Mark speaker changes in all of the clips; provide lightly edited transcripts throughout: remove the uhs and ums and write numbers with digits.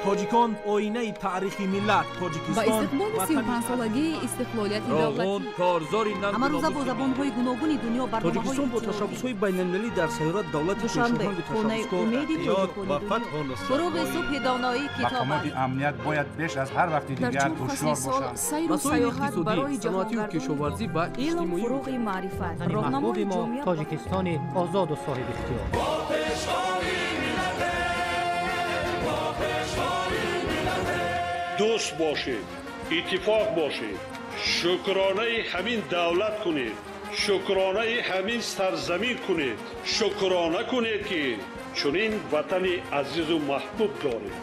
Speaker 1: Тоҷикон оинаи таърихи миллат. Тоҷикистон
Speaker 2: ба истиқболи 35-солагии истиқлолияти давлатӣ
Speaker 3: корзори
Speaker 4: ҳамарӯза бо забонҳои гуногуни дунё
Speaker 5: барномаҳои.
Speaker 1: Тоҷикистон бо ташаббусҳои байналмилалӣ дар сайёра давлати
Speaker 4: Душанбе, хонаи умеди
Speaker 6: ва фатҳу нусрат.
Speaker 4: Фуруғи субҳи доноӣ китоб
Speaker 7: Мақомоти
Speaker 4: аст.
Speaker 7: Амният бояд беш аз ҳар вақти
Speaker 2: Дар
Speaker 7: дигар
Speaker 2: чор фасли
Speaker 7: ҳушёр
Speaker 2: сол
Speaker 7: бошанд.
Speaker 2: сайру
Speaker 5: Масоили
Speaker 2: саёҳат
Speaker 5: иқтисодӣ,
Speaker 2: барои
Speaker 5: саноатию
Speaker 2: ҷаҳонгардони
Speaker 5: кишоварзӣ ва
Speaker 4: Илм
Speaker 5: иҷтимоӣ.
Speaker 4: фуруғи маърифат,
Speaker 8: Ватани
Speaker 4: роҳнамои
Speaker 8: маҳбуби мо
Speaker 4: ҷомеа.
Speaker 8: Тоҷикистони озоду соҳибихтиёр.
Speaker 9: Дӯст бошед, иттифоқ бошед, шукронаи ҳамин давлат кунед, шукронаи ҳамин сарзамин кунед, шукрона кунед, ки чунин ватани азизу маҳбуб доред.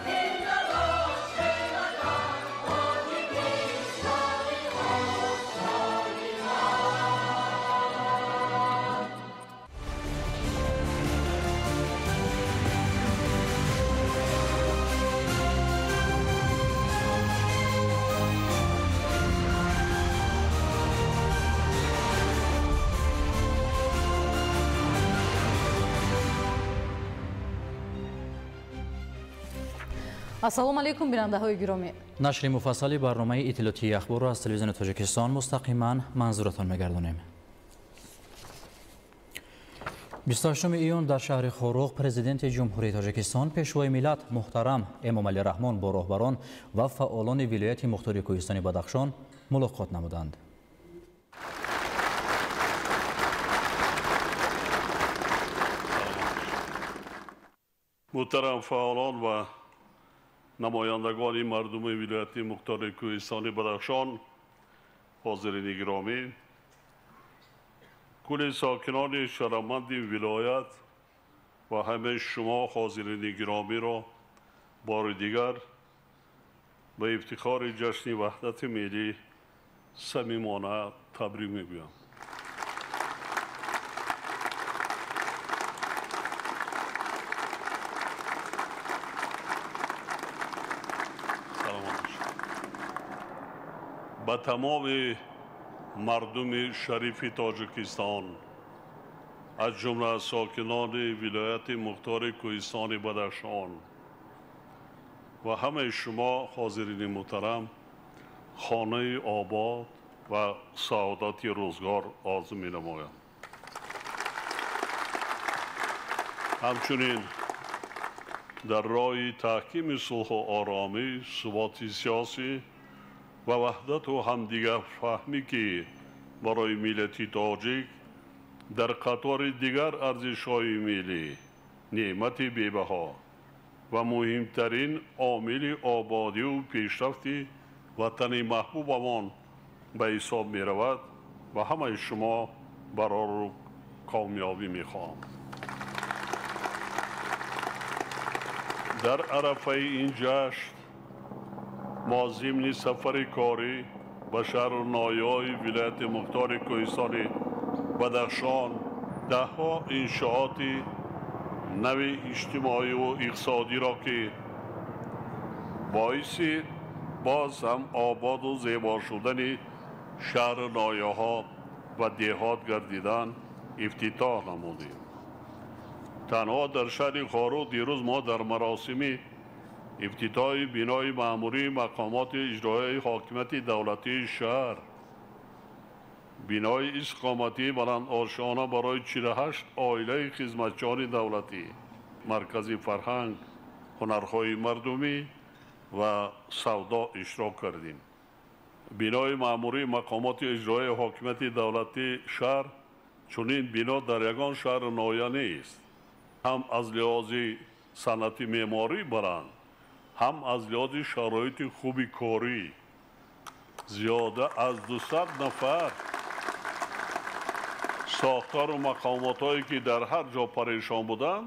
Speaker 10: Ассалому алайкум, бинандаҳои гиромӣ.
Speaker 11: Нашри муфассали барномаи иттилоотии ахборро аз телевизиони Тоҷикистон мустақиман манзуратон мегардонем. 28 июн дар шаҳри Хоруғ Президенти Ҷумҳурии Тоҷикистон, Пешвои миллат муҳтарам Эмомалӣ Раҳмон бо роҳбарон ва фаъолони вилояти мухтори Кӯҳистони Бадахшон мулоқот намуданд.
Speaker 9: Муҳтарам фаъолон ва намояндагони мардуми вилояти мухтори Кӯҳистони Бадахшон, ҳозирини гиромӣ, кулли сокинони шарафманди вилоят ва ҳамаи шумо ҳозирини гиромиро бори дигар ба ифтихори ҷашни ваҳдати миллӣ самимона табрик мегӯям. Саломат бошед. Ба тамоми мардуми шарифи Тоҷикистон, аз ҷумла сокинони вилояти мухтори Кӯҳистони Бадахшон ва ҳамаи шумо ҳозирини муҳтарам хонаи обод ва саодати рӯзгор орзу менамоям. Ҳамчунин дар роҳи таҳкими сулҳу оромӣ, суботи сиёсӣ ва ваҳдату ҳамдигарфаҳмӣ, ки барои миллати тоҷик дар қатори дигар арзишҳои миллӣ неъмати бебаҳо ва муҳимтарин омили ободиву пешрафти ватани маҳбубамон ба ҳисоб меравад, ба ҳамаи шумо барору комёбӣ мехоҳам. Дар арафаи ин ҷашн мо зимни сафари корӣ ба шаҳру ноҳияҳои вилояти мухтори Кӯҳистони Бадахшон даҳҳо иншооти нави иҷтимоиву иқтисодиро, ки боиси боз ҳам ободу зебо шудани шаҳру ноҳияҳо ва деҳот гардидан, ифтитоҳ намудем. Танҳо дар шаҳри Хоруғ дирӯз мо дар маросими ифтитоҳи бинои маъмурии мақомоти иҷроияи ҳокимияти давлатии шаҳр, бинои истиқоматии баландошёна барои 48 оилаи хизматчиёни давлатӣ, маркази фарҳанг, ҳунарҳои мардумӣ ва савдо иштирок кардем. Бинои маъмурии мақомоти иҷроияи ҳокимияти давлатии шаҳр, чунин бино дар ягон шаҳру ноҳия нест. Ҳам аз лиҳози санъати меъморӣ баланд, ҳам аз лиҳози шароити хуби корӣ. Зиёда аз 200 нафар сохтору мақомотҳое, ки дар ҳар ҷо парешон буданд,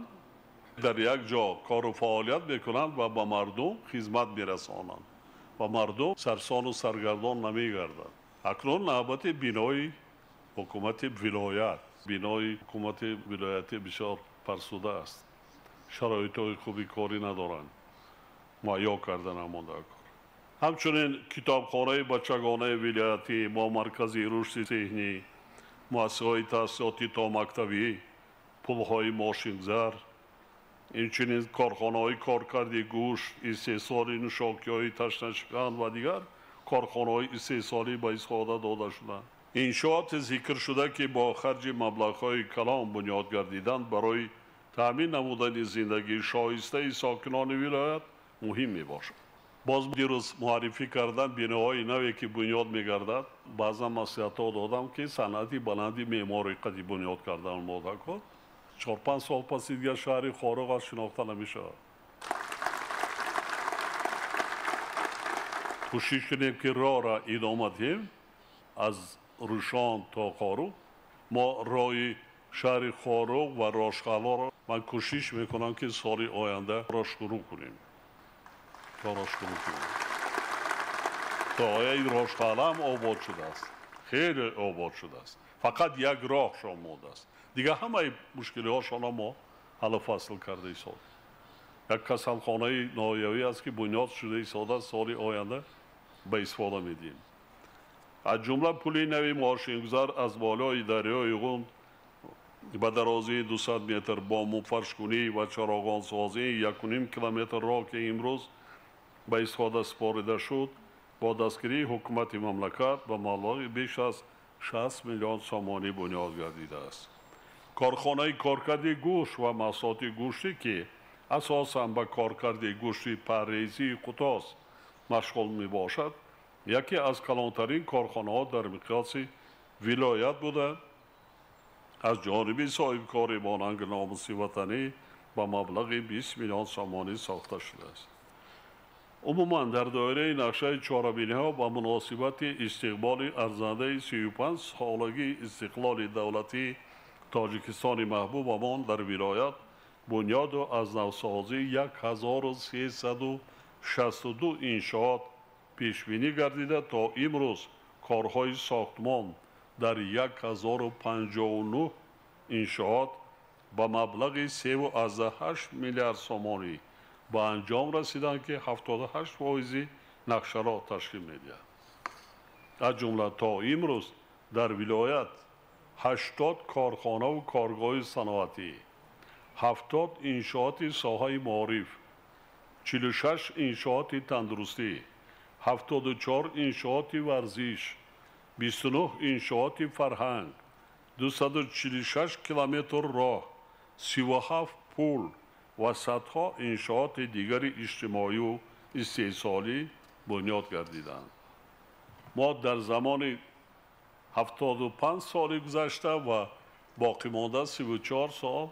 Speaker 9: дар як ҷо кору фаъолият мекунанд ва ба мардум хизмат мерасонанд ва мардум сарсону саргардон намегарданд. Акнун навбати бинои ҳукумати вилоят. Бинои ҳукумати вилоятӣ бисёр фарсуда аст, шароитҳои хуби корӣ надоранд, муҳайё карда намонда кор. Ҳамчунин китобхонаи бачагонаи вилоятӣ бо маркази рушди зеҳнӣ, муассисаҳои таҳсилоти томактабӣ, пулҳои мошинзар, Инчунин корхонаҳои коркарди гӯшт, истеҳсоли нӯшокиҳои ташнашикан ва дигар корхонаҳои истеҳсолӣ ба истифода дода шуданд. Иншооти зикршуда, ки бо харҷи маблағҳои калон бунёд гардиданд, барои таъмин намудани зиндагии шоистаи сокинони вилоят муҳим мебошад. Боз дирӯз муаррифӣ кардан биноҳои наве, ки бунёд мегардад, баъзан маслиҳатҳо додам, ки санъати баланди меъморӣ қади бунёд кардан мода кор. 4-5 сол паси дигар шаҳри Хоруғ аз шинохта намешавад. Кӯшиш кунем, ки роҳро идома диҳем аз Рӯшон то Хоруғ. Мо роҳи шаҳри Хоруғ ва Рошқаларо ман кӯшиш мекунам, ки соли оянда ро шурӯъ кунем. То ояи Рошқала ҳам обод шудааст, хеле обод шудааст. Фақат як роҳшон мондааст. Дигар ҳамаи мушкилиҳошонро мо ҳаллу фасл карда истодем. Як касалхонаи ноҳиявӣ аст, ки бунёд шуда истодааст, соли оянда ба истифода медиҳем. Аз ҷумла пули нави мошингузар аз болои дарёи Ғунд ба дарозии 200 метр бо муфаршкунӣ ва чароғонсозии 1,5 километр роҳ, ки имрӯз ба истифода супорида шуд, бо дастгирии ҳукумати мамлакат ба маблағи беш аз 60 миллион сомонӣ бунёд гардидааст. Корхонаи коркарди гӯшт ва маҳсулоти гӯштӣ, ки асосан ба коркарди гӯшти паррезии қутос машғул мебошад, яке аз калонтарин корхонаҳо дар миқёси вилоят буда, аз ҷониби соҳибкори бо нанги номуси ватанӣ ба маблағи 20 миллион сомонӣ сохта шудааст. Умуман дар доираи нақшаи чорабиниҳо ба муносибати истиқболи арзандаи 35-солагии истиқлоли давлатии Тоҷикистони маҳбубамон дар вилоят бунёду аз навсозии 1362 иншоот пешбинӣ гардида, то имрӯз корҳои сохтмон дар 1059 иншоот ба маблағи 3,8 миллиард сомонӣ ба анҷом расиданд, ки 78% нақшаро ташкил медиҳад. Аз ҷумла то имрӯз дар вилоят 80 корхонаву коргоҳи саноатӣ, 70 иншооти соҳаи маориф, 46 иншооти тандурустӣ, 74 иншооти варзиш, 29 иншооти фарҳанг, 246 километр роҳ, 37 пул ва садҳо иншооти дигари иҷтимоию истеҳсолӣ бунёд гардиданд. Мо дар замони 75 соли гузашта ва боқимонда 34 сол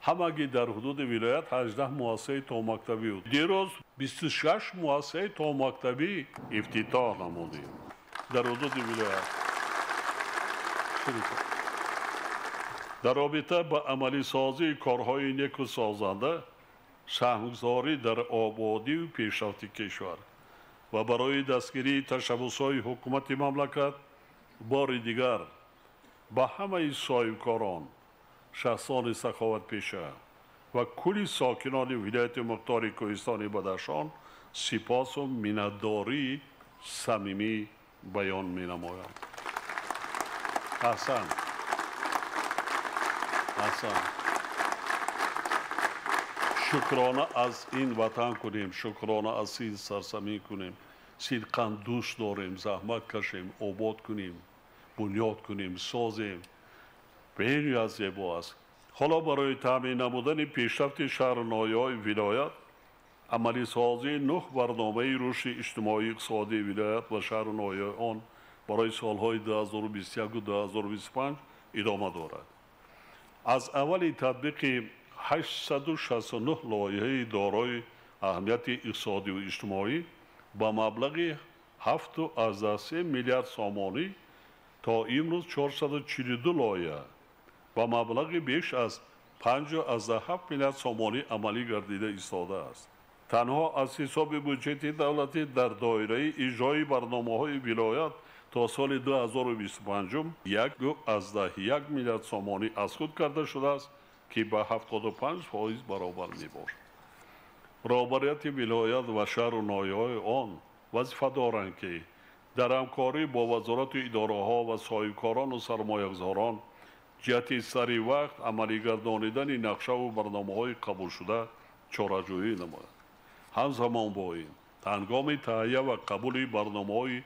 Speaker 9: ҳамагӣ дар ҳудуди вилоят 18 муассисаи томактабӣ буд. Дирӯз 26 муассисаи томактабӣ ифтитоҳ намудем дар ҳудуди вилоят. Дар робита ба амалисозии корҳои неку созанда, саҳмгузорӣ дар ободию пешрафти кишвар ва барои дастгирии ташаббусҳои ҳукумати мамлакат бори дигар ба ҳамаи соҳибкорон, шахсони саховатпеша ва кулли сокинони вилояти мухтори Кӯҳистони Бадахшон сипосу миннатдории самимӣ баён менамоям. Аҳсан, аҳсан. Шукрона аз ин ватан кунем, шукрона аз ин сарзамин кунем, сидқан дӯст дорем, заҳмат кашем, обод кунем, бунёд кунем, созем. Бениҳоят зебо аст. Ҳоло барои таъмин намудани пешрафти шаҳру ноҳияҳои вилоят, амалисозии 9 барномаи рушди иҷтимоию иқтисодии вилоят ва шаҳру ноҳияҳои он барои солҳои 2021-2025 идома дорад. Аз аввали татбиқи 869 лоиҳаи дорои аҳамияти иқтисодию иҷтимоӣ ба маблағи 7,3 миллиард сомонӣ то имрӯз 442 лоиҳа ба маблағи беш аз 5,7 миллиард сомонӣ амалӣ гардида истодааст. Танҳо аз ҳисоби буҷети давлатӣ дар доираи иҷрои барномаҳои вилоят то соли 2025 1,1 миллиард сомонӣ аз худ карда шудааст, ки ба 75% баробар мебошад. Роҳбарияти вилоят ва шаҳру ноҳияҳои он вазифа доранд, ки дар ҳамкорӣ бо вазорату идораҳо ва соҳибкорону сармоягузорон Ҷиҳати сари вақт амалигардонидани нақшаву барномаҳои қабулшуда чораҷӯӣ намояд. Ҳамзамон бо ин, ҳангоми таҳия ва қабули барномаҳои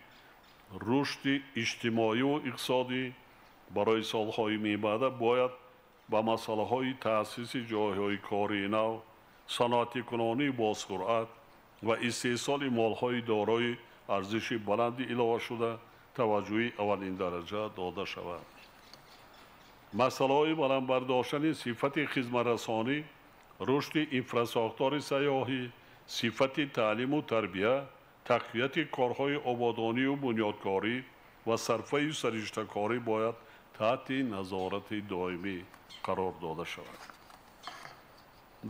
Speaker 9: рушди иҷтимоию иқтисодӣ барои солҳои мебаъда бояд ба масъалаҳои таъсиси ҷойҳои кории нав, саноатикунонии босуръат ва истеҳсоли молҳои дорои арзиши баланди иловашуда таваҷҷӯҳи аввалиндараҷа дода шавад. Масъалаҳои баланд бардоштани сифати хизматрасонӣ, рушди инфрасохтори сайёҳӣ, сифати таълиму тарбия, тақвияти корҳои ободонию бунёдкорӣ ва сарфаю сариштакорӣ бояд таҳти назорати доимӣ қарор дода шавад.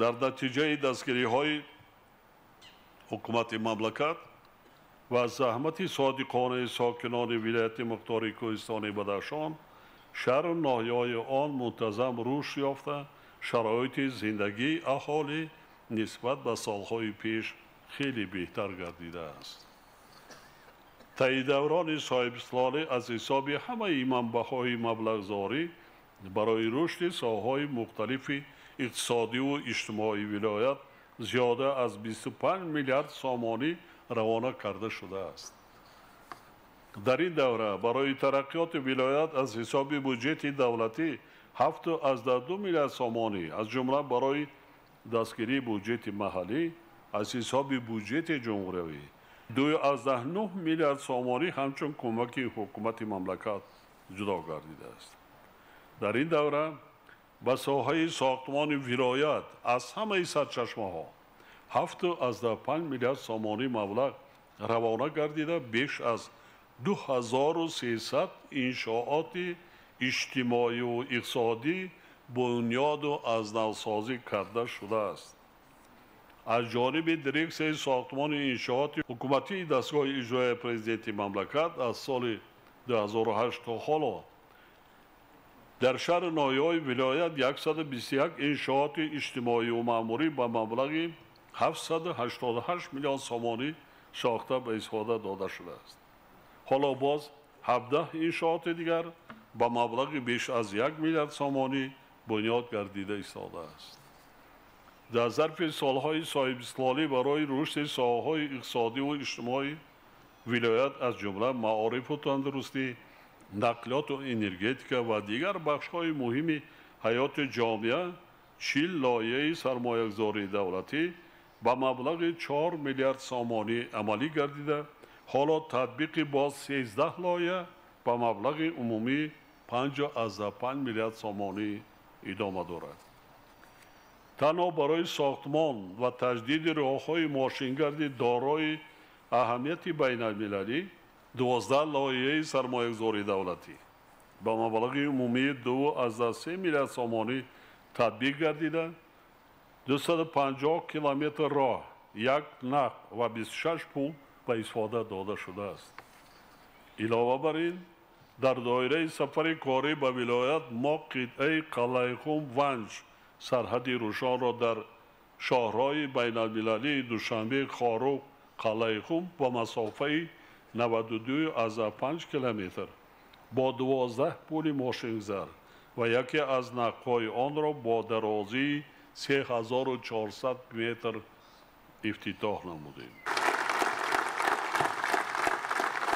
Speaker 9: Дар натиҷаи дастгириҳои ҳукумати мамлакат ва заҳмати содиқонаи сокинони вилояти мухтори Кӯҳистони Бадахшон, шаҳру ноҳияҳои он мунтазам рушд ёфта, шароити зиндагии аҳолӣ нисбат ба солҳои пеш хеле беҳтар гардидааст. Таи даврони соҳибистиқлолӣ аз ҳисоби ҳамаи манбаъҳои маблағзорӣ барои рушди соҳаҳои мухталифи иқтисодиву иҷтимоии вилоят зиёда аз 25 миллиард сомонӣ равона карда шудааст. Дар ин давра барои тараққиёти вилоят аз ҳисоби буҷети давлатӣ 7,2 миллиард сомонӣ, аз ҷумла барои дастгирии буҷети маҳаллӣ аз ҳисоби буҷети ҷумҳуриявӣ 2,9 миллиард сомонӣ ҳамчун кӯмаки ҳукумати мамлакат ҷудо гардидааст. Дар ин давра ба соҳаи сохтмони вилоят аз ҳамаи сарчашмаҳо 7,5 миллиард сомонӣ маблағ равона гардида, беш аз 2300 иншооти иҷтимоию иқтисодӣ бунёду аз навсозӣ карда шудааст. Аз ҷониби дирексияи сохтмони иншооти ҳукуматии дастгоҳи иҷроияи президенти мамлакат аз соли 2008 то ҳоло дар шаҳру ноҳияҳои вилоят 121 иншооти иҷтимоию маъмурӣ ба маблағи 788 миллион сомонӣ сохта ба истифода дода шудааст. Ҳоло боз 17 иншооти дигар ба маблағи беш аз 1 миллиард сомонӣ бунёд гардида истодааст. Дар зарфи солҳои соҳибистиқлолӣ барои рушди соҳаҳои иқтисодиву иҷтимоӣ вилоят аз ҷумла маорифу тандурустӣ, нақлиёту энергетика ва дигар бахшҳои муҳими ҳаёти ҷомеа 40 лоиҳаи сармоягузории давлатӣ ба маблағи 4 миллиард сомонӣ амалӣ гардида, ҳоло татбиқи боз 13 лоиҳа ба маблағи умумии 5,5 миллиард сомонӣ идома дорад. Танҳо барои сохтмон ва таҷдиди роҳҳои мошингарди дорои аҳамияти байналмилалӣ 12 лоиҳаи сармоягузории давлатӣ ба маблағи умумии 2,3 миллиард сомонӣ татбиқ гардида, 250 километр роҳ, як нақл ва 26 пул ба истифода дода шудааст. Илова бар ин, дар доираи сафари корӣ ба вилоят мо қитъаи Қалъаихум Ванҷ сарҳади Рӯшонро дар шоҳроҳи байналмилалии Душанбе Хоруғ Қалъаихум ба масофаи 92,5 километр бо 12 пули мошингузар ва яке аз нақлҳои онро бо дарозии 3400 метр ифтитоҳ намудем.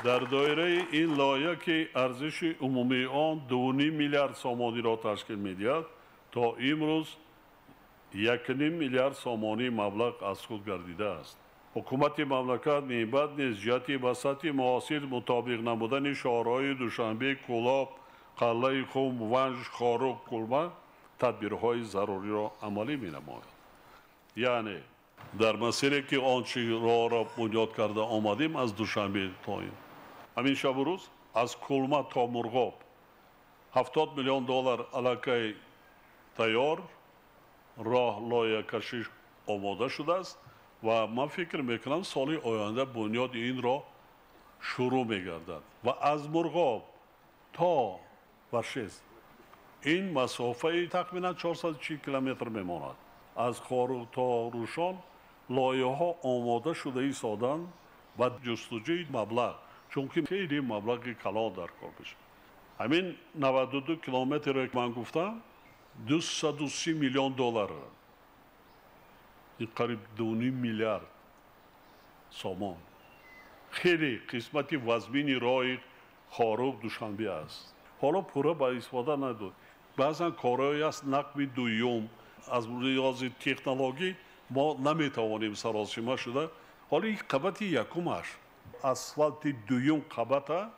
Speaker 9: Дар доираи ин лоиҳа, ки арзиши умумии он 2,5 миллиард сомониро ташкил медиҳад, то имрӯз 1,5 миллиард сомонӣ маблағ аз худ гардидааст. Ҳукумати мамлакат мебаъд низ ҷиҳати ба сатҳи муосир мутобиқ намудани шоҳроҳи Душанбе, Кӯлоб, Қалъаи Хум, Ванҷ, Хоруғ, Кулма тадбирҳои заруриро амалӣ менамояд. Яъне дар масире ки он чи роҳро бунёд карда омадем аз Душанбе то ин ҳамин шабу рӯз аз Кулма то Мурғоб 70 миллион доллар аллакай тайёр роҳ лоиҳакашӣ омода шудааст ва ман фикр мекунам соли оянда бунёди ин роҳ шурӯъ мегардад ва аз Мурғоб то Варшез ин масофаи тахминан 440 километр мемонад. Аз Хоруғ то Рӯшон лоиҳаҳо омода шуда истоданд ва ҷустуҷӯи маблағ, чунки хеле маблағи калон дар кор мешавад. Ҳамин 92 километре ман гуфтам 230 миллион доллар. Ин қариб 2,5 миллиард сомон. Хеле қисмати вазмини роҳи Хоруғ Душанбе аст. Ҳоло пурра ба истифода надод. Баъзан корҳое аст нақби дуюм аз лиҳози технологӣ мо наметавонем саросима шуда. Ҳоло ин қабати якумаш асфалти дуюм қабата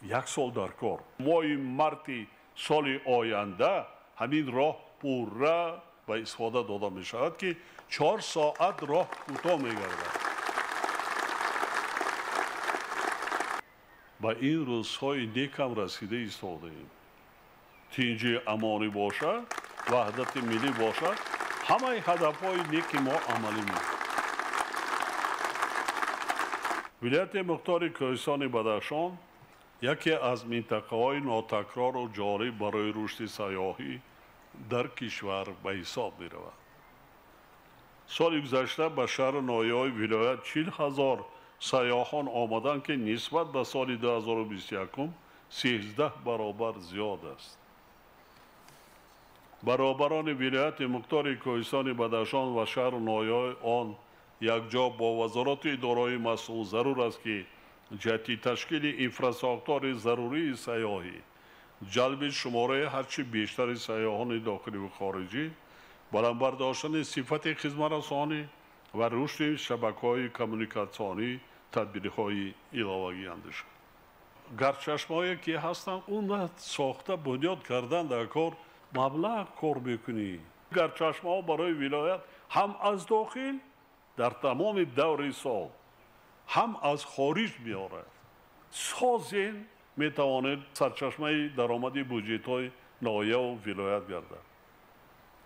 Speaker 9: як сол дар кор. Моҳи марти соли оянда ҳамин роҳ пурра ба истифода дода мешавад, ки 4 соат роҳ кӯтоҳ мегардад. Ба ин рӯзҳои некам расида истодаем. Тинҷи амонӣ бошад, ваҳдати миллӣ бошад, ҳамаи ҳадафҳои неки мо амалӣ мешавад. Вилояти Мухтори Кӯҳистони Бадахшон яке аз минтақаҳои нотакрору ҷолиб барои рушди сайёҳӣ дар кишвар ба ҳисоб меравад. Соли гузашта ба шаҳру ноҳияҳои вилоят 40 000 сайёҳон омаданд, ки нисбат ба соли 2021 13 баробар зиёд аст. Баробарони вилояти Мухтори Кӯҳистони Бадахшон ва шаҳру ноҳияҳои он якҷо бо вазорату идораҳои масъул зарур аст, ки ҷиҳати ташкили инфрасохтори зарурии сайёҳӣ, ҷалби шумораи ҳарчи бештари сайёҳони дохиливу хориҷӣ, баланд бардоштани сифати хизматрасонӣ ва рушди шабакаҳои коммуникатсионӣ тадбирҳои иловагӣ андешанд. Гарчашмаҳое ки ҳастанд, он сохта бунёд кардан дар кор маблағ кор мекунӣ. Гарчашмаҳо барои вилоят ҳам аз дохил дар тамоми даври сол, ҳам аз хориҷ меорад. Созен метавонед сарчашмаи даромади буҷетҳои ноҳияву вилоят гардад,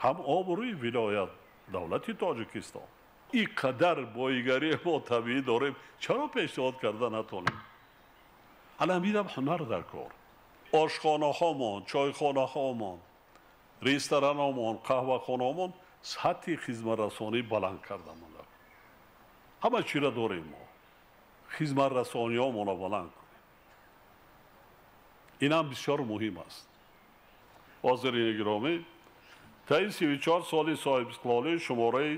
Speaker 9: ҳам обрӯи вилоят, давлати Тоҷикистон. Ин қадар боигарии мо табиӣ дорем, чаро пешниҳод карда натонем? Ҳала ҳаминам ҳунар дар кор. Ошхонаҳомон, чойхонаҳомон, ресторанҳомон, қаҳвахонаҳомон сатҳи хизматрасонӣ баланд карда монда. Ҳама чиро дорем мо. Хизматрасониҳомонро баланд кунем. Инам бисёр муҳим аст. Ҳозирини гиромӣ, таи 34 соли соҳибистиқлолӣ шумораи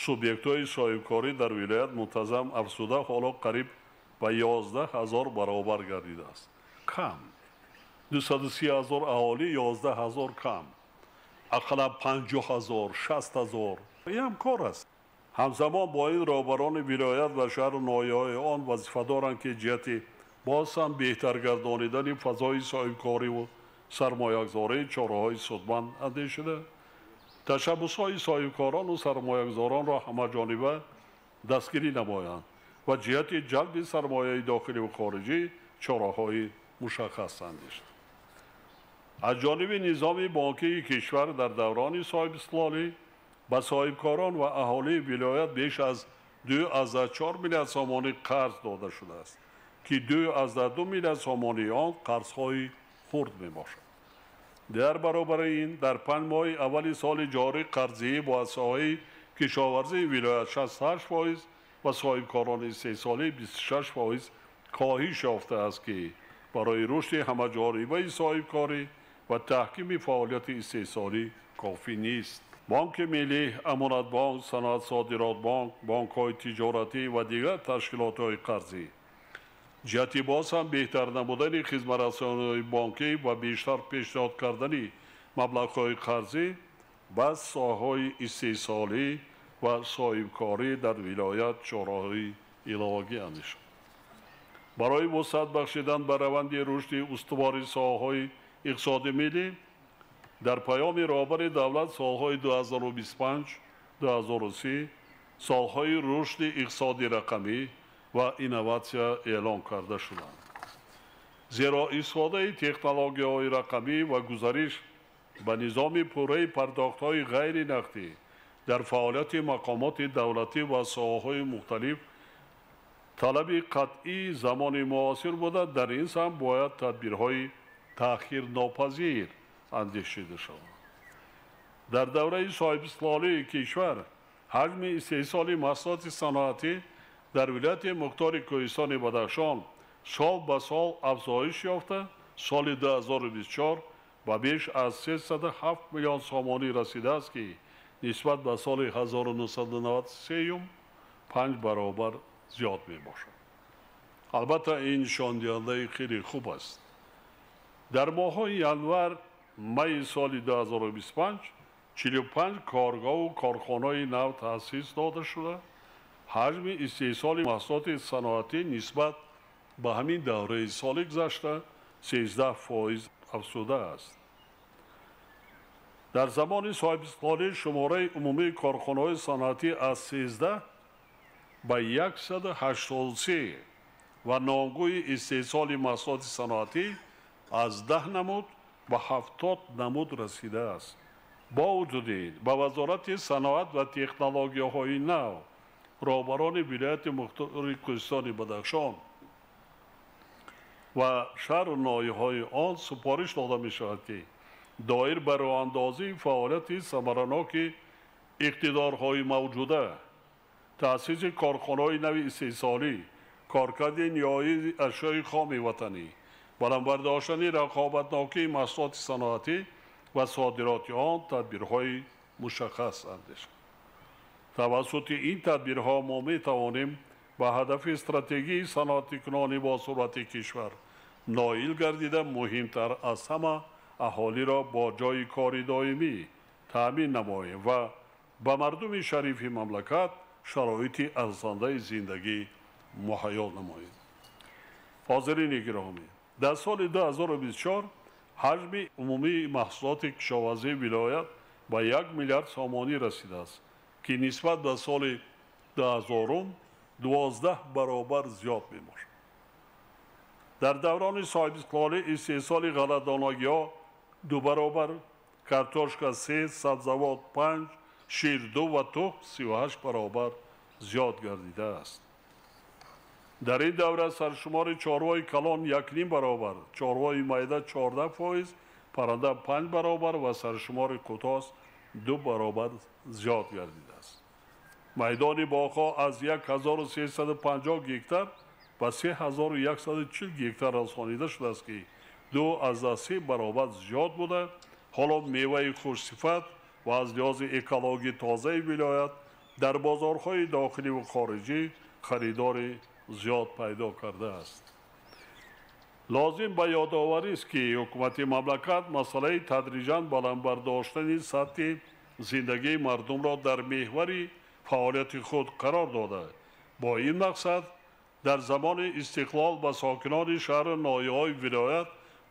Speaker 9: субъектҳои соҳибкорӣ дар вилоят мунтазам афзуда, ҳоло қариб ба 11 000 баробар гардидааст. Кам. 230 000 аҳолӣ, 11 000 кам. Ақаллан 50 000, 60 000. Ин ҳам кор аст. Ҳамзамон бо ин роҳбарони вилоят ва шаҳру ноҳияҳои он вазифа доранд, ки ҷиҳати боз ҳам беҳтар гардонидани фазои соҳибкориву сармоягузорӣ чораҳои судманд андешида, ташаббусҳои соҳибкорону сармоягузоронро ҳамаҷониба дастгирӣ намоянд ва ҷиҳати ҷалби сармояи дохиливу хориҷӣ чораҳои мушаххас андешанд. Аз ҷониби низоми бонкии кишвар дар даврони соҳибистиқлолӣ ба соҳибкорон ва аҳолии вилоят беш аз 2,4 миллиард сомонӣ қарз дода шудааст, ки 2,2 миллиард сомонии он қарзҳои хурд мебошад. Дар баробари ин дар 5 моҳи аввали соли ҷорӣ қарзии муассисаҳои кишоварзии вилоят 68% ва соҳибкорони истеҳсолӣ 26% коҳиш ёфтааст, ки барои рушди ҳамаҷонибаи соҳибкорӣ ва таҳкими фаъолияти истеҳсолӣ кофӣ нест. Бонки миллӣ, Амонатбонк, Саноат Содиротбонк, бонкҳои тиҷоратӣ ва дигар ташкилотҳои қарзӣ ҷиҳати боз ҳам беҳтар намудани хизматрасониҳои бонкӣ ва бештар пешниҳод кардани маблағҳои қарзӣ ба соҳаҳои истеҳсолӣ ва соҳибкорӣ дар вилоят чораҳои иловагӣ андешанд. Барои вусъат бахшидан ба раванди рушди устувори соҳаҳои иқтисоди миллӣ дар паёми роҳбари давлат солҳои 2025-2030 солҳои рушди иқтисоди рақамӣ ва инноватсия эълон карда шуданд. Зеро истифодаи технологияҳои рақамӣ ва гузариш ба низоми пурраи пардохтҳои ғайринақдӣ дар фаъолияти мақомоти давлатӣ ва соҳаҳои мухталиф талаби қатъии замони муосир буда, дар ин самт бояд тадбирҳои таъхирнопазир андешида шаванд. Дар давраи соҳибистиқлолии кишвар ҳаҷми истеҳсоли маҳсулоти саноатӣ дар вилояти Мухтори Кӯҳистони Бадахшон сол ба сол афзоиш ёфта, соли 2024 ба беш аз 307 миллион сомонӣ расидааст, ки нисбат ба соли 1993 5 баробар зиёд мебошад. Албатта, ин нишондиҳандаи хеле хуб аст. Дар моҳҳои январ майи соли 2025 45 коргоҳу корхонаи нав таъсис дода шуда, ҳаҷми истеҳсоли маҳсулоти саноатӣ нисбат ба ҳамин давраи соли гузашта 13% афзудааст. Дар замони соҳибистиқлолӣ шумораи умумии корхонаҳои саноатӣ аз 13 ба 183 ва номгӯи истеҳсоли маҳсулоти саноатӣ аз 10 намуд ба 70 намуд расидааст. Бо вуҷуди ин, ба Вазорати саноат ва технологияҳои нав, роҳбарони вилояти мухтори Кӯҳистони Бадахшон ва шаҳру ноҳияҳои он супориш дода мешавад, ки доир ба роҳандозии фаъолияти самараноки иқтидорҳои мавҷуда, таъсиси корхонаҳои нави истеҳсолӣ, коркарди ниҳоии ашёи хоми ватанӣ, баландбардоштани рақобатнокии маҳсулоти саноатӣ ва содироти он тадбирҳои мушаххас андешанд. Тавассути ин тадбирҳо мо метавонем ба ҳадафи стратегии саноатикунони босуръати кишвар ноил гардида, муҳимтар аз ҳама аҳолиро бо ҷойи кори доимӣ таъмин намоем ва ба мардуми шарифи мамлакат шароити арзандаи зиндагӣ муҳайё намоем. Ҳозирини гиромӣ, дар соли 2024 ҳаҷми умумии маҳсулоти кишоварзии вилоят ба 1 миллиард сомонӣ расидааст, ки нисбат ба соли 2000 12 баробар зиёд мебошад. Дар даврони соҳибистиқлолӣ истеҳсоли ғалладонагиҳо 2 баробар, картошка 3, сабзавот 5, шир 2 ва тухм 38 баробар зиёд гардидааст. Дар ин давра саршумори чорвои калон 1,5 баробар, чорвои майда 14%, парранда 5 баробар ва саршумори қутос 2 баробар зиёд гардидааст. Майдони боғҳо аз 1350 гектар ба 3140 гектар расонида шудааст, ки 2,3 баробар зиёд буда, ҳоло меваи хушсифат ва аз лиҳози экологии тозаи вилоят дар бозорҳои дохилӣ ва хориҷӣ харидори зиёд пайдо кардааст. Лозим ба ёдоварист, ки ҳукумати мамлакат масъалаи тадриҷан баландбардоштани сатҳи зиндагии мардумро дар меҳвари фаъолияти худ қарор дода. Бо ин мақсад дар замони истиқлол ба сокинони шаҳру ноҳияҳои вилоят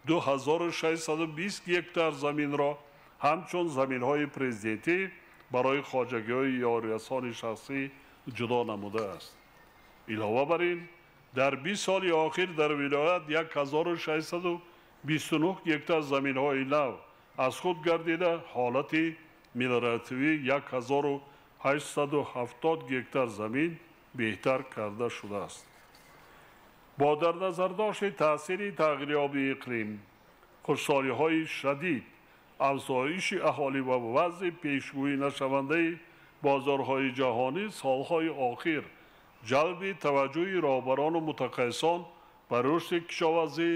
Speaker 9: 2620 гектар заминро ҳамчун заминҳои президентӣ барои хоҷагиҳои ёрирасони шахсӣ ҷудо намудааст. Илова бар ин, дар 20 соли охир дар вилоят 1629 гектар заминҳои нав аз худ гардида, ҳолати мелиоративӣ 1870 гектар замин беҳтар карда шудааст. Бо дар назардошти таъсири тағйирёбии иқлим, хушсолиҳои шадид, афзоиши аҳолӣ ва вазъи пешгӯӣ нашавандаи бозорҳои ҷаҳонӣ солҳои охир ҷалби таваҷҷӯҳи роҳбарону мутахассисон ба рушди кишоварзӣ,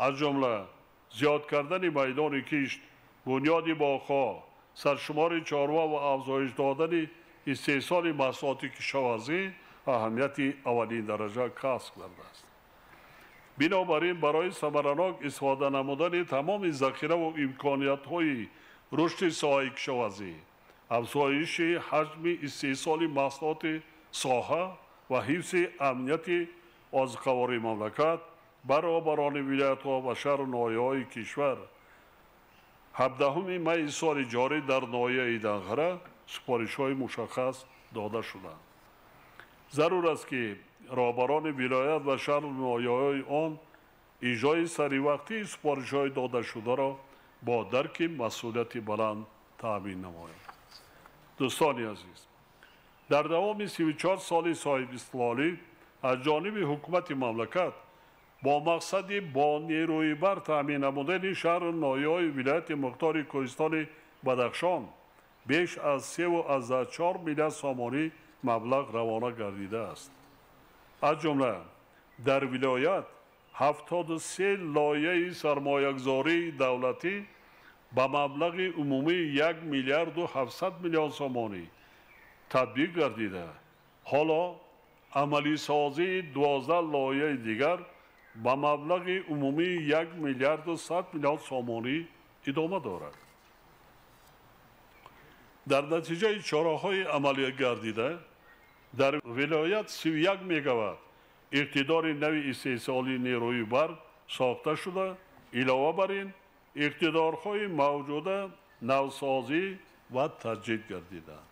Speaker 9: аз ҷумла зиёд кардани майдони кишт, бунёди боғҳо, саршумори чорво ва афзоиш додани истеҳсоли маҳсулоти кишоварзӣ аҳамияти аввалин дараҷа касб кардааст. Бинобар ин, барои самаранок истифода намудани тамоми захираву имкониятҳои рушди соҳаи кишоварзӣ, афзоиши ҳаҷми истеҳсоли маҳсулоти соҳа ва ҳифзи амнияти озуқавории мамлакат, ба роҳбарони вилоятҳо ва шаҳру ноҳияҳои кишвар 17 майи соли ҷорӣ дар ноҳияи Данғара супоришҳои мушаххас дода шуданд. Зарур аст, ки роҳбарони вилоят ва шаҳру ноҳияҳои он иҷрои саривақтии супоришҳои додашударо бо дарки масъулияти баланд таъмин намоянд. Дӯстони азиз, дар давоми 34 соли соҳибистиқлолӣ аз ҷониби ҳукумати мамлакат бо мақсади бо нерӯи бар таъмин намудани шаҳру ноҳияҳои вилояти мухтори Кӯҳистони Бадахшон беш аз 3,4 миллиард сомонӣ маблағ равона гардидааст. Аз ҷумла дар вилоят 73 лоиҳаи сармоягузории давлатӣ ба маблағи умумии 1 миллиарду 700 миллион сомонӣ татбиқ гардида, ҳоло амалисозии 12 лоиҳаи дигар ба маблағи умумии 1 миллиарду 100 миллион сомонӣ идома дорад. Дар натиҷаи чораҳои амалӣ гардида дар вилоят 31 мегаватт иқтидори нави истеҳсолии нерӯи барқ сохта шуда, илова бар ин иқтидорҳои мавҷуда навсозӣ ва таҷдид гардиданд.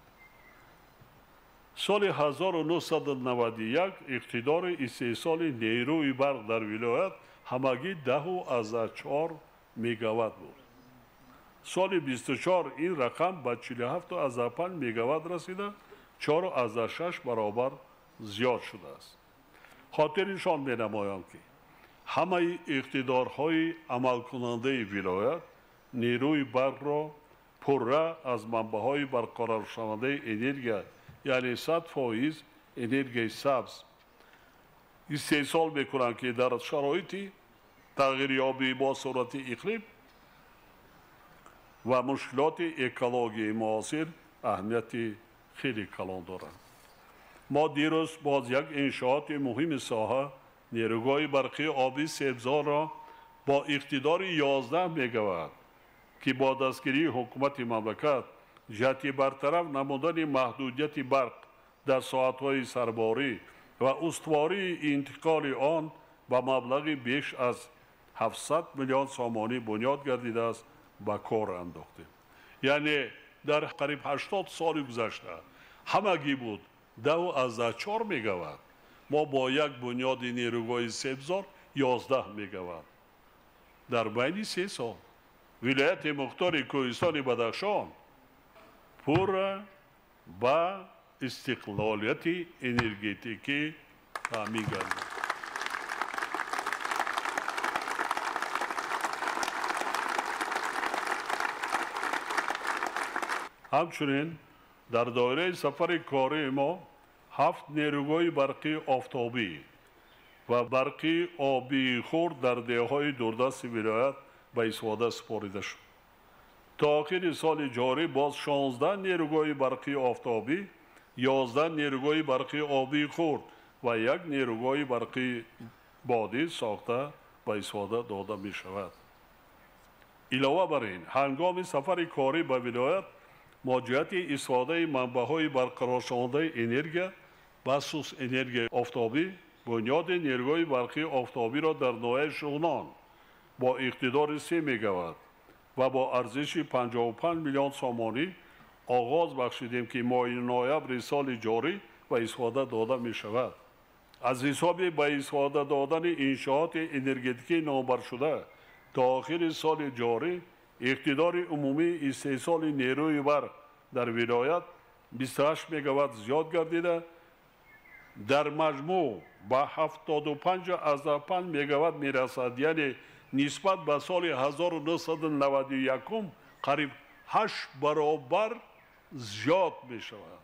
Speaker 9: Соли 1991 иқтидори истеҳсоли нерӯи барқ дар вилоят ҳамагӣ 10,4 мегаватт буд. Соли 24 ин рақам ба 47,5 мегаватт расида, 4,6 баробар зиёд шудааст. Хотирнишон менамоям, ки ҳамаи иқтидорҳои амалкунандаи вилоят нерӯи барқро пурра аз манбаъҳои барқароршавандаи энергия, яъне 100% энергияи сабз истеҳсол мекунанд, ки дар шароити тағйирёбии бо суръати иқлим ва мушкилоти экологияи муосир аҳамияти хеле калон доранд. Мо дирӯз боз як иншооти муҳими соҳа, нерӯгоҳи барқии обии Себзорро бо иқтидори 11 мегаватт, ки бо дастгирии ҳукумати мамлакат ҷиҳати бартараф намудани маҳдудияти барқ дар соатҳои сарборӣ ва устувории интиқоли он ба маблағи беш аз 700 миллион сомонӣ бунёд гардидааст, ба кор андохтем. Яъне дар қариб 80 соли гузашта ҳамагӣ буд 10,4 мегаватт. Мо бо як бунёди нерӯгоҳи Себзор 11 мегаватт дар байни 3 сол. Вилояти мухтори Кӯҳистони Бадахшон пурра ба истиқлолияти энергетикӣ таъмин гардид. Ҳамчунин дар доираи сафари кории мо 7 нерӯгоҳи барқии офтобӣ ва барқии обии хурд дар деҳҳои дурдасти вилоят ба истифода супорида шуд. То охири соли ҷорӣ боз 16 нерӯгоҳи барқии офтобӣ, 11 нерӯгоҳи барқии обии хурд ва як нерӯгоҳи барқии бодӣ сохта ба истифода дода мешавад. Илова бар ин, ҳангоми сафари корӣ ба вилоят мо ҷиҳати истифодаи манбаъҳои барқароршавандаи энергия, бахусус энергияи офтобӣ, бунёди нерӯгоҳи барқии офтобиро дар ноҳияи Шуғнон бо иқтидори 3 мегаватт ва бо арзиши 55 миллион сомонӣ оғоз бахшидем, ки моҳи ноябри соли ҷорӣ ба истифода дода мешавад. Аз ҳисоби ба истифода додани иншооти энергетикии номбаршуда то охири соли ҷорӣ иқтидори умумии истеҳсоли нерӯи барқ дар вилоят 28 мегаватт зиёд гардида, дар маҷмӯъ ба 75,5 мегаватт мерасад, яъне нисбат ба соли 1991 қариб 8 баробар зиёд мешавад.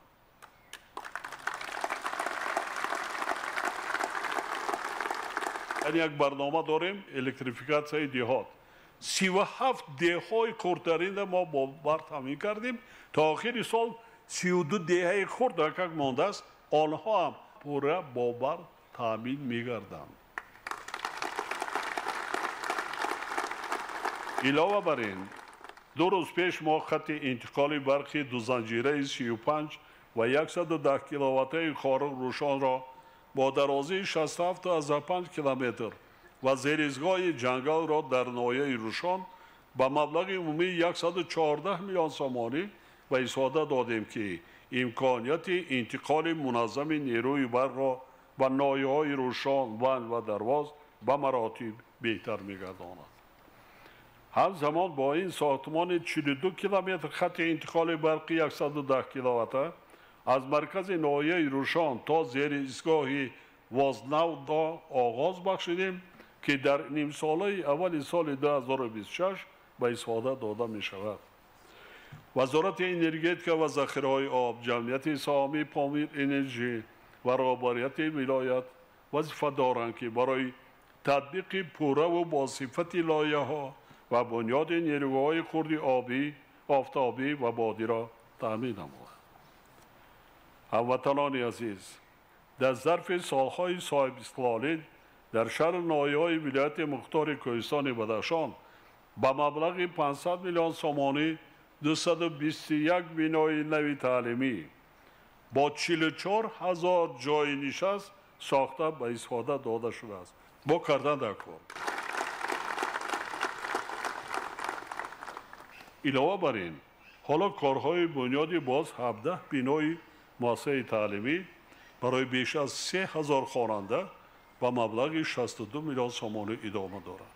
Speaker 9: Яъне як барнома дорем, электрификатсияи деҳот. 37 деҳҳои хурдтаринро мо бо барқ таъмин кардем. То охири сол 32 деҳаи хурд ҳаракат мондааст, онҳо ҳам пурра бо барқ таъмин мегарданд. Илова бар ин, 2 рӯз пеш мо хатти интиқоли барқи дузанҷираи 35 ва 110 киловаттаи Хоруғ Рӯшонро бо дарозии 67,5 километр ва зеризгоҳи ҷангалро дар ноҳияи Рӯшон ба маблағи умумии 114 миллион сомонӣ ба истифода додем, ки имконияти интиқоли муназзами нерӯи барқро ба ноҳияҳои Рӯшон, Ванҷ ва Дарвоз ба маротиб беҳтар мегардонад. Ҳамзамон бо ин сохтмони 42 километр хатти интиқоли барқи 110 киловатта аз маркази ноҳияи Рӯшон то зери истгоҳи Вознавдо оғоз бахшидем, ки дар нимсолаи аввали соли 2026 ба истифода дода мешавад. Вазорати энергетика ва захираҳои об, ҷамъияти саҳомии Помир Энерҷӣ ва роҳбарияти вилоят вазифа доранд, ки барои татбиқи пурраву бо сифати лоиҳаҳо ва бунёди нерӯгоҳҳои хурди обӣ, офтобӣ ва бодиро таъмин намояд. Ҳамватанони азиз, дар зарфи солҳои соҳибистиқлолӣ дар шаҳру ноҳияҳои вилояти мухтори Кӯҳистони Бадахшон ба маблағи 500 миллион сомонӣ 221 бинои нави таълимӣ бо 44 ҳазор ҷойи нишаст сохта ба истифода дода шудааст. Бо кардан дар кор. Илова бар ин, ҳоло корҳои бунёди боз 17 бинои муассисаи таълимӣ барои беш аз 3000 хонанда ба маблағи 62 миллион сомонӣ идома дорад.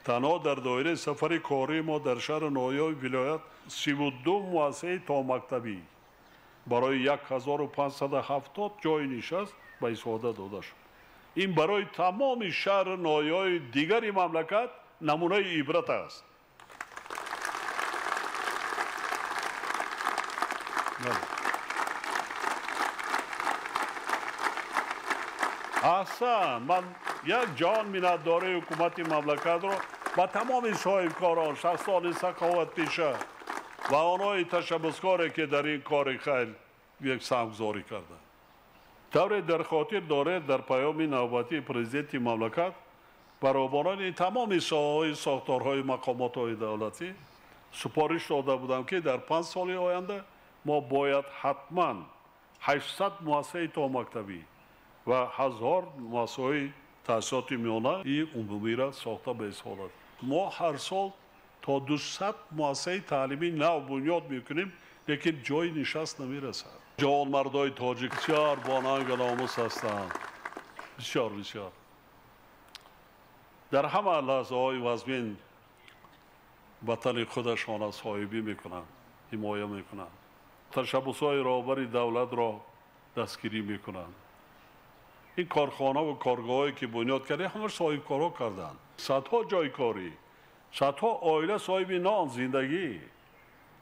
Speaker 9: Танҳо дар доираи сафари кории мо дар шаҳру ноҳияҳои вилоят 32 муассисаи томактабӣ барои 1570 ҷойи нишаст ба истифода дода шуд. Ин барои тамоми шаҳру ноҳияҳои дигари мамлакат намунаи ибрат аст. Аҳсан, ман як ҷон миннатдории ҳукумати мамлакатро ба тамоми соҳибкорон, шахсони саховатпеша ва онҳои ташаббускоре, ки дар ин кори хайр як саҳмгузорӣ карданд. Тавре дар хотир доред, дар паёми навбатии президенти мамлакат баробарони тамоми соҳаҳои сохторҳои мақомотҳои давлатӣ супориш дода будам, ки дар 5 соли оянда мо бояд ҳатман 800 муассисаи томактабӣ ва 1000 муассисаҳои таҳсилоти миёнаи умумиро сохта ба истифода. Мо ҳар сол то 200 муассисаи таълимии нав бунёд мекунем, лекин ҷойи нишаст намерасад. Ҷавонмардои тоҷик бисёр бонангу номус ҳастанд, бисёр бисёр. Дар ҳама лаҳзаҳои вазмин ватани худашонро соҳибӣ мекунанд, ҳимоя мекунанд, ташаббусҳои роҳбари давлатро дастгирӣ мекунанд. Ин корхонаву коргоҳое ки бунёд кардем, ҳамаш соҳибкорҳо карданд. Садҳо ҷойи корӣ, садҳо оила соҳиби нон, зиндагӣ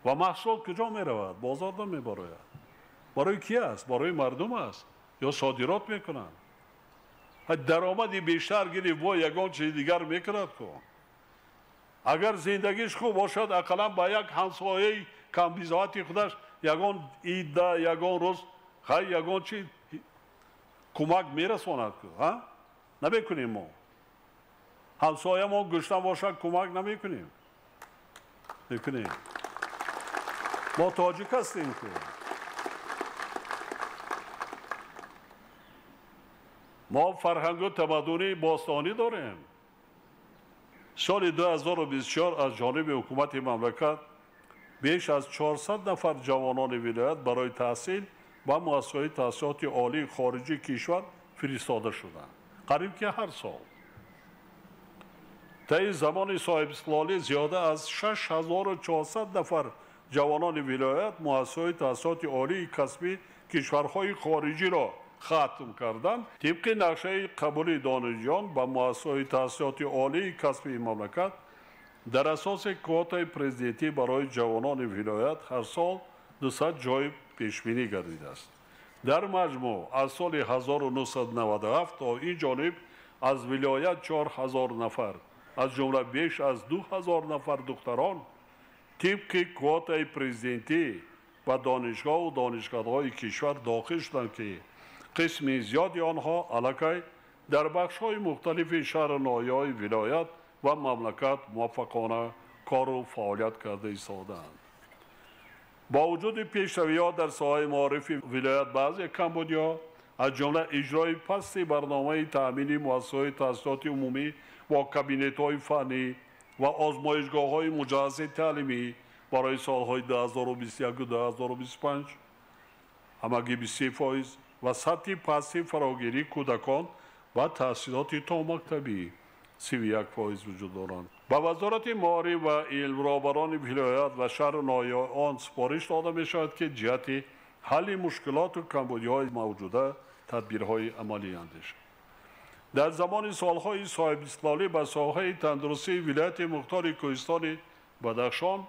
Speaker 9: ва маҳсулот куҷо меравад? Бозор намебарояд. Барои ки аст? Барои мардум аст. Ё содирот мекунанд. Даромади бештар гирифт, бо ягон чизи дигар мекунад ку. Агар зиндагиш хуб бошад, ақаллан ба як ҳамсояи камбизоати худаш ягон ида, ягон рӯз хай ягон чи кӯмак мерасонад ку. Намекунем мо. Ҳамсоямон гушна бошад, кӯмак намекунем. Мекунем. Мо тоҷик ҳастем ку. Мо фарҳангу тамаддуни бостонӣ дорем. Соли 2024 аз ҷониби ҳукумати мамлакат беш аз 400 нафар ҷавонони вилоят барои таҳсил ва муассисаҳои таҳсилоти олии хориҷии кишвар фиристода шуданд. Қариб ки ҳар сол. Таи замони соҳибистиқлолӣ зиёда аз 6400 нафар ҷавонони вилоят муассисаҳои таҳсилоти олии касбии кишварҳои хориҷиро хатм карданд. Тибқи нақшаи қабули донишҷӯён ба муассисаҳои таҳсилоти олии касбии мамлакат дар асоси квотаи президентӣ барои ҷавонони вилоят ҳар сол 200 ҷой пешбинӣ гардидааст. Дар маҷмӯъ аз соли 1997 то ин ҷониб аз вилоят 4000 нафар, аз ҷумла беш аз 2000 нафар духтарон тибқи квотаи президентӣ ба донишгоҳу донишкадаҳои кишвар дохил шуданд, ки қисми зиёди онҳо аллакай дар бахшҳои мухталифи шаҳру ноҳияҳои вилоят ва мамлакат муваффақона кору фаъолият карда истодаанд. Бо вуҷуди пешравиҳо дар соҳаи маорифи вилоят баъзе камбудиҳо, аз ҷумла иҷрои пасти барномаи таъмини муассисаҳои таҳсилоти умумӣ бо кабинетҳои фаннӣ ва озмоишгоҳҳои муҷаҳҳази таълимӣ барои солҳои 2021-2025 ҳамагӣ 23% ва сатҳи пасти фарогирии кӯдакон ба таҳсилоти томактабӣ 31% вуҷуд доранд. Ба Вазорати маориф ва илм, роҳбарони вилоят ва шаҳру ноҳияҳои он супориш дода мешавад, ки ҷиҳати ҳалли мушкилоту камбудиҳои мавҷуда тадбирҳои амалӣ андешанд. Дар замони солҳои соҳибистиқлолӣ ба соҳаи тандурустии вилояти мухтори Кӯҳистони Бадахшон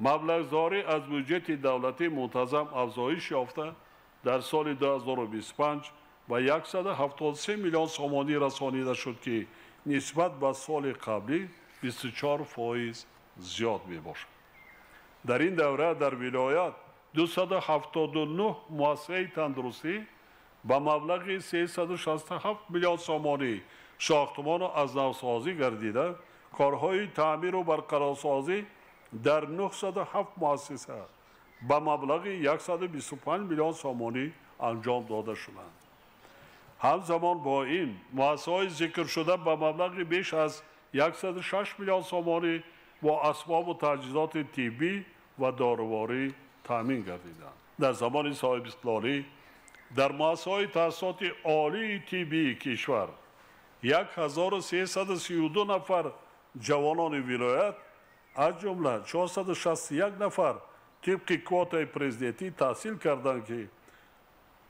Speaker 9: маблағгузорӣ аз буҷети давлатӣ мунтазам афзоиш ёфта дар соли 2025 ба 173 миллион сомонӣ расонида шуд, ки нисбат ба соли қаблӣ 24% зиёд мебошад. Дар ин давра дар вилоят 279 муассисаи тандурустӣ ба маблағи 367 миллион сомонӣ сохтмону аз навсозӣ гардида, корҳои таъмиру барқарорсозӣ дар 907 муассиса ба маблағи 125 миллион сомонӣ анҷом дода шуданд. Ҳамзамон бо ин муассисаҳои зикршуда ба маблағи беш аз 106 миллион сомонӣ бо асбобу таҷҳизоти тиббӣ ва доруворӣ таъмин гардиданд. Дар замони соҳибистиқлолӣ дар муассисаҳои таҳсилоти олии тиббии кишвар 1332 нафар ҷавонони вилоят, аз ҷумла 461 нафар тибқи квотаи президентӣ таҳсил карданд, ки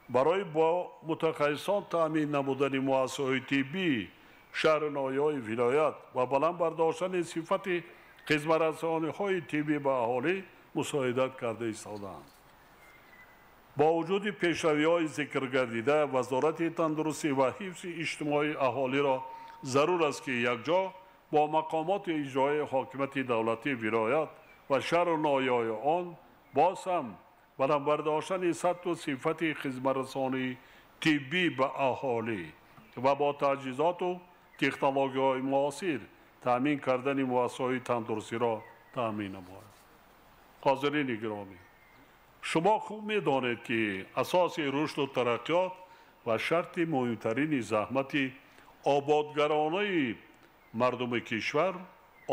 Speaker 9: барои бо мутахассисон таъмин намудани муассисаҳои тиббии шаҳру ноҳияҳои вилоят ва баланд бардоштани сифати хизматрасониҳои тиббӣ ба аҳолӣ мусоидат карда истодаанд. Бо вуҷуди пешравиҳои зикргардида, Вазорати тандурустӣ ва ҳифзи иҷтимоии аҳолиро зарур аст, ки якҷо бо мақомоти иҷроии ҳокимияти давлатии вилоят ва шаҳру ноҳияҳои он боз ҳам баланд бардоштани сатҳу сифати хизматрасонии тиббӣ ба аҳолӣ ва бо таҷҳизоту технологияҳои муосир таъмин кардани муассисаҳои тандурустиро таъмин намояд. Ҳозирини гиромӣ, шумо хуб медонед, ки асоси рушду тараққиёт ва шарти муҳимтарини заҳмати ободгаронаи мардуми кишвар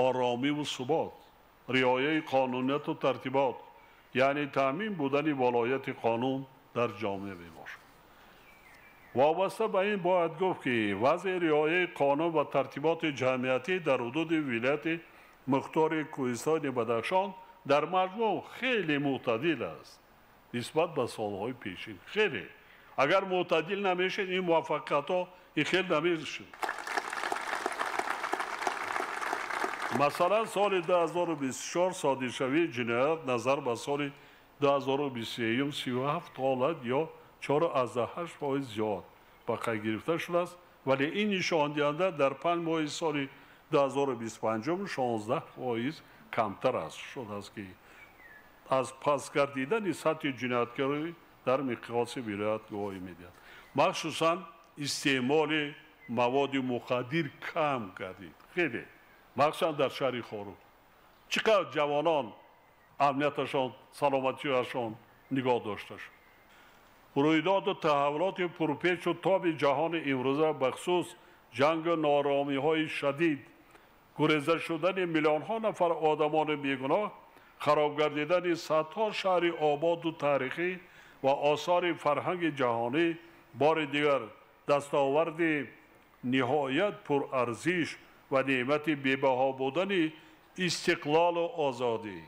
Speaker 9: оромиву субот, риояи қонунияту тартибот, яъне таъмин будани волояти қонун дар ҷомеа мебошад. Вобаста ба ин бояд гуфт, ки вазъи риояи қонун ва тартиботи ҷамъиятӣ дар ҳудуди вилояти мухтори Кӯҳистони Бадахшон дар маҷмӯъ хеле мӯътадил аст нисбат ба солҳои пешин. Хеле. Агар мӯътадил намешед, ин муваффақиятҳо ин хел намешуд. Масалан, соли 2024 содиршавии ҷиноят назар ба соли 2023 37 ҳолат ё 4,8% зиёд ба қайд гирифта шудааст, вале ин нишондиҳанда дар 5 моҳи соли 2025 16% камтар аст шудааст, ки аз пас гардидани сатҳи ҷинояткорӣ дар миқёси вилоят гувоҳӣ медиҳад. Махсусан истеъмоли маводи мухаддир кам гардид, хеле, махсусан дар шаҳри Хоруғ. Чӣ қадр ҷавонон амнияташон, саломатиашон нигоҳ дошта шуд. Рӯйдоду таҳаввулоти пурпечу тоби ҷаҳони имрӯза, бахусус ҷангу нооромиҳои шадид, гуреза шудани миллионҳо нафар одамони бегуноҳ, хароб гардидани садҳо шаҳри ободу таърихӣ ва осори фарҳанги ҷаҳонӣ бори дигар дастоварди ниҳоят пурарзиш ва неъмати бебаҳо будани истиқлолу озодӣ,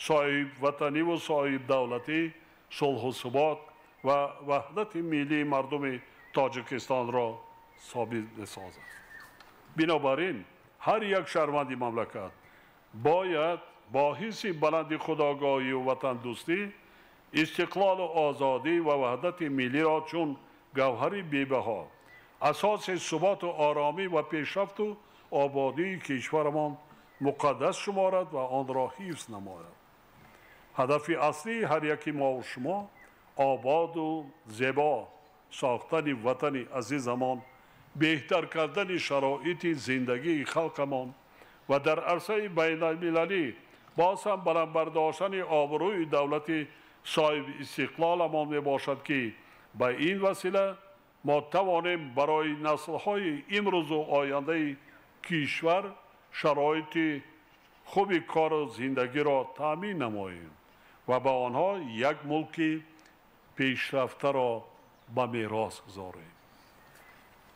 Speaker 9: соҳибватаниву соҳибдавлатӣ, сулҳу субот ва ваҳдати миллии мардуми Тоҷикистонро собит месозад. Бинобар ин ҳар як шаҳрванди мамлакат бояд бо ҳисси баланди худогоҳию ватандӯстӣ истиқлолу озодӣ ва ваҳдати миллиро чун гавҳари бебаҳо, асоси суботу оромӣ ва пешрафту ободии кишварамон муқаддас шуморад ва онро ҳифз намояд. Ҳадафи аслии ҳар яки мову шумо ободу зебо сохтани ватани азизамон, беҳтар кардани шароити зиндагии халқамон ва дар арсаи байналмилалӣ боз ҳам баланд бардоштани обрӯи давлати соҳибистиқлоламон мебошад, ки ба ин васила мо тавонем барои наслҳои имрӯзу ояндаи кишвар шароити хуби кору зиндагиро таъмин намоем ва ба онҳо як мулки пешрафтаро ба мерос гузорем.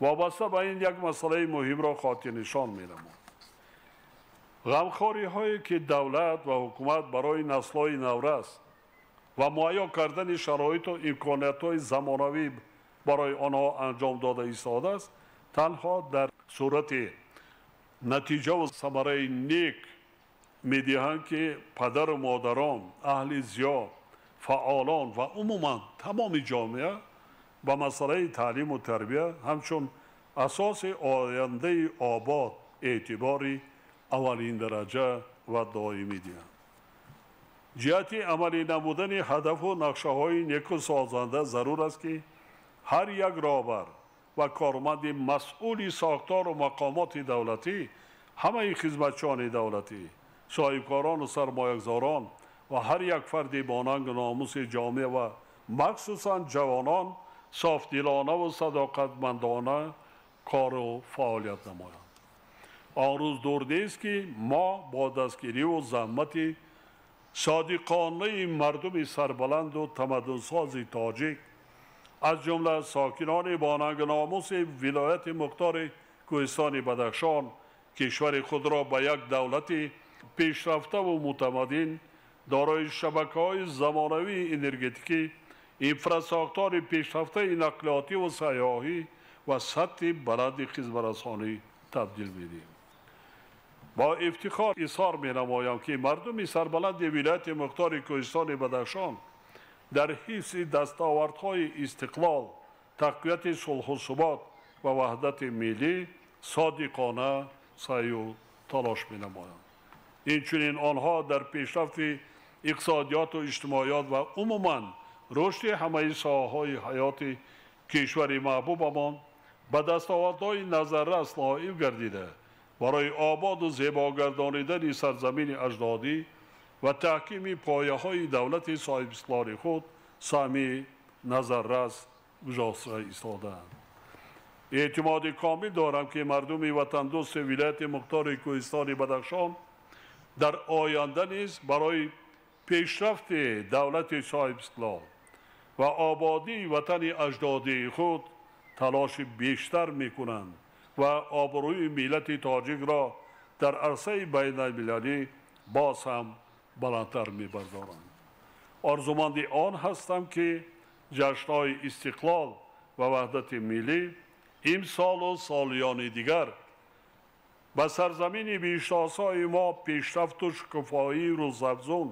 Speaker 9: Вобаста ба ин як масъалаи муҳимро хотирнишон менамоям. Ғамхориҳое ки давлат ва ҳукумат барои наслҳои наврас ва муҳайё кардани шароиту имкониятҳои замонавӣ барои онҳо анҷом дода истодааст, танҳо дар сурати натиҷаву самараи нек медиҳанд, ки падару модарон, аҳли зиё, фаъолон ва умуман тамоми ҷомеа ба масъалаи таълиму тарбия ҳамчун асоси ояндаи обод эътибори аввалиндараҷа ва доимӣ диҳанд. Ҷиҳати амалӣ намудани ҳадафу нақшаҳои неку созанда зарур аст, ки ҳар як роҳбар ва корманди масъули сохтору мақомоти давлатӣ, ҳамаи хизматчиёни давлатӣ, соҳибкорону сармоягузорон ва ҳар як фарди бо нангу номуси ҷомеа ва махсусан ҷавонон софдилонаву садоқатмандона кору фаъолият намоянд. Он рӯз дур нест, ки мо бо дастгириву заҳмати содиқонаи мардуми сарбаланду тамаддунсози тоҷик, аз ҷумла сокинони бо нангу номуси вилояти мухтори Кӯҳистони Бадахшон, кишвари худро ба як давлати пешрафтаву мутамаддин, дорои шабакаҳои замонавии энергетикӣ, инфрасохтори пешрафтаи нақлиётиву сайёҳӣ ва сатҳи баланди хизматрасонӣ табдил медиҳем. Бо ифтихор изҳор менамоям, ки мардуми сарбаланди вилояти мухтори Кӯҳистони Бадахшон дар ҳифзи дастовардҳои истиқлол, тақвияти сулҳу субот ва ваҳдати миллӣ содиқона саъю талош менамоянд. Инчунин онҳо дар пешрафти иқтисодиёту иҷтимоиёт ва умуман рушди ҳамаи соҳаҳои ҳаёти кишвари маҳбубамон ба дастовардҳои назаррас ноил гардида, барои ободу зебо гардонидани сарзамини аҷдодӣ ва таҳкими пояҳои давлати соҳибистиқлоли худ саҳми назаррас гузошта истодаанд. Эътимоди комил дорам, ки мардуми ватандӯсти вилояти мухтори Кӯҳистони Бадахшон дар оянда низ барои пешрафти давлати соҳибистиқлол ва ободии ватани аҷдодии худ талоши бештар мекунанд ва обрӯи миллати тоҷикро дар арсаи байналмилалӣ боз ҳам баландтар мебардоранд. Орзуманди он ҳастам, ки ҷашнҳои истиқлол ва ваҳдати миллӣ имсолу солиёни дигар ба сарзамини биҳиштосои мо пешрафту шукуфоии рӯзафзун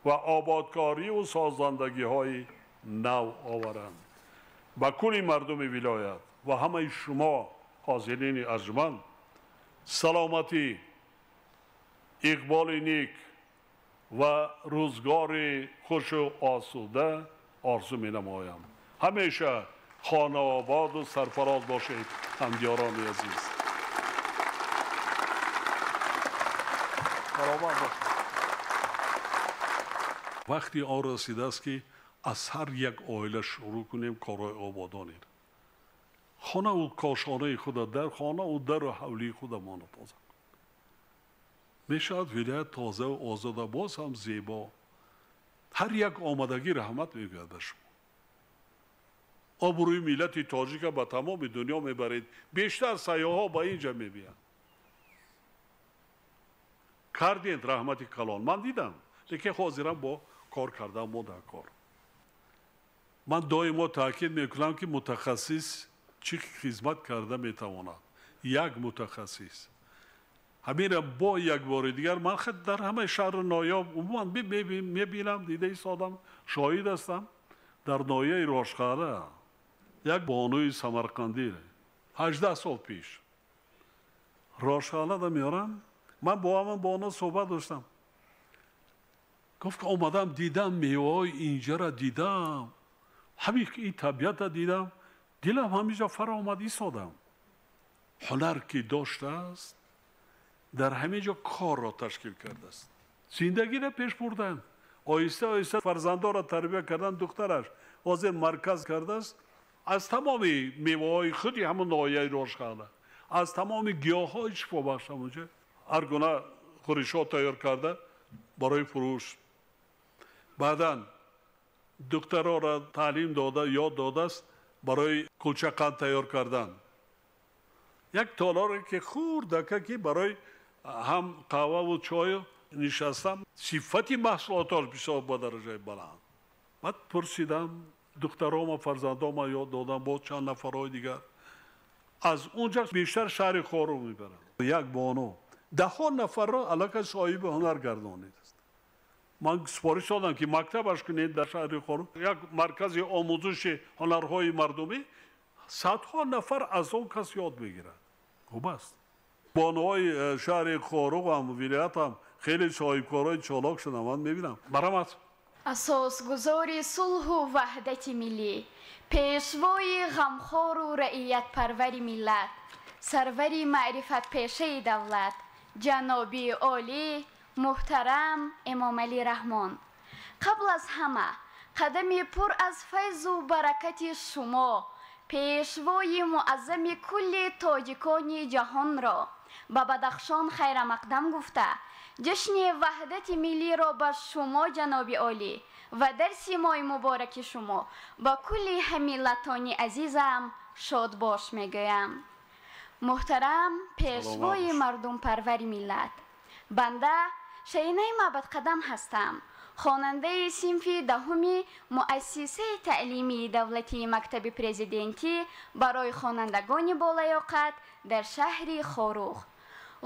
Speaker 9: ва ободкориву созандагиҳои нав оваранд. Ба кулли мардуми вилоят ва ҳамаи шумо ҳозирини арҷманд саломатӣ, иқболи ник ва рӯзгори хушу осуда орзу менамоям. Ҳамеша хонаободу сарфароз бошед, ҳамдиёрони азиз. Саломат бошед. Вақти он расидааст, ки аз ҳар як оила шурӯъ кунем корҳои ободонеро. Хонаву кошонаи худа, дар хонаву дару ҳавлии худамонро тоза кунем. Мешавад вилоят тозаву озода, боз ҳам зебо. Ҳар як омадагӣ раҳмат мегӯяд ба шумо. Обрӯи миллати тоҷика ба тамоми дунё мебаред. Бештар сайёҳҳо ба ин ҷа мебиёнд. Кардед раҳмати калон. Ман дидам, лекин ҳозирам бо кор кардан мо дар кор. Ман доимо таъкид мекунам, ки мутахассис чӣ хизмат карда метавонад. Як мутахассис. Ҳаминро бо як бори дигар ман дар ҳамаи шаҳру ноҳия умуман мебинам, дида истодам, шоҳид ҳастам. Дар ноҳияи Рошқара як бонуи самарқандӣ 18 сол пеш Рошқалада меорам. Ман бо ҳамон бону суҳбат доштам. Гуфт, ки омадам, дидам меваҳои инҷара, дидам ҳамин ин табиата дидам, дилам ҳаминҷо фаро омад, истодам. Ҳунар ки доштааст, дар ҳамин ҷо корро ташкил кардааст, зиндагиро пеш бурдан, оҳиста оҳиста фарзандонро тарбия кардан. Духтараш ҳозир марказ кардааст аз тамоми меваҳои худи ҳамон ноҳияи Рошқала, аз тамоми гиёҳҳои шифобахш ҳамонҷо ҳар гуна хӯришҳо тайёр карда барои фурӯш. Баъдан духтарора таълим дода, ёд додааст барои кулчақанд тайёр кардан. Як толоре ки хурдака, ки барои ҳам қаҳваву чою нишастам, сифати маҳсулоташ бисёр ба дараҷаи баланд. Баъд пурсидам, духтарома, фарзандома ёд додам, боз чанд нафарҳои дигар. Аз унҷа бештар шаҳри Хорум мебаранд. Як бону даҳҳо нафарро аллакай соҳиби ҳунар гардонидааст. Ман супориш додам, ки мактабаш кунед дар шаҳри Хорум, як маркази омӯзиши ҳунарҳои мардумӣ. Садҳо нафар аз он кас ёд мегирад. Хуб аст. Бонуҳои шаҳри Хоруғ ҳам, вилоят ҳам хеле соҳибкорои чолок шуданд, ман мебинам. Марҳамат.
Speaker 3: Асосгузори сулҳу ваҳдати миллӣ, пешвои ғамхору раиятпарвари миллат, сарвари маърифатпешаи давлат, ҷаноби олӣ муҳтарам Эмомалӣ Раҳмон. Қабл аз ҳама қадами пур аз файзу баракати шумо, пешвои муаззами кулли тоҷикони ҷаҳонро ба Бадахшон хайрамақдам гуфта, ҷашни ваҳдати миллиро ба шумо ҷаноби олӣ ва дар симои мубораки шумо ба кулли ҳаммиллатони азизам шодбош мегӯям. Муҳтарам пешвои мардумпарвари миллат, банда Шаинаи Маъбадқадам ҳастам, хонандаи синфи 10 муассисаи таълимии давлатии мактаби президентӣ барои хонандагони болаёқат дар шаҳри Хоруғ.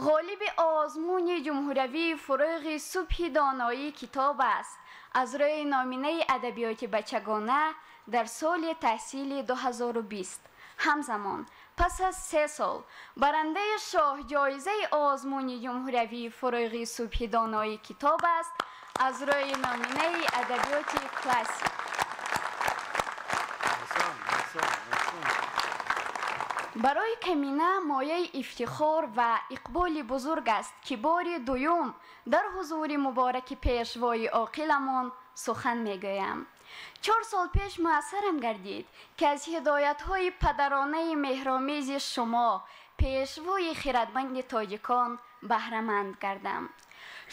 Speaker 3: Ғолиби озмуни ҷумҳуриявии фурӯғи субҳи доноӣ китоб аст аз рӯи номинаи адабиёти бачагона дар соли таҳсили 2020. Ҳамзамон пас аз 3 сол барандаи шоҳҷоизаи озмуни ҷумҳуриявии фурӯғи субҳи доноӣ китоб аст аз рӯи номинаи адабиёти классик. Барои камина мояи ифтихор ва иқболи бузург аст, ки бори дуюм дар ҳузури мубораки пешвои оқиламон сухан мегӯям. 4 сол пеш муассарам гардид, ки аз ҳидоятҳои падаронаи меҳромези шумо, пешвои хирадманди тоҷикон, баҳраманд гардам.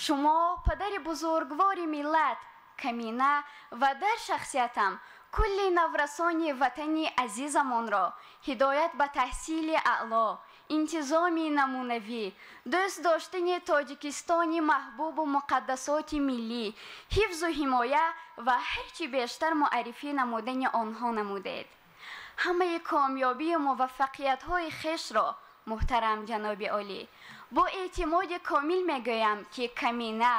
Speaker 3: Шумо падари бузургвори миллат, камина ва дар шахсиятам кулли наврасони ватани азизамонро ҳидоят ба таҳсили аъло, интизоми намунавӣ, дӯст доштани Тоҷикистони маҳбубу муқаддасоти миллӣ, ҳифзу ҳимоя ва ҳарчи бештар муаррифӣ намудани онҳо намудед. Ҳамаи комёбию муваффақиятҳои хешро, муҳтарам ҷаноби олӣ, бо эътимоди комил мегӯям, ки камина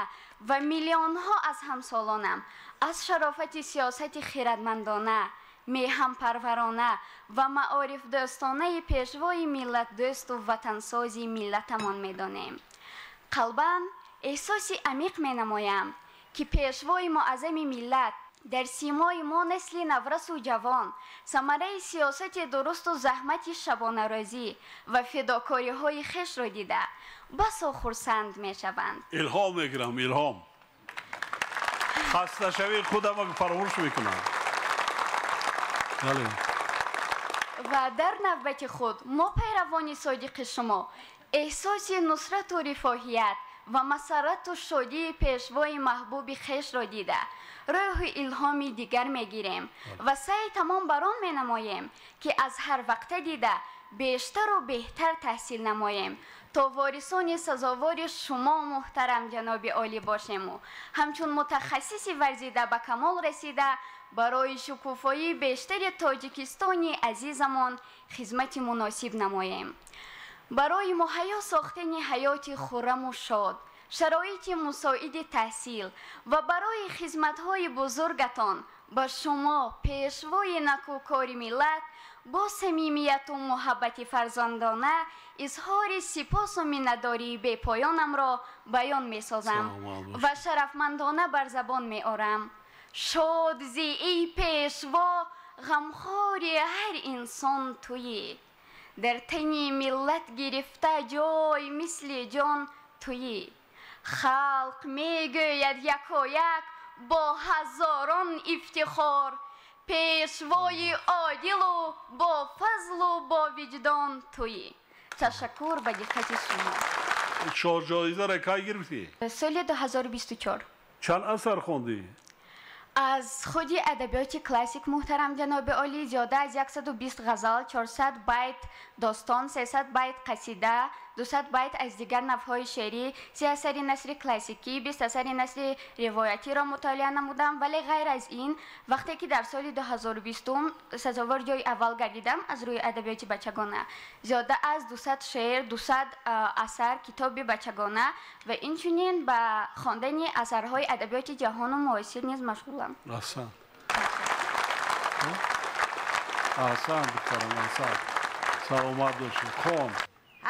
Speaker 3: ва миллионҳо аз ҳамсолонам аз шарофати сиёсати хирадмандона, меҳанпарварона ва маорифдӯстонаи пешвои миллатдӯсту ватансози миллатамон медонем. Қалбан эҳсоси амиқ менамоям, ки пешвои муаззами миллат дар симои мо насли наврасу ҷавон самараи сиёсати дурусту заҳмати шабонарӯзӣ ва фидокориҳои хешро дида басо хурсанд мешаванд.
Speaker 9: Илҳом мегирам, илҳом. Хасташавии худам фаромӯш мекунам.
Speaker 3: Ва дар навбати худ мо пайравони содиқи шумо эҳсоси нусрату рифоҳият ва масаррату шодии пешвои маҳбуби хешро дида рӯҳу илҳоми дигар мегирем ва саъи тамом бар он менамоем, ки аз ҳар вақта дида бештару беҳтар таҳсил намоем, то ворисони сазовори шумо муҳтарам ҷаноби олӣ бошему ҳамчун мутахассиси варзида ба камол расида барои шукуфоии бештари Тоҷикистони азизамон хизмати муносиб намоем. Барои муҳайё сохтани ҳаёти хурраму шод, шароити мусоиди таҳсил ва барои хизматҳои бузургатон ба шумо, пешвои накӯкори миллат, бо самимияту муҳаббати фарзандона изҳори сипосу миннатдории бепоёнамро баён месозам ва шарафмандона бар забон меорам. Шод зи эй пешво, ғамхори ҳар инсон туӣ, дар тани миллат гирифта ҷой мисли ҷон туӣ. Халқ мегӯяд якояк бо ҳазорон ифтихор, пешвои одилу бо фазлу бо виҷдон туӣ. Ташаккур ба диққати шумо.
Speaker 9: Шоҳҷоизаро кай гирифтӣ?
Speaker 3: Соли 2024.
Speaker 9: Чанд асар хондӣ?
Speaker 3: Аз худи адабиёти классик, муҳтарам ҷаноби олӣ, зиёда аз 120 ғазал, 400 байт достон, 300 байт қасида, 200 байт аз дигар навъҳои шеърӣ, 3 асари насри классикӣ, 20 асари насри ривоятиро мутолиа намудам. Вале ғайр аз ин, вақте ки дар соли 2020 сазовор ҷои аввал гардидам аз рӯи адабиёти бачагона, зиёда аз 200 шеър, 200 асар китоби бачагона ва инчунин ба хондани асарҳои адабиёти ҷаҳону муосир низ машғулам.
Speaker 9: Аҳсан. Аҳсан, духтарам, аҳсан. Саломат бошед. Хон.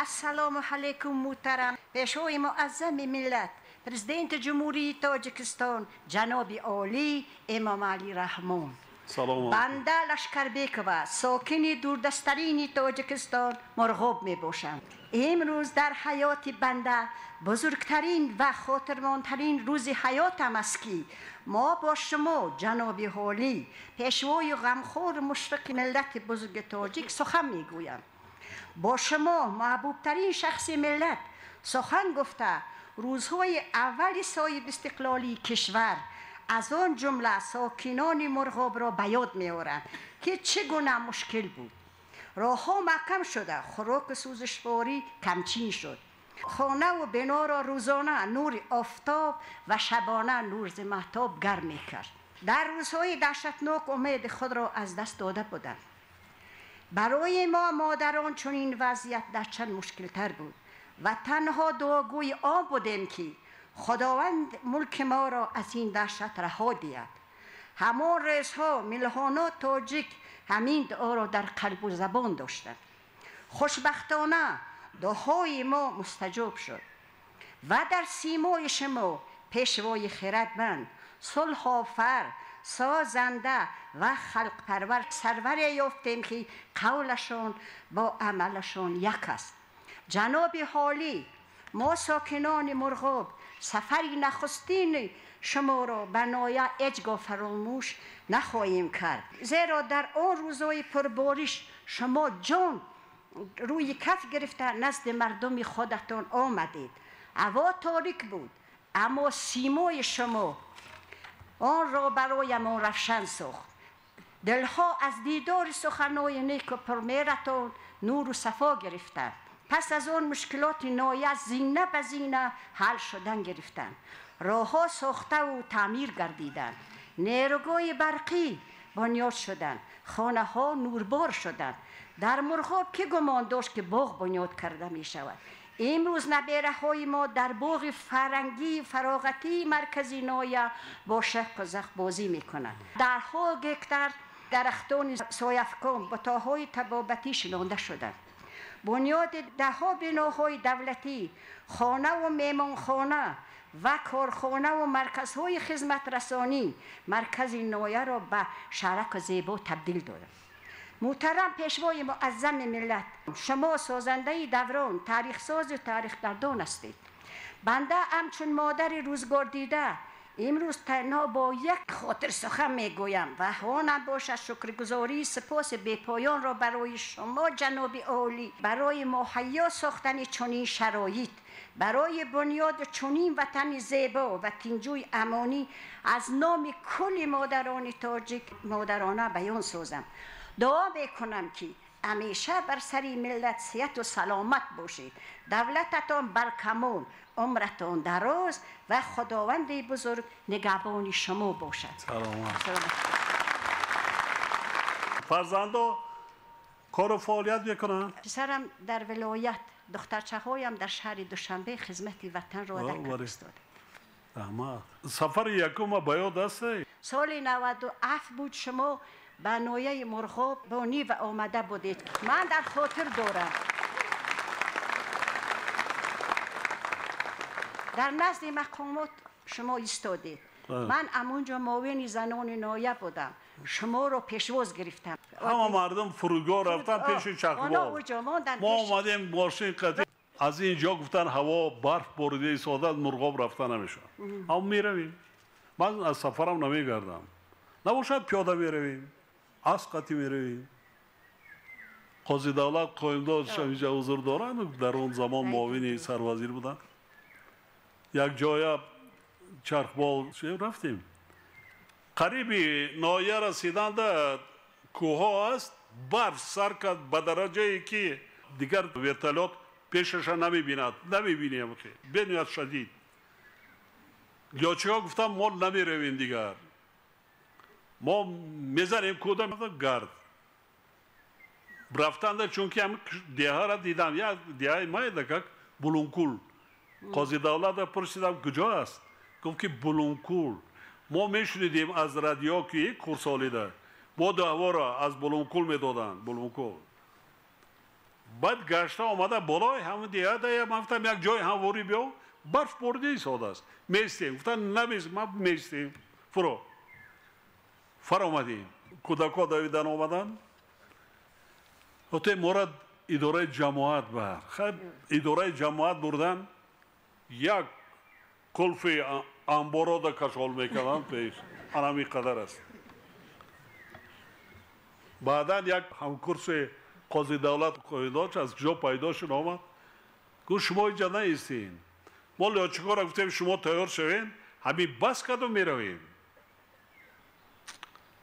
Speaker 5: Ассалому алайкум, муҳтарам Пешвои муаззами миллат, Президенти Ҷумҳурии Тоҷикистон ҷаноби олӣ Эмомалӣ Раҳмон.
Speaker 9: Салом.
Speaker 5: Банда Лашкарбекова, сокини дурдасттарини Тоҷикистон Мурғоб мебошам. Имрӯз дар ҳаёти банда бузургтарин ва хотирмондтарин рӯзи ҳаётам аст, ки мо бо шумо ҷаноби олӣ, пешвои ғамхору мушфиқи миллати бузурги тоҷик сухан мегӯям. Бо шумо маҳбубтарин шахси миллат сухан гуфта, рӯзҳои аввали соҳибистиқлолии кишвар, аз он ҷумла сокинони Мурғобро ба ёд меорам, ки чӣ гуна мушкил буд. Роҳҳо маҳкам шуда, хӯроку сӯзишворӣ камчин шуд. Хонаву биноро рӯзона нури офтоб ва шабона нури маҳтоб гарм мекард. Дар рӯзҳои даҳшатнок умеди худро аз даст дода будам. Барои мо модарон чунин вазъият дар чанд мушкилтар буд ва танҳо дуогӯи он будем, ки Худованд мулки моро аз ин даҳшат раҳо диҳад. Ҳамон рӯзҳо миллионҳо тоҷик ҳамин дуоро дар қалбу забон доштанд. Хушбахтона дуоҳои мо мустаҷоб шуд ва дар симои шумо пешвои хирадманд, сулҳофар, созанда ва халқпарвар сарваре ёфтем, ки қавлашон бо амалашон як аст. Ҷаноби олӣ, мо сокинони Мурғоб сафари нахустини шуморо ба ноя ҳеҷ гоҳ фаромӯш нахоҳем кард, зеро дар он рӯзҳои пурбориш шумо ҷон рӯи каф гирифта назди мардуми худатон омадед. Ҳаво торик буд, аммо симои шумо онро бароямон равшан сохт. Дилҳо аз дидори суханои неку пурмеҳратон нуру сафо гирифтанд. Пас аз он мушкилоти ноя зина ба зина ҳал шудан гирифтанд. Роҳҳо сохтаву таъмир гардиданд, нерӯгоҳи барқӣ бунёд шуданд, хонаҳо нурбор шуданд. Дар Мурғоб кӣ гумон дошт, ки боғ бунёд карда мешавад? Имрӯз набераҳои мо дар боғи фарангии фароғатии маркази ноя бо шавқу завқ бозӣ мекунанд. Даҳҳо гектар дарахтони сояфкон, бутоҳои табобатӣ шинонда шуданд. Бунёди даҳҳо биноҳои давлатӣ, хонаву меҳмонхона ва корхонаву марказҳои хизматрасонӣ маркази нояро ба шаҳраку зебо табдил доданд. Муҳтарам Пешвои муаззами миллат, шумо созандаи даврон, таърихсозу таърихгардон ҳастед. Банда ҳамчун модари рӯзгордида имрӯз танҳо бо як хотир сухан мегӯям ва онам бошад шукргузории сипоси бепоёнро барои шумо ҷаноби олӣ, барои муҳайё сохтани чунин шароит, барои бунёди чунин ватани зебо ва тинҷуи амонӣ аз номи кулли модарони тоҷик модарона баён созам. Дуо мекунам, ки ҳамеша бар сари миллат сиҳату саломат бошед, давлататон баркамол, умратон дароз ва Худованди бузург нигаҳбони шумо бошад.
Speaker 9: Саломат. Фарзандо кору фаъолият мекунанд?
Speaker 5: Писарам дар вилоят, духтарчаҳоям дар шаҳри Душанбе хизмати ватанро ада карда истода.
Speaker 9: Раҳмат. Сафари якума ба ёд аст?
Speaker 5: Соли 97 буд, шумо ба нояи Мурғоб бо Нива омада будед. Ман дар хотир дорам. Дар назди мақомот шумо истодед. Ман амонҷо муовини занони ноя будам. Шуморо пешвоз гирифтам.
Speaker 9: Ҳама мардум фурудгоҳ рафтан пеши чахбор. Мо омадем мошин қатӣ. Аз ин ҷо гуфтан ҳаво барф борида истодад, Мурғоб рафта намешавад. Аммо меравем. Ман аз сафарам намегардам. Набошад пиёда меравем, асп қатӣ меравем. Қози давлат Қоимдод инҷа ҳузур доранд, дар он замон муовини сарвазир буданд. Як ҷоя чархбол рафтем. Қариби ноҳия расиданда кӯҳҳо аст, барф сар кард ба дараҷае, ки дигар вертолёт пешаша намебинад, намебинем, бениҳоят шадид. Лётчикҳо гуфтанд, мо намеравем дигар, мо мезанем кӯда гард. Рафтанда, чунки ҳам деҳаро дидам, як деҳаи майда как Булункул. Қози давлатро пурсидам, куҷо аст? Гуфт, ки Булункул. Мо мешунидем аз радио, ки курсолида Боду ҳаворо аз Булункул медоданд, Булункул. Баъд гашта омада болои ҳамон деҳа, ман гуфтам як ҷои ҳамворӣ биё, барф борида истодааст. Местем. Гуфтанд наместем, ман местем. Фуро. Фаромадем. Кӯдакҳо давидан омаданд. Ҳотте мора идораи ҷамоат бар. Хайр, идораи ҷамоат бурдан, як кулфи амборода кашол мекарданд пеш. Анами қадар аст. Баъдан як ҳамкурси Қози Давлат Қоидоч аз ҷо пайдо шуд, омад. Гуфт шумо инҷа наистед. Мо лётчикҳоро гуфтем шумо тайёр шавед, ҳамин бас кардум меравем.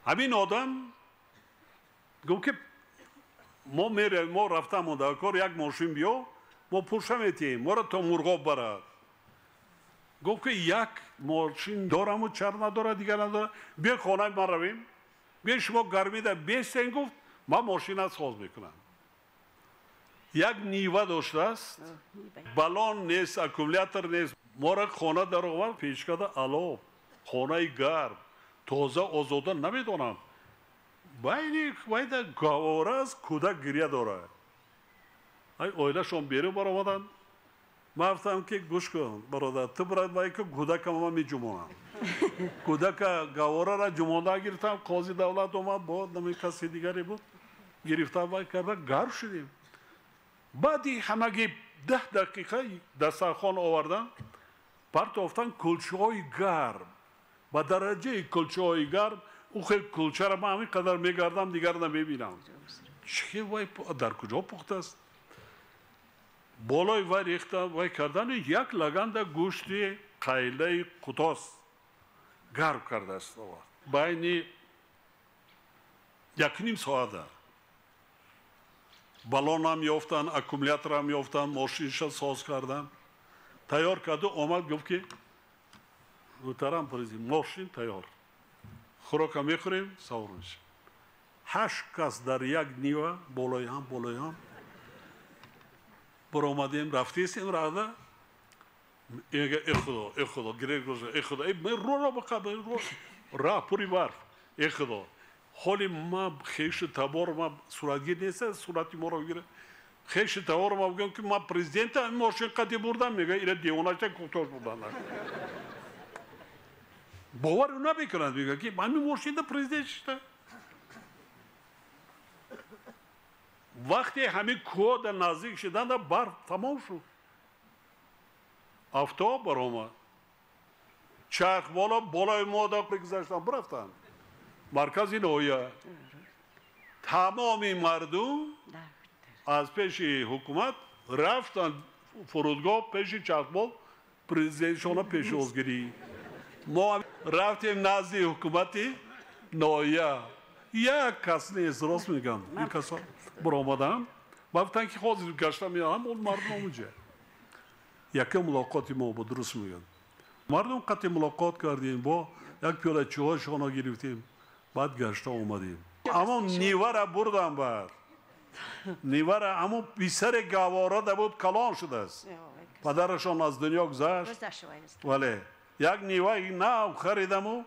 Speaker 9: Ҳамин одам гуфт ки мо меравем, мо рафтам дар кор, як мошин биё, мо пулша метиҳем, моро то Мурғоб барад. Гуфт ки як мошин дораму чар надорад, дигар надорад, биё хонаи ман равем, биё шумо гармида бестен, гуфт ман мошина соз мекунам. Як Нива доштааст, балон нест, аккумулятор нест. Моро хона даровард, печкада алов, хонаи гарм, тоза, озода, намедонам. Байни вайда гаҳвора аст, кӯдак гиря дорад. Ай оилашон берун баромаданд. Ман гуфтам ки гӯш кун, бародар, ту брат вай ки кӯдакам ман меҷумонам. Кӯдака гаҳвораро ҷумонда гирифтам, Қози Давлат омад, бо нами каси дигаре буд, гирифтам вай карда, гарм шудем. Баъди ҳамаги 10 дақиқа дастархон овардан, партофтан кулчаҳои гарм. Ба дараҷаи кулчаҳои гарм, ӯ хел кулчаро ман ҳамин қадар мегардам, дигар намебинам. Чӣ вай дар куҷо пухтааст? Болои вай рехта вай кардани як лаганда гӯшти қайлаи қутос гарм кардааст овард. Байни 1,5 соата балонам ёфтанд, аккумуляторам ёфтанд, мошинша соз карданд. Тайёр карду омад, гуфт ки муҳтарам президент, мошин тайёр. Хӯрока мехӯрем, савор мешавем. 8 кас дар як Нива болои ҳам баромадем, рафтесем рада. Мега э худо, э худо, гирек гуза, э худо, э роро ба қабр, ра пури барф, э худо. Ҳоли ма хешу табор ма суратгир нест, сурати моро гира. Хешу табор ма бигӯям ки ма президента мошин қади бурдам, мега ира девонача кӯтош бурдан. Бовар намекунад, мега ки ҳамин мошинда президент шиста. Вақте ҳамин кӯҳ наздик шуданда барф тамом шуд. Авто баромад. Чарх боло болои мо да гузаштан бирафтанд. Маркази ноҳия. Тамоми мардум аз пеши ҳукумат рафтанд фурудгоҳ пеши чархбол президентшона пешвозгирӣ. Мо рафтем назди ҳукумати ноҳия. Як кас нест, рост мегӯям. Ин касо баромаданд. Ба гуфтанд ки ҳозир гашта меоям, он мардум онҷа. Якум мулоқоти мо буд, дуруст мегӯям. Мардум қатъи мулоқот кардем, бо як пиёла чойшона гирифтем, баъд гашта омадем. Аммо Нивара бурдам баъд. Нивара аммо писаре гаҳвора буд, калон шудааст. Падарашон аз дунё гузашт. Вале як Ниваи нав харидаму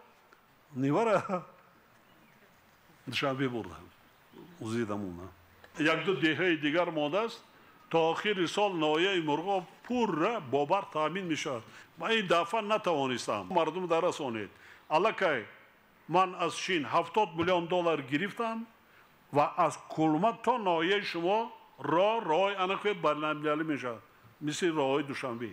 Speaker 9: Нивара Душанбе бурдам. Узидам уна. Як-ду деҳаи дигар мондааст. То охири сол ноҳияи Мурғоб пурра бо барқ таъмин мешавад. Ман ин дафъа натавонистам. Мардум дарасонед. Аллакай ман аз Чин 70 миллион доллар гирифтам ва аз Кулма то ноҳияи шумо роҳи анакои байналмилалӣ мешавад, мисли роҳҳои Душанбе.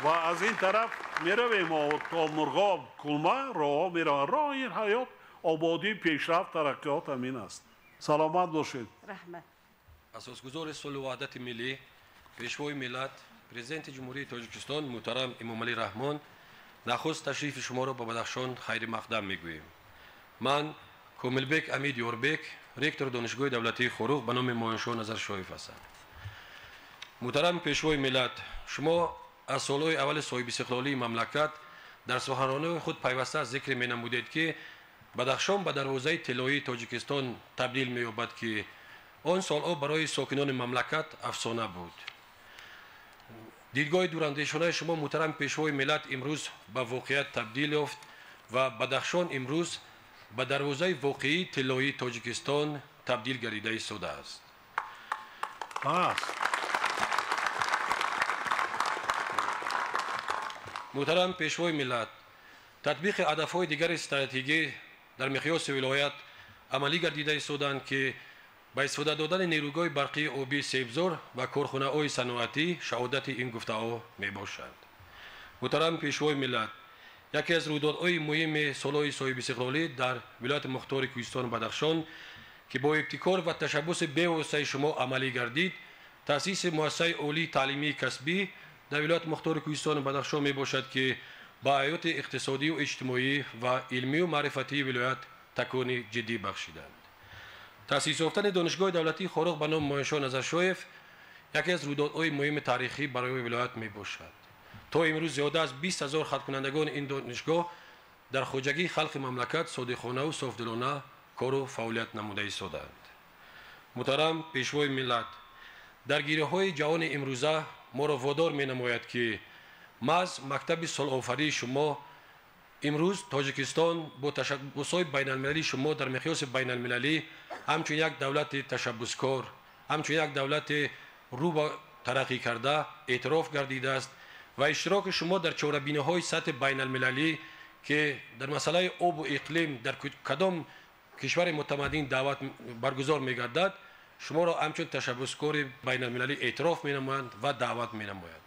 Speaker 9: Ва аз ин тараф меравем то Мурғоб, Кулма роҳҳо мераванд. Роҳи ҳаёт, ободӣ, пешрафт, тараққиёт ҳамин аст. Саломат бошед.
Speaker 5: Раҳмат.
Speaker 6: Асосгузори сулҳу ваҳдати миллӣ, пешвои миллат, президенти Ҷумҳурии Тоҷикистон муҳтарам Эмомалӣ Раҳмон, нахуст ташрифи шуморо ба Бадахшон хайри мақдам мегӯем. Ман Комилбек Амид Ёрбек, ректори Донишгоҳи давлатии Хоруғ ба номи Моиншоҳ Назаршоев ҳастам. Муҳтарам пешвои миллат, шумо аз солҳои аввали соҳибистиқлолии мамлакат дар суханрониҳои худ пайваста зикр менамудед, ки Бадахшон ба дарвозаи тиллоии Тоҷикистон табдил меёбад, ки он солҳо барои сокинони мамлакат афсона буд. Дидгоҳи дурандешонаи шумо, муҳтарам пешвои миллат, имрӯз ба воқеият табдил ёфт ва Бадахшон имрӯз ба дарвозаи воқеии тиллоии Тоҷикистон табдил гардида истодааст. Муҳтарам Пешвои миллат, татбиқи ҳадафҳои дигари стратегӣ дар миқёси вилоят амалӣ гардида истодаанд, ки ба истифода додани нерӯгоҳи барқии обии Себзор ва корхонаҳои саноатӣ шаҳодати ин гуфтаҳо мебошанд. Муҳтарам Пешвои миллат, яке аз рӯйдодҳои муҳими солҳои соҳибистиқлолӣ дар вилояти мухтори Кӯҳистону Бадахшон, ки бо ибтикор ва ташаббуси бевоситаи шумо амалӣ гардид, таъсиси муассисаи олии таълимии касбӣ дар вилояти мухтори Кӯҳистону Бадахшон мебошад, ки ба ҳаёти иқтисодию иҷтимоӣ ва илмию маърифатии вилоят такони ҷиддӣ бахшиданд. Таъсис ёфтани Донишгоҳи давлатии Хоруғ ба номи Моиншоҳ Назаршоев яке аз рӯйдодҳои муҳими таърихӣ барои вилоят мебошад. То имрӯз зиёда аз 20 ҳазор хаткунандагони ин донишгоҳ дар хоҷагии халқи мамлакат содиқонаву софдилона кору фаъолият намуда истодаанд. Муҳтарам Пешвои миллат, даргириҳои ҷаҳони имрӯза моро водор менамояд, ки маҳз мактаби солофарии шумо имрӯз Тоҷикистон бо ташаббусҳои байналмилалии шумо дар миқёси байналмилалӣ ҳамчун як давлати ташаббускор, ҳамчун як давлати рӯ ба тараққӣ карда эътироф гардидааст ва иштироки шумо дар чорабиниҳои сатҳи байналмилалӣ, ки дар масъалаи обу иқлим дар кадом кишвари мутамаддин даъват баргузор мегардад, шуморо ҳамчун ташаббускори байналмилалӣ эътироф менамоянд ва даъват менамоянд.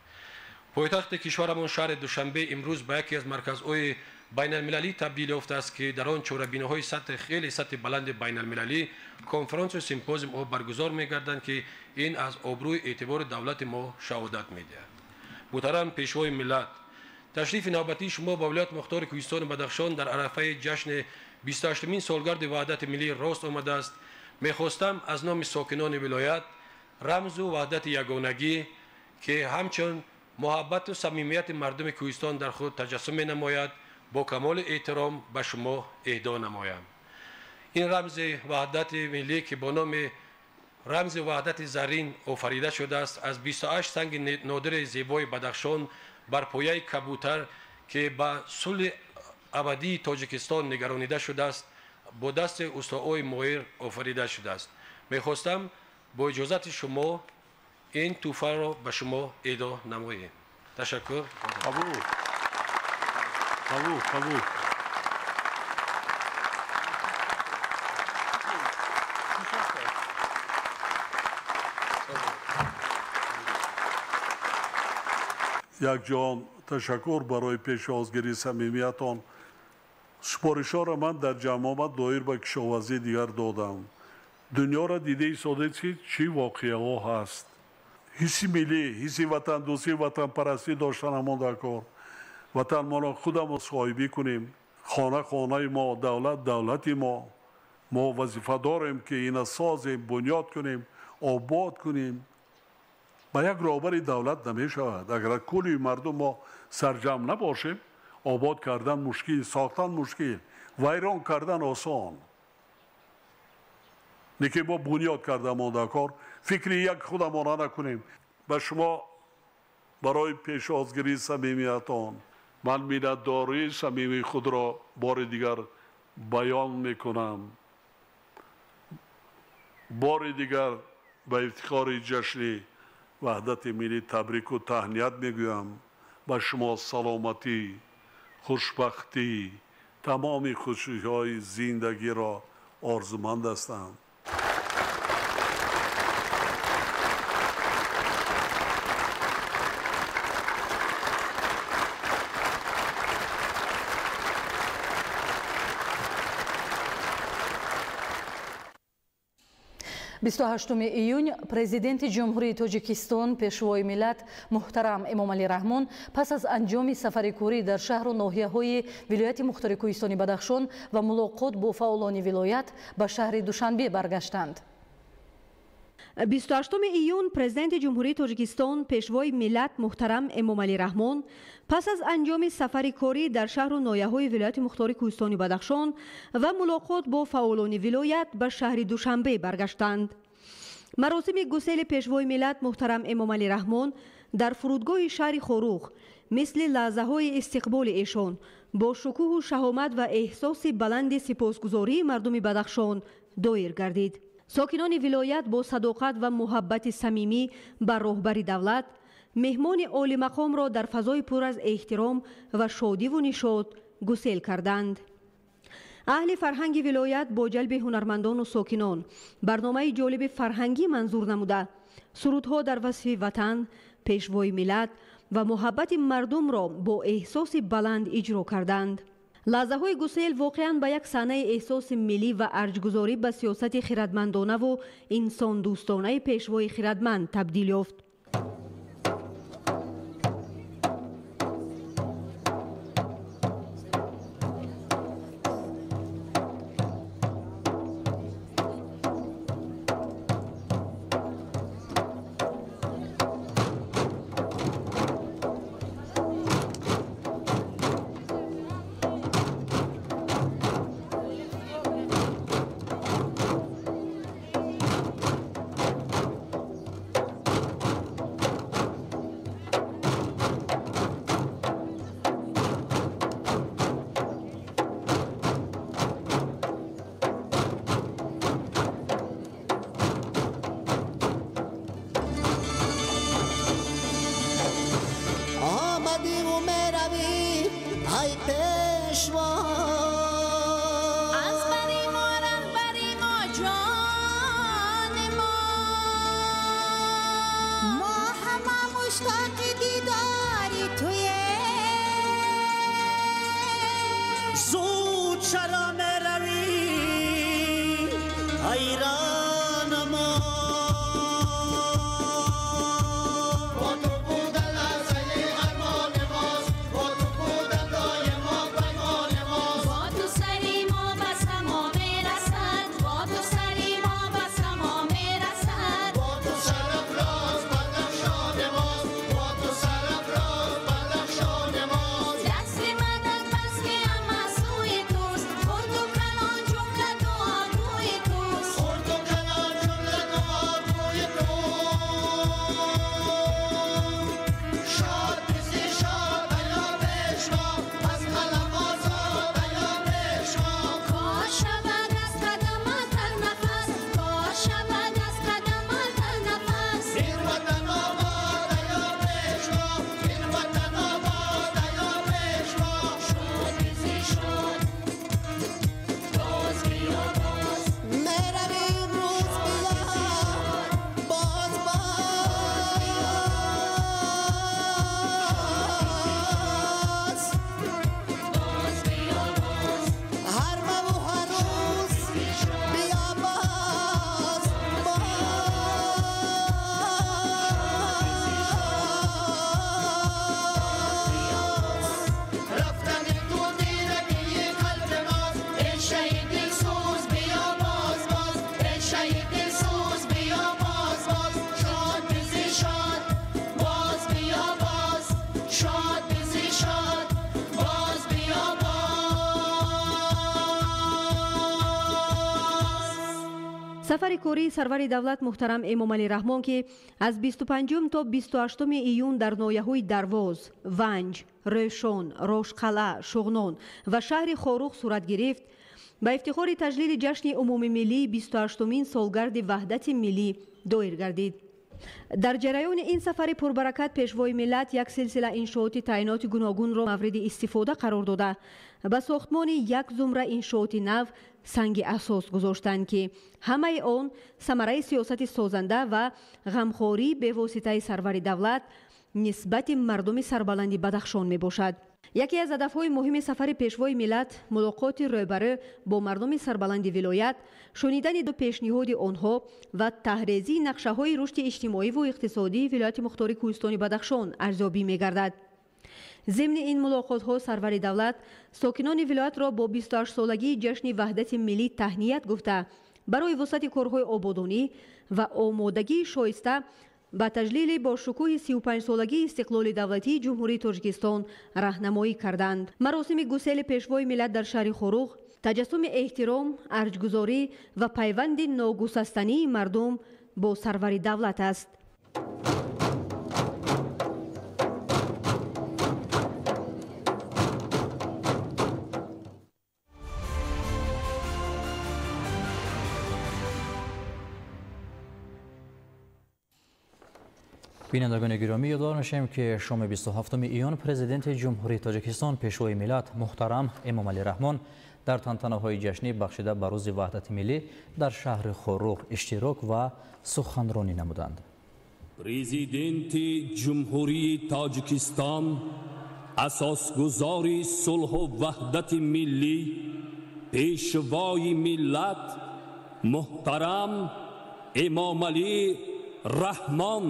Speaker 6: Пойтахти кишварамон шаҳри Душанбе имрӯз ба яке аз марказҳои байналмилалӣ табдил ёфтааст, ки дар он чорабиниҳои сатҳи хеле сатҳи баланди байналмилалӣ, конференсию симпозиумҳо баргузор мегарданд, ки ин аз обрӯи эътибори давлати мо шаҳодат медиҳад. Муҳтарам Пешвои миллат, ташрифи навбатии шумо ба вилояти мухтори Кӯҳистони Бадахшон дар арафаи ҷашни 28-мин солгарди ваҳдати миллӣ рост омадааст. Мехостам аз номи сокинони вилоят рамзу ваҳдати ягонагӣ, ки ҳамчун муҳаббату самимияти мардуми Кӯҳистон дар худ таҷассум менамояд, бо камоли эҳтиром ба шумо эҳдо намоям. Ин рамзи ваҳдати миллӣ, ки бо номи рамзи ваҳдати заррин офарида шудааст, аз 28 санги нодири зебои Бадахшон бар пояи кабутар, ки ба сулҳи абадии Тоҷикистон нигаронида шудааст, бо дасти устоҳои моҳир офарида шудааст. Мехостам бо иҷозати шумо ин тӯҳфаро ба шумо эҳдо намоем. Ташаккур.
Speaker 9: Қабул. Қабул, қабул. Якҷон ташаккур барои пешвозгирии самимиятон. Супоришҳоро ман дар ҷамъомад доир ба кишоварзии дигар додам. Дунёро дида истодед, ки чӣ воқеаҳо ҳаст. Ҳисси миллӣ, ҳисси ватандӯстӣ, ватанпарастӣ доштан ҳамон дар кор. Ватанмонро худамон соҳибӣ кунем. Хона хонаи мо, давлат давлати мо. Мо вазифа дорем, ки ина созем, бунёд кунем, обод кунем. Ба як роҳбари давлат намешавад. Агар кулли мардум мо сарҷамъ набошем, обод кардан мушкил, сохтан мушкил, вайрон кардан осон. Лекин мо бунёд кардамо дар кор, фикри як худамона накунем. Ба шумо барои пешвозгирии самимиятон ман миннатдории самимии худро бори дигар баён мекунам. Бори дигар ба ифтихори ҷашни ваҳдати миллӣ табрику таҳният мегӯям. Ба шумо саломатӣ, хушбахтӣ, тамоми хушиҳои зиндагиро орзуманд ҳастам.
Speaker 10: 28 июн Президенти Ҷумҳурии Тоҷикистон, Пешвои миллат муҳтарам Эмомалӣ Раҳмон пас аз анҷоми сафари корӣ дар шаҳру ноҳияҳои вилояти мухтори Кӯҳистони Бадахшон ва мулоқот бо фаъолони вилоят ба шаҳри Душанбе баргаштанд.
Speaker 12: 28 июн Президенти Ҷумҳурии Тоҷикистон, Пешвои миллат муҳтарам Эмомалӣ Раҳмон пас аз анҷоми сафари корӣ дар шаҳру ноҳияҳои вилояти мухтори Кӯҳистони Бадахшон ва мулоқот бо фаъолони вилоят ба шаҳри Душанбе баргаштанд. Маросими гусели Пешвои миллат муҳтарам Эмомалӣ Раҳмон дар фурудгоҳи шаҳри Хоруғ Мисли лаҳзаҳои истиқболи эшон бо шукӯҳу шаҳомат ва эҳсоси баланди сипосгузории мардуми Бадахшон доир гардид. Сокинони вилоят бо садоқат ва муҳаббати самимӣ ба роҳбари давлат меҳмони олимақомро дар фазои пур аз эҳтиром ва шодиву нишот гусел карданд. Аҳли фарҳанги вилоят бо ҷалби ҳунармандону сокинон барномаи ҷолиби фарҳангӣ манзур намуда, сурудҳо дар васфи ватан, пешвои миллат ва муҳаббати мардумро бо эҳсоси баланд иҷро карданд. Лаҳзаҳои гусел воқеан ба як саҳнаи эҳсоси миллӣ ва арҷгузорӣ ба сиёсати хирадмандонаву инсондӯстонаи пешвои хирадманд табдил ёфт. Сафари кории сарвари давлат муҳтарам Эмомалӣ Раҳмон, ки аз 25 то 28 июн дар ноҳияҳои Дарвоз, Ванҷ, Рӯшон, Рошқалъа, Шуғнон ва шаҳри Хоруғ сурат гирифт, ба ифтихори таҷлили ҷашни умумимиллии 28-умин солгарди ваҳдати миллӣ доир гардид. Дар ҷараёни ин сафари пурбаракат пешвои миллат як силсила иншооти таъиноти гуногунро мавриди истифода қарор дода, ба сохтмони як зумра иншооти нав санги асос гузоштанд, ки ҳамаи он самараи сиёсати созанда ва ғамхории бевоситаи сарвари давлат нисбати мардуми сарбаланди Бадахшон мебошад. Яке аз ҳадафҳои муҳими сафари пешвои миллат мулоқоти рӯбарӯ бо мардуми сарбаланди вилоят, шунидани ду пешниҳоди онҳо ва таҳрезии нақшаҳои рушди иҷтимоиву иқтисодии вилояти мухтори кӯҳистони Бадахшон арзёбӣ мегардад. Зимни ин мулоқотҳо сарвари давлат сокинони вилоятро бо 28-солагии ҷашни ваҳдати миллӣ таҳният гуфта, барои вусъати корҳои ободонӣ ва омодагии шоиста ба таҷлили бо шукӯҳи 35-солагии истиқлоли давлатии Ҷумҳурии Тоҷикистон раҳнамоӣ карданд. Маросими гусели пешвои миллат дар шаҳри Хоруғ таҷассуми эҳтиром, арҷгузорӣ ва пайванди ногусастании мардум бо сарвари давлат аст.
Speaker 11: Бинандагони гиромӣ, ёдовар мешавем, ки шоми 27 июн Президенти Ҷумҳурии Тоҷикистон, Пешвои миллат муҳтарам Эмомалӣ Раҳмон дар тантанаҳои ҷашнӣ бахшида ба Рӯзи Ваҳдати миллӣ дар шаҳри Хоруғ иштирок ва суханронӣ намуданд.
Speaker 13: Президенти Ҷумҳурии Тоҷикистон, асосгузори сулҳу ваҳдати миллӣ, Пешвои миллат муҳтарам Эмомалӣ Раҳмон.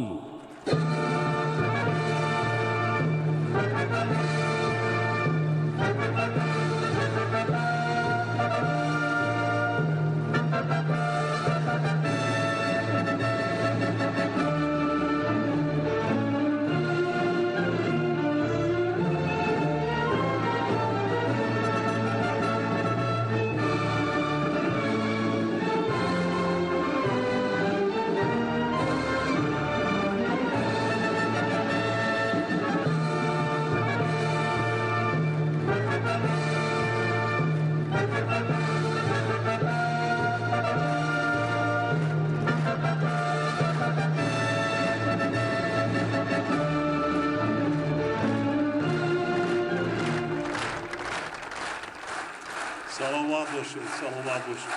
Speaker 9: Саломат бошед, саломат бошед.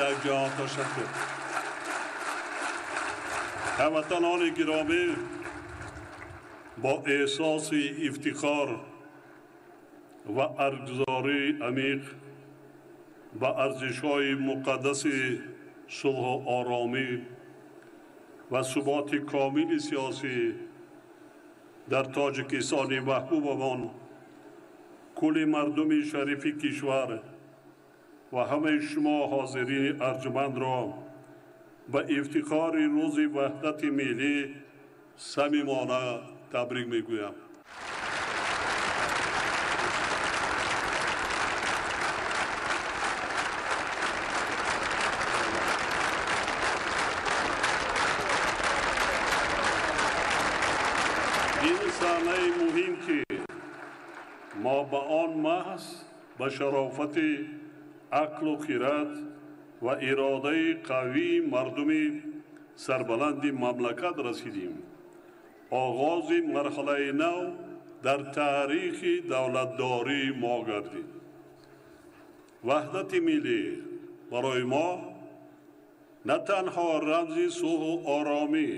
Speaker 9: Як ҷаҳон ташаккур. Ҳамватанони гиромӣ, бо эҳсоси ифтихор ва арҷгузории амиқ ба арзишҳои муқаддаси сулҳу оромӣ ва суботи комили сиёсӣ дар Тоҷикистони маҳбубамон, кулли мардуми шарифи кишвар ва ҳамаи шумо ҳозирини арҷмандро ба ифтихори Рӯзи Ваҳдати миллӣ самимона табрик мегӯям. Ин саҳнаи муҳим, ки мо ба он маҳз ба шарофати ақлу хират ва иродаи қавии мардуми сарбаланди мамлакат расидим, оғози марҳалаи нав дар таърихи давлатдории мо гардид. Ваҳдати миллӣ барои мо на танҳо рамзи сулҳу оромӣ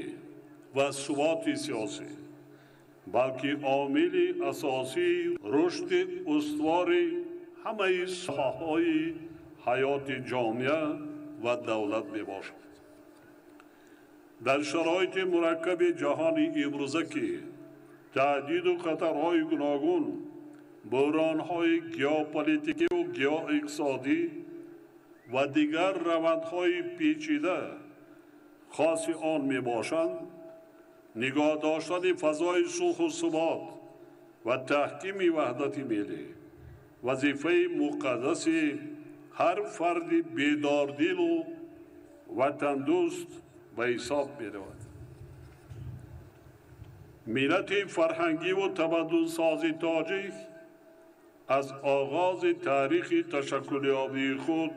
Speaker 9: ва суботи сиёсӣ, балки омили асосии рушди устувори ҳамаи соҳаҳои ҳаёти ҷомеа ва давлат мебошад. Дар шароити мураккаби ҷаҳони имрӯза, ки таҳдиду хатарҳои гуногун, буҳронҳои геополитикиву геоиқтисодӣ ва дигар равандҳои печида хоси он мебошанд, нигоҳ доштани фазои сулҳу субот ва таҳкими ваҳдати миллӣ вазифаи муқаддаси ҳар фарди бедордилу ватандӯст ба ҳисоб меравад. Миллати фарҳангиву тамаддунсози тоҷик аз оғози таърихи ташаккулёбии худ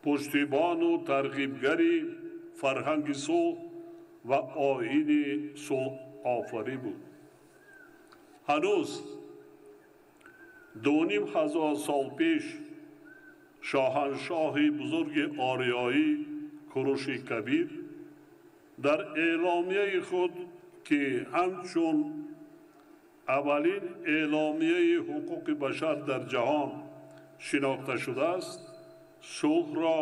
Speaker 9: пуштибону тарғибгари фарҳанги сулҳ ва оини сулҳофарӣ буд. Ҳанӯз 2500 сол пеш шоҳаншоҳи бузурги ориёӣ Куруши Кабир дар эъломияи худ, ки ҳамчун аввалин эъломияи ҳуқуқи башар дар ҷаҳон шинохта шудааст, сулҳро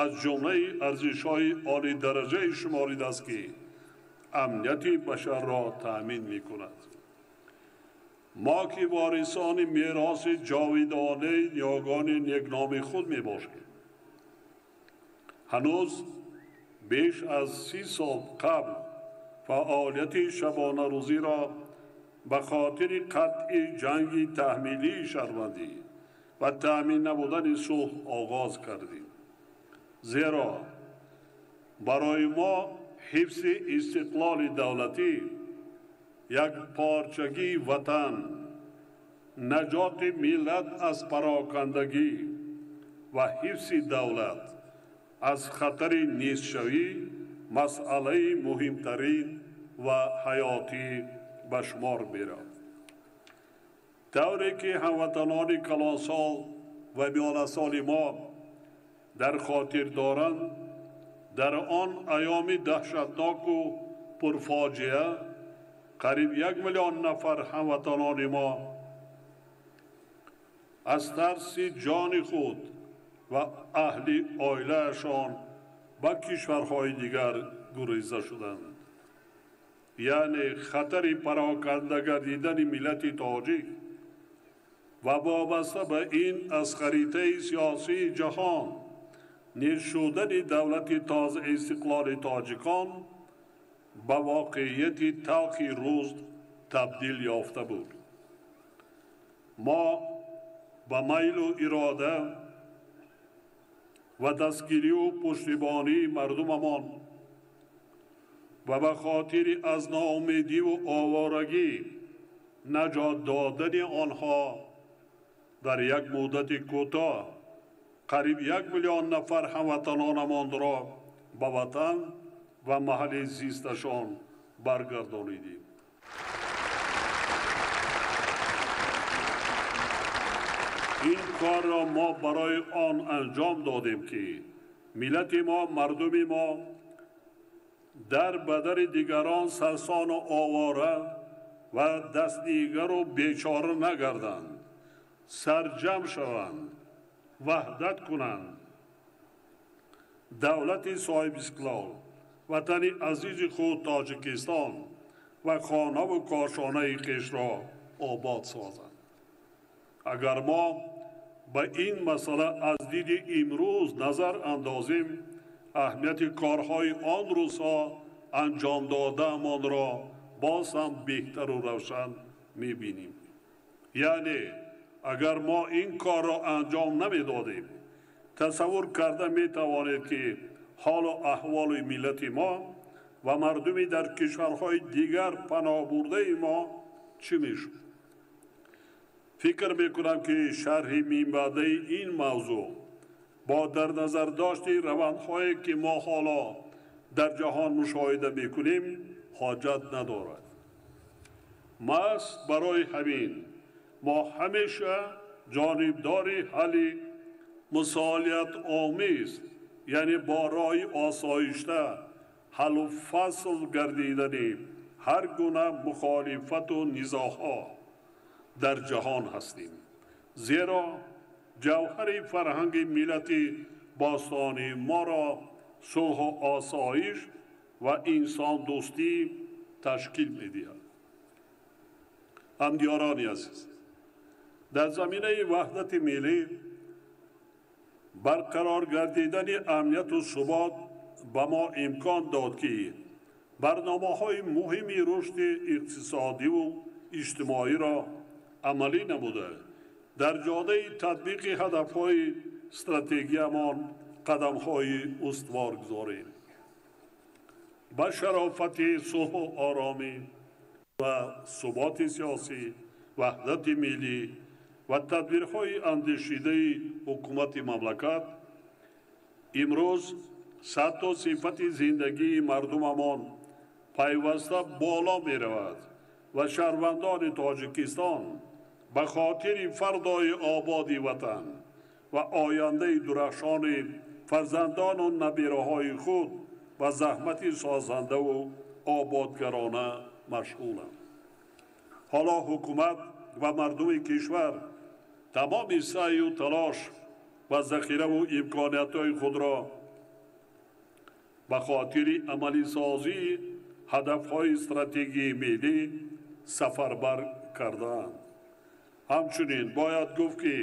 Speaker 9: аз ҷумлаи арзишҳои олидараҷае шуморидааст, ки амнияти башарро таъмин мекунад. Мо, ки ворисони мероси ҷовидонаи ниёгони некноми худ мебошем, ҳанӯз беш аз 30 сол қабл фаъолияти шабонарӯзиро ба хотири қатъи ҷанги таҳмилии шаҳрвандӣ ва таъмин намудани сулҳ оғоз кардем. Зеро барои мо ҳифзи истиқлоли давлатӣ, як порчагии ватан, наҷоти миллат аз парокандагӣ ва ҳифзи давлат аз хатари нестшавӣ масъалаи муҳимтарин ва ҳаётӣ ба шумор меравад. Тавре ки ҳамватанони калонсол ва миёнасоли мо дар хотир доранд, дар он айёми даҳшатноку пурфоҷиа қариб 1 миллион нафар ҳамватанони мо аз тарси ҷони худ ва аҳли оилаашон ба кишварҳои дигар гуреза шуданд. Яъне хатари пароканда гардидани миллати тоҷик ва вобаста ба ин аз харитаи сиёсии ҷаҳон низ шудани давлати тоза истиқлоли тоҷикон ба воқеияти талхи рӯз табдил ёфта буд. Мо ба майлу ирода ва дастгирию пуштибонии мардумамон ва ба хотири аз ноумедиву оворагӣ наҷот додани онҳо дар як муддати кӯтоҳ қариб 1 миллион нафар ҳамватанонамонро ба ватан ва маҳалли зисташон баргардонидем. Ин корро мо барои он анҷом додем, ки миллати мо, мардуми мо дар бадари дигарон сарсону овора ва дастдигару бечора нагарданд, сарҷам шаванд, ваҳдат кунанд. Давлати соҳибистиқлол, ватани азизи худ Тоҷикистон ва хонаву кошонаи хешро обод созанд. Агар мо ба ин масъала аз диди имрӯз назар андозем, аҳамияти корҳои он рӯзҳо анҷом додаамонро боз ҳам беҳтару равшан мебинем. Яъне агар мо ин корро анҷом намедодем, тасаввур карда метавонед, ки ҳолу аҳволи миллати мо ва мардуми дар кишварҳои дигар паноҳбурдаи мо чӣ мешуд? Фикр мекунам, ки шарҳи минбаъдаи ин мавзӯъ бо дар назар дошти равандҳое, ки мо ҳоло дар ҷаҳон мушоҳида мекунем, ҳоҷат надорад. Маҳз барои ҳамин мо ҳамеша ҷонибдори ҳалли мусолиҳатомез, яъне бо роҳи осоишта ҳаллу фасл гардидани ҳар гуна мухолифату низоъҳо дар ҷаҳон ҳастем. Зеро ҷавҳари фарҳанги миллати бостонии моро сулҳу осоиш ва инсондӯстӣ ташкил медиҳад. Ҳамдиёрони азиз, дар заминаи ваҳдати миллӣ барқарор гардидани амнияту субот ба мо имкон дод, ки барномаҳои муҳими рушди иқтисодиву иҷтимоиро амалӣ намуда, дар ҷодаи татбиқи ҳадафҳои стратегиямон қадамҳои устувор гузорем. Ба шарофати сулҳу оромӣ ва суботи сиёсӣ, ваҳдати миллӣ ва тадбирҳои андешидаи ҳукумати мамлакат имрӯз сатҳу сифати зиндагии мардумамон пайваста боло меравад ва шаҳрвандони Тоҷикистон ба хотири фардои ободи ватан ва ояндаи дурахшони фарзандону набираҳои худ ба заҳмати созандаву ободгарона машғуланд. Ҳоло ҳукумат ва мардуми кишвар тамоми саъю талош ва захираву имкониятҳои худро ба хотири амалисозии ҳадафҳои стратегии миллӣ сафарбар кардаанд. Ҳамчунин бояд гуфт, ки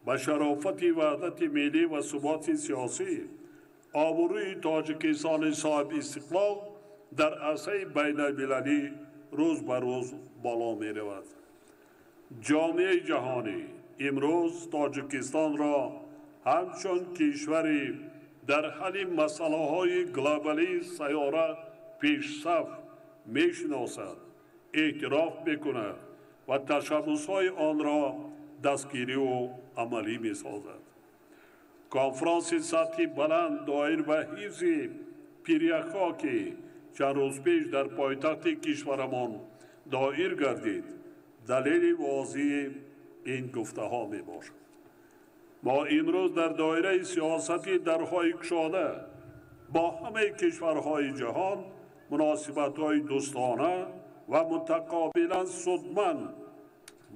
Speaker 9: ба шарофати ваҳдати миллӣ ва суботи сиёсӣ обрӯи Тоҷикистони соҳибистиқлол дар арсаи байналмилалӣ рӯз ба рӯз боло меравад. Ҷомеаи ҷаҳонӣ имрӯз Тоҷикистонро ҳамчун кишвари дар ҳалли масъалаҳои глобалии сайёра пешсаф мешиносад, эътироф мекунад ва ташаббусҳои онро дастгириву амалӣ месозад. Конфронси сатҳи баланд доир ба ҳифзи пиряхҳо, ки чанд рӯз пеш дар пойтахти кишварамон доир гардид, далели возеҳи ин гуфтаҳо мебошад. Мо имрӯз дар доираи сиёсати дарҳои кушода бо ҳамаи кишварҳои ҷаҳон муносибатҳои дӯстона ва мутақобилан судманд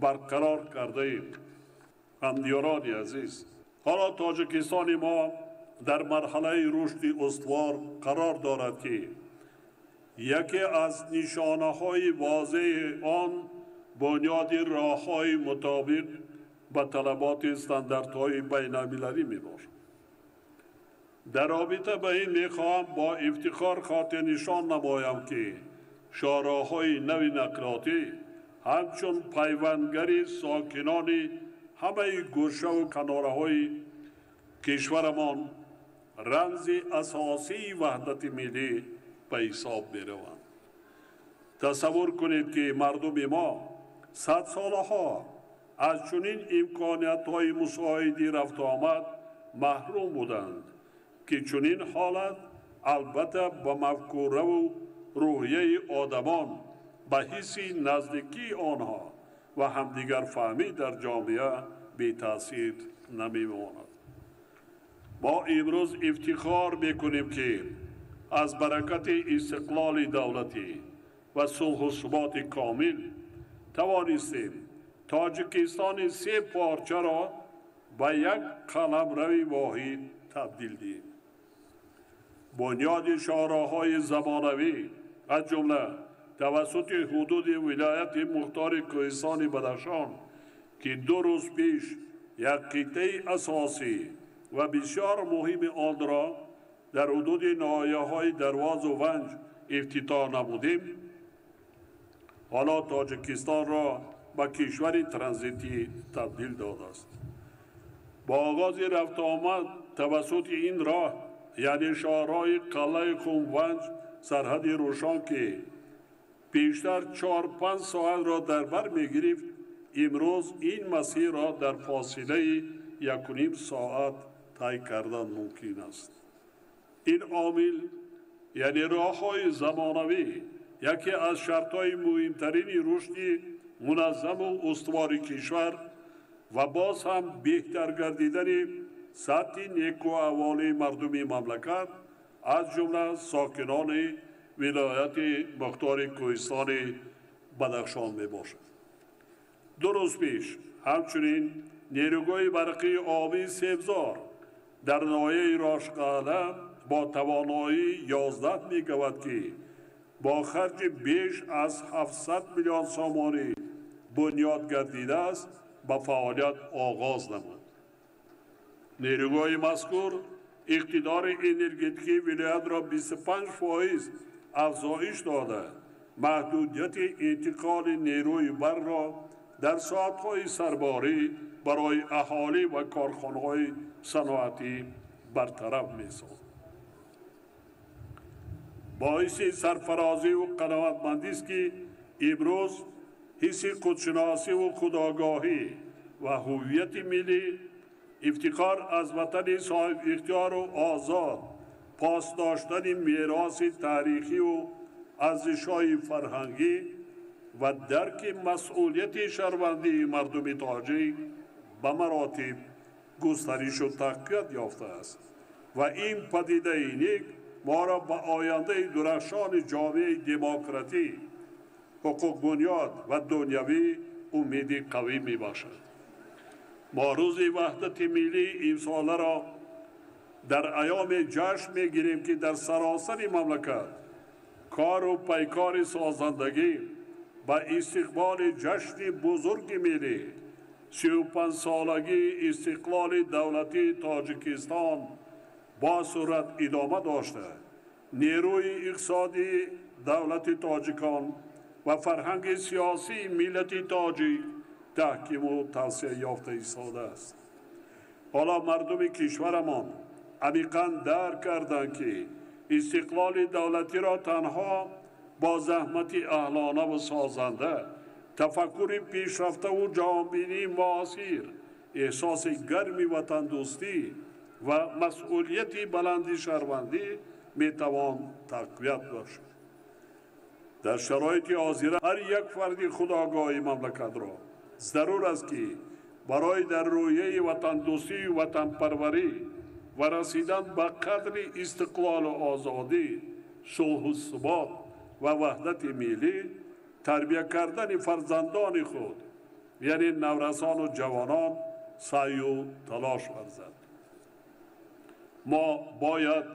Speaker 9: барқарор кардаем. Ҳамдиёрони азиз, ҳоло Тоҷикистони мо дар марҳалаи рушди устувор қарор дорад, ки яке аз нишонаҳои возеҳи он бунёди роҳҳои мутобиқ ба талаботи стандартҳои байналмилалӣ мебошад. Дар робита ба ин мехоҳам бо ифтихор хотирнишон намоям, ки шоҳроҳҳои нави нақлиётӣ ҳамчун пайвандгари сокинони ҳамаи гӯшаву канораҳои кишварамон рамзи асосии ваҳдати миллӣ ба ҳисоб мераванд. Тасаввур кунед, ки мардуми мо садсолаҳо аз чунин имкониятҳои мусоиди рафтуомад маҳрум буданд, ки чунин ҳолат албатта ба мафкураву рӯҳияи одамон, ба ҳисси наздикии онҳо ва ҳамдигарфаҳмӣ дар ҷомеа бетаъсир намемонад. Мо имрӯз ифтихор мекунем, ки аз баракати истиқлоли давлатӣ ва сулҳу суботи комил тавонистем Тоҷикистони се порчаро ба як қаламрави воҳид табдил диҳем. Бунёди шоҳроҳҳои замонавӣ аз ҷумла тавассути ҳудуди вилояти мухтори Кӯҳистони Бадахшон, ки 2 рӯз пеш як қитъаи асосӣ ва бисёр муҳими онро дар ҳудуди ноҳияҳои Дарвозу Ванҷ ифтитоҳ намудем, ҳоло Тоҷикистонро ба кишвари транзитӣ табдил додааст. Бо оғози рафтуомад тавассути ин роҳ, яъне шоҳроҳи қалъаи Хумванҷ сарҳади Рӯшон, ки пештар 4-5 соатро дар бар мегирифт, имрӯз ин масирро дар фосилаи 1,5 соат тай кардан мумкин аст. Ин омил, яъне роҳҳои замонавӣ, яке аз шартҳои муҳимтарини рушди муназзаму устувори кишвар ва боз ҳам беҳтар гардидани сатҳи некуаҳволии мардуми мамлакат, аз ҷумла сокинони вилояти мухтори Кӯҳистони Бадахшон мебошад. 2 рӯз пеш ҳамчунин нерӯгоҳи барқии обии Себзор дар ноҳияи Рошқалъа бо тавоноии 11 мегаватт, ки бо харҷи беш аз 700 миллион сомонӣ бунёд гардидааст, ба фаъолият оғоз намуд. Нерӯгоҳи мазкур иқтидори энергетикии вилоятро 25% афзоиш дода, маҳдудияти интиқоли нерӯи барқро дар соатҳои сарборӣ барои аҳолӣ ва корхонаҳои саноатӣ бартараф месозад. Боиси сарфарозиву қаноатмандист, ки имрӯз ҳисси худшиносиву худогоҳӣ ва ҳуввияти миллӣ, ифтихор аз ватани соҳибихтиёру озод, пос доштани мероси таърихиву арзишҳои фарҳангӣ ва дарки масъулияти шаҳрвандии мардуми тоҷик ба маротиб густаришу тақвият ёфтааст ва ин падидаи нек моро ба ояндаи дурахшони ҷомеаи демократӣ, ҳуқуқбунёд ва дунявӣ умеди қавӣ мебахшад. Мо рӯзи ваҳдати миллии имсоларо дар айёми ҷашн мегирем, ки дар саросари мамлакат кору пайкори созандагӣ ба истиқболи ҷашни бузурги миллӣ, 35-солагии истиқлоли давлатии Тоҷикистон бо суръат идома дошта, нерӯи иқтисодии давлати тоҷикон ва фарҳанги сиёсии миллати тоҷик таҳкиму тавсеа ёфта истодааст. Ҳоло мардуми кишварамон амиқан дарк карданд, ки истиқлоли давлатиро танҳо бо заҳмати аҳлонаву созанда, тафаккури пешрафтаву ҷаҳонбинии муосир, эҳсоси гарми ватандӯстӣ ва масъулияти баланди шаҳрвандӣ метавон тақвият бахшид. Дар шароити ҳозира ҳар як фарди худогоҳи мамлакатро зарур аст, ки барои дар рӯҳияи ватандӯстию ватанпарварӣ ва расидан ба қадри истиқлолу озодӣ, сулҳу субот ва ваҳдати миллӣ тарбия кардани фарзандони худ, яъне наврасону ҷавонон, саъю талош варзад. Мо бояд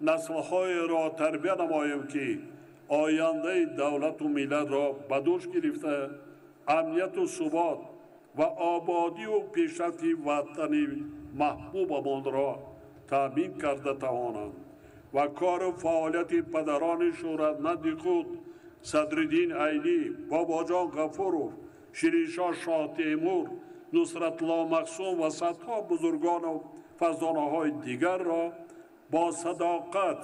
Speaker 9: наслҳоеро тарбия намоем, ки ояндаи давлату миллатро ба дӯш гирифта, амнияту субот ва ободию пешрафти ватани маҳбубамонро таъмин карда тавонанд ва кору фаъолияти падарони шӯҳратманди худ Садриддин Айнӣ, Бобоҷон Ғафуров, Шириншоҳ Шоҳтемур, Нусратулло Мақсум ва садҳо бузургону фарзонаҳои дигарро бо садоқат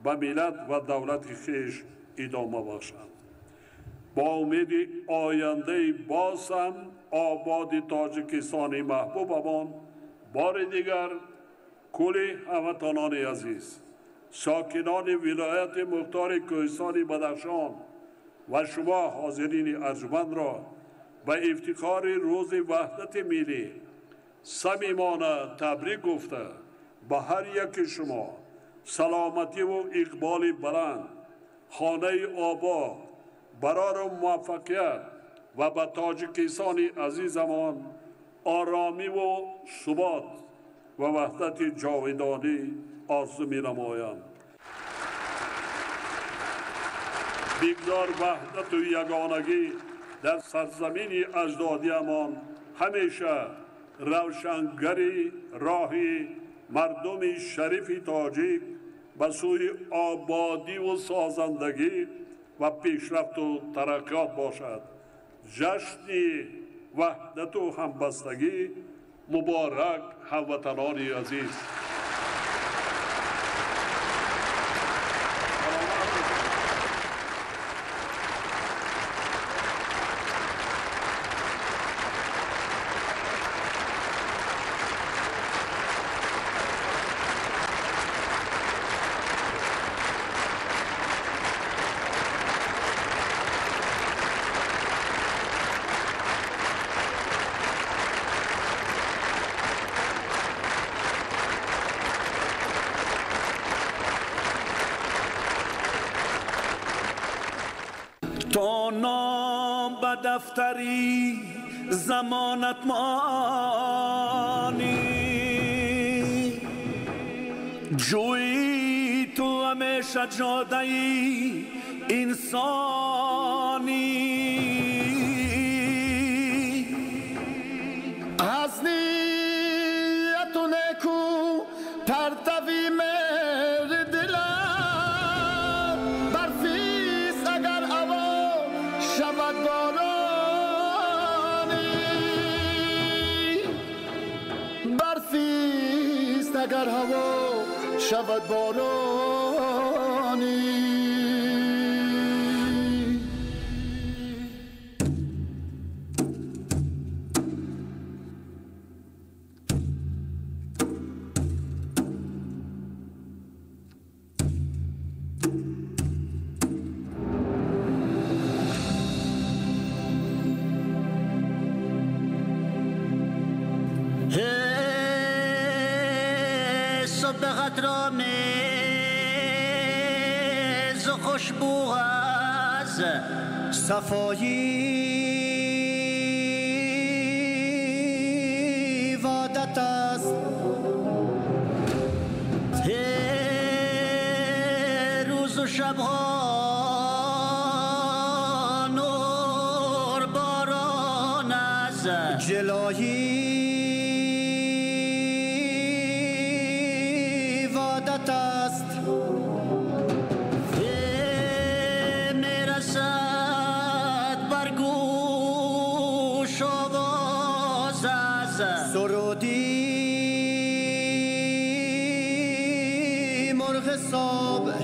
Speaker 9: ба миллат ва давлати хеш идома бахшанд. Бо умеди ояндаи боз ҳам ободи Тоҷикистони маҳбубамон, бори дигар кулли ҳамватанони азиз, сокинони вилояти мухтори Кӯҳистони Бадахшон ва шумо ҳозирини арҷмандро ба ифтихори рӯзи ваҳдати миллӣ самимона табрик гуфта, ба ҳар яки шумо саломативу иқболи баланд, хонаи обод, барору муваффақият ва ба Тоҷикистони азизамон оромиву субот ва ваҳдати ҷовидонӣ орзу менамоям. Бигзор ваҳдату ягонагӣ дар сарзамини аҷдодиамон ҳамеша равшангари роҳи мардуми шарифи тоҷик ба сӯи ободиву созандагӣ ва пешрафту тараққиёт бошад. Ҷашни ваҳдату ҳамбастагӣ муборак, ҳамватанони азиз!
Speaker 14: То ном ба дафтари замонат монӣ, ҷӯйӣ ту ҳамеша ҷодаи инсонӣ.
Speaker 15: Аз нияту неку партави меҳри дилам барфист, агар ҳаво шавад боронӣ, барфист агар ҳаво шавад боронӣ.
Speaker 16: قطرآمیز خوشبو از
Speaker 17: صفایی وعدت است.
Speaker 16: روز و شبها نور باران از
Speaker 17: جلایی وعدت است.
Speaker 16: میرسد بر گوش آواز از
Speaker 17: سرودی مرغ صبح،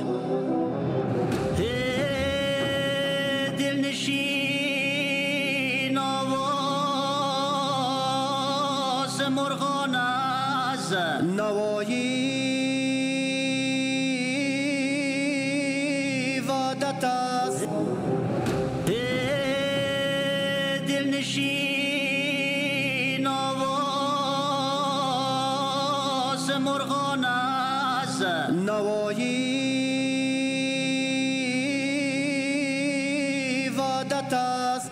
Speaker 16: دلنشین آواز مرغان از
Speaker 17: نوایی وعدت است.
Speaker 16: مرغان از
Speaker 17: نوایی وحدت است.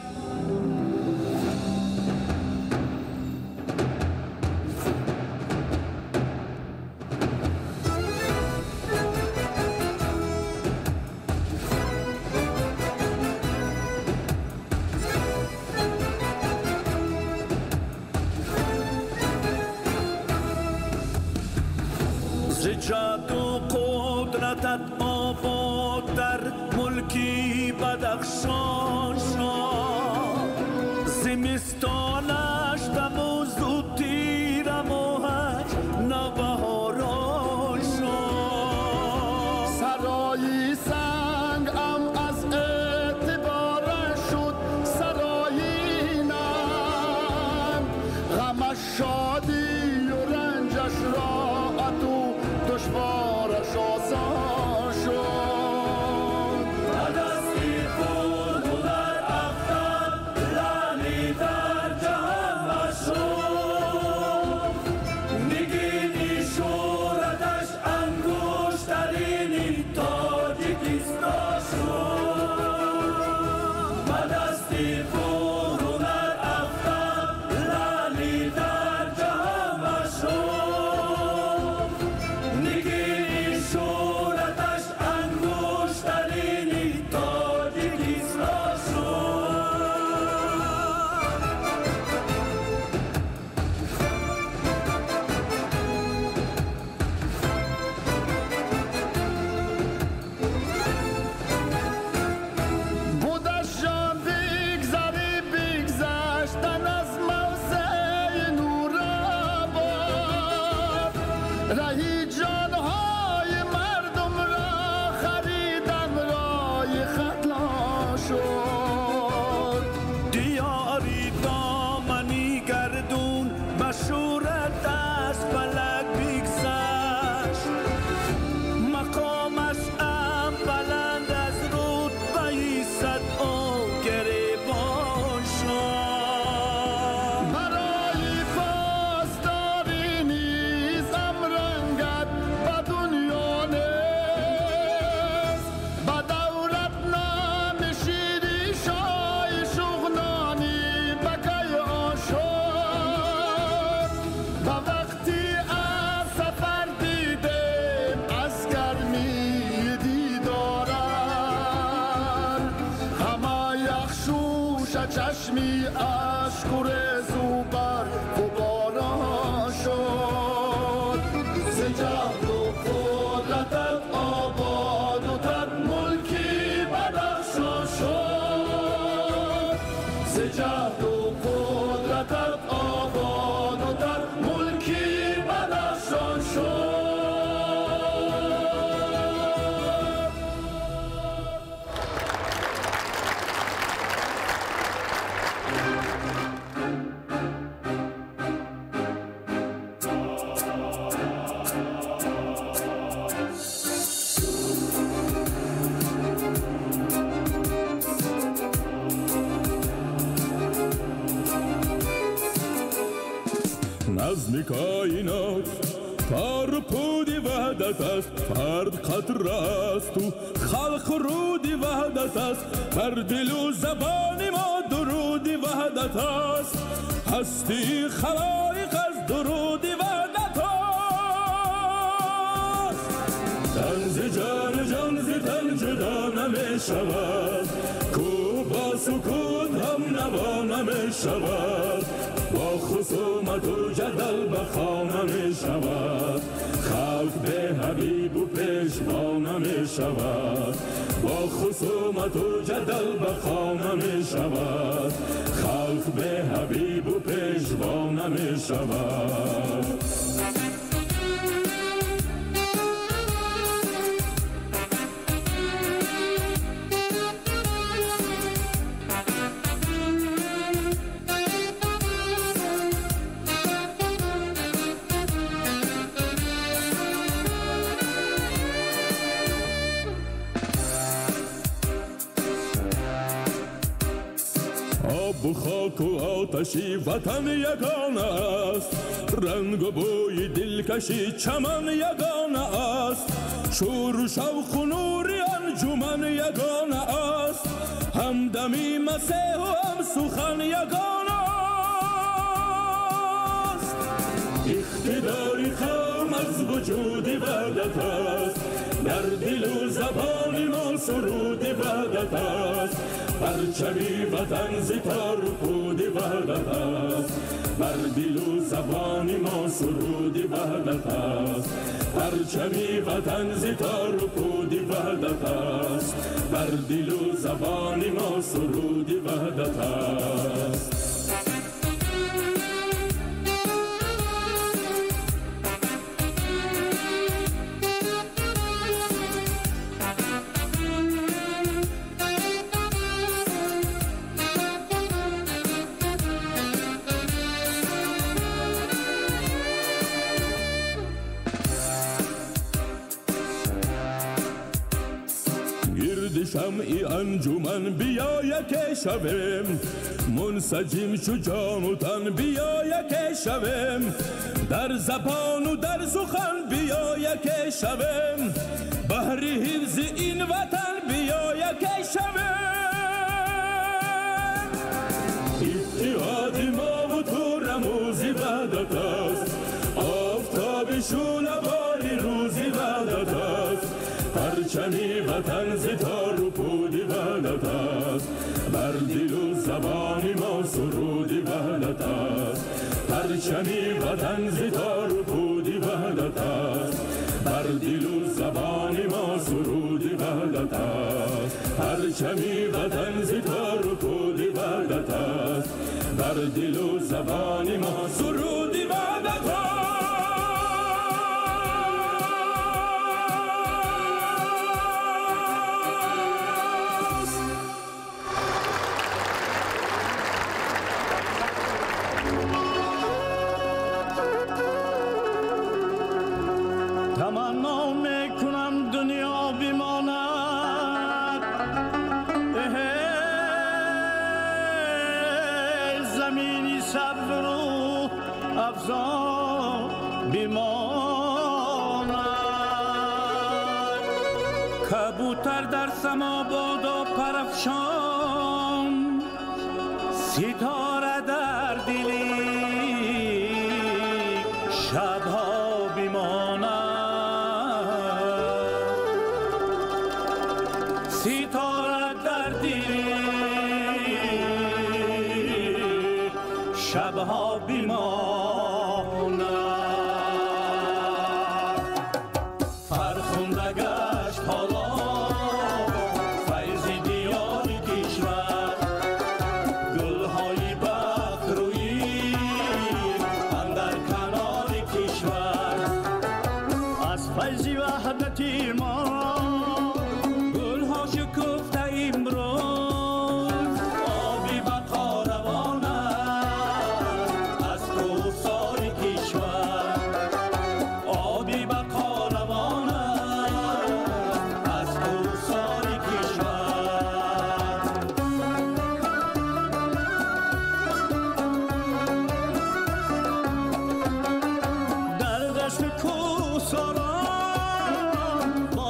Speaker 14: جادو قدرتت آباد در ملکی بدخشان شد، زمستانش تموز و تیر ماهش نوبهاران شد.
Speaker 15: سرایی سنگ ام از اعتبار شد سرایی ننگ، غمش شادی و رنجش راحت و دشوارش آسان شد.
Speaker 14: بدستی پول هنر افتاد لعلی در جهان مشهور، نگینی شهرتش انگشترینی تاجیکستان شد. بدستی پول هنر افتاد لعلی در جهان مشهور، نگینی شهرتش انگشترینی تاجیکستان شد.
Speaker 15: بودش جان بگذری بگذشتن از موضع نورآباد، رهی جانهای مردم را خریدن رای خطا شد.
Speaker 14: دیاری دامنی گردون مشورت از فلک بگذشت، مقامش ام بلند از رتبه صد او گریبان شد.
Speaker 15: برای پاسداری نیز امرنگت به دنیا نیست، به دولت نام شیری شای شغنانی به کیان شد. به وقتی از سفر دیدیم از گرمی دیدارم، همه یخشوش چشمی اشک و ریز و برف و باران شد. ز جهد و قدرتت آباد و تر ملکی بدخشان شد. ز جهد و قدرتت آباد و تر ملکی بدخشان شد.
Speaker 13: نظم کائنات تار پودی وحدت است، فرد قطر است و خلق رودی وحدت است، بر دل و زبان ما درودی وحدت است، هستی خلایق از درودی وحدت است. تن ز جان جان ز تن جدا نمی شود، کوه با سکوت هم نوا نمی شود، با خصومت و جدل به خانه می شود، خلق به حبیب و پیشوا نمی شود، با خصومت و جدل به خانه می شود، خلق به حبیب و پیشوا نمی شود. آب و خاک و آتشی وطن یگان است، Рангу бӯи дилкаши чаман ягона аст. Шуру шавқу нури анҷуман ягона аст. Ҳамдами Масеҳу ҳам сухан ягона аст. Иқтидори қавм аз вуҷуди ваҳдат аст. Дар дилу забони мо суруди ваҳдат аст. Парчами ватан зи тору пуди ваҳдат аст. Бар дилу забони мо суруди ваҳдат аст. Парчами ватан зи тору пуди ваҳдат аст. Бар дилу забони мо суруди ваҳдат аст. Шамъи анҷуман биё яке шавем, мунсаҷим чу ҷону тан биё яке шавем, дар забону дар сухан биё яке шавем, баҳри ҳифзи ин ватан биё яке шавем. Иттиҳоди мову ту рамузи ваҳдат аст, офтоби шӯълабори рӯзи ваҳдат аст. Парчами ватан зи тору пуди ваҳдат аст. Бар дилу забони мо суруди ваҳдат аст. Парчами ватан зи тору пуди ваҳдат аст. Бар дилу забони мо суруди ваҳдат аст. Парчами ватан зи тору пуди ваҳдат аст. Бар дилу забони мо суруди ваҳдат аст.
Speaker 14: Таманно мекунам дунё бимонад, замини сабзу афзо бимонад. Кабутар дар само бодо парафшон, ситора дар дили шабҳо бимонад. Ситора дар дили шабҳо бимонад. Фархунда гашт ҳоло файзи диёри кишвар, гулҳои бахтрӯӣ андар канори кишвар. Аз файзи ваҳдати мо гулҳо шукуфта имрӯз, оби бақо равон аст аз кӯҳсори кишвар. Оби бақо равон аст аз кӯҳсори кишвар. Дар дашти кӯҳсорон бо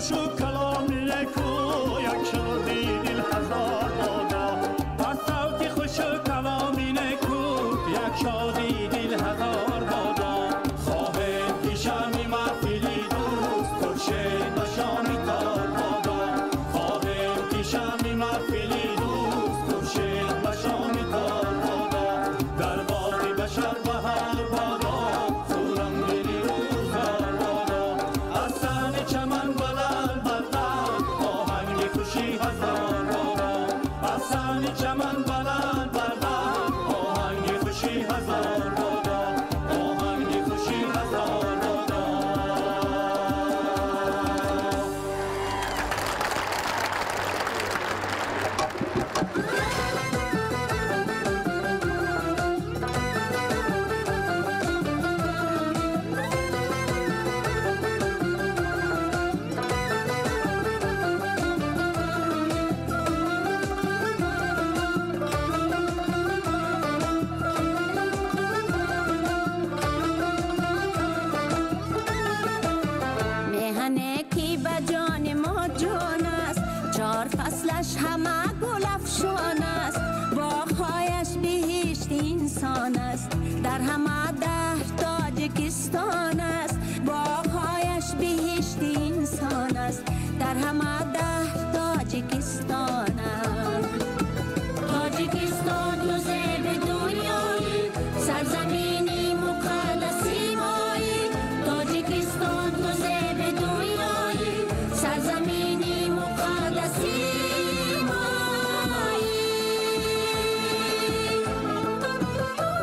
Speaker 14: хушу каломи неку, як шоди дил ҳазор бодо. Аз савти хушу каломи неку, як шоди дил ҳазор бодо. Хоҳем ки шами маҳфили дӯст, хуршед ба шоми тор бодо. Хоҳем ки шами маҳфили дӯст, хуршед ба шоми тор бодо. Дар боғи башар баҳор бодо, хуррам дили рӯзгор бодо. Аз саҳни чаман баланд баланд, оҳанги хушӣ ҳазор бодо. Аз саҳни чаман баланд баланд, оҳанги хушӣ ҳазор бодо. Оҳанги хушӣ ҳазор бодо.
Speaker 18: Меҳане ки ба ҷони мо ҷон аст, чор фаслаш ҳама гулафшон аст, боғҳояш биҳишти инсон аст, дар ҳама даҳр Тоҷикистон аст, боғҳояш биҳишти инсон аст, дар ҳама даҳр Тоҷикистон аст. Тоҷикистон ту зеби дунёӣ, сарзамини муқаддаси моӣ. Тоҷикистон ту зеби дунёӣ, сарзамини муқаддаси моӣ.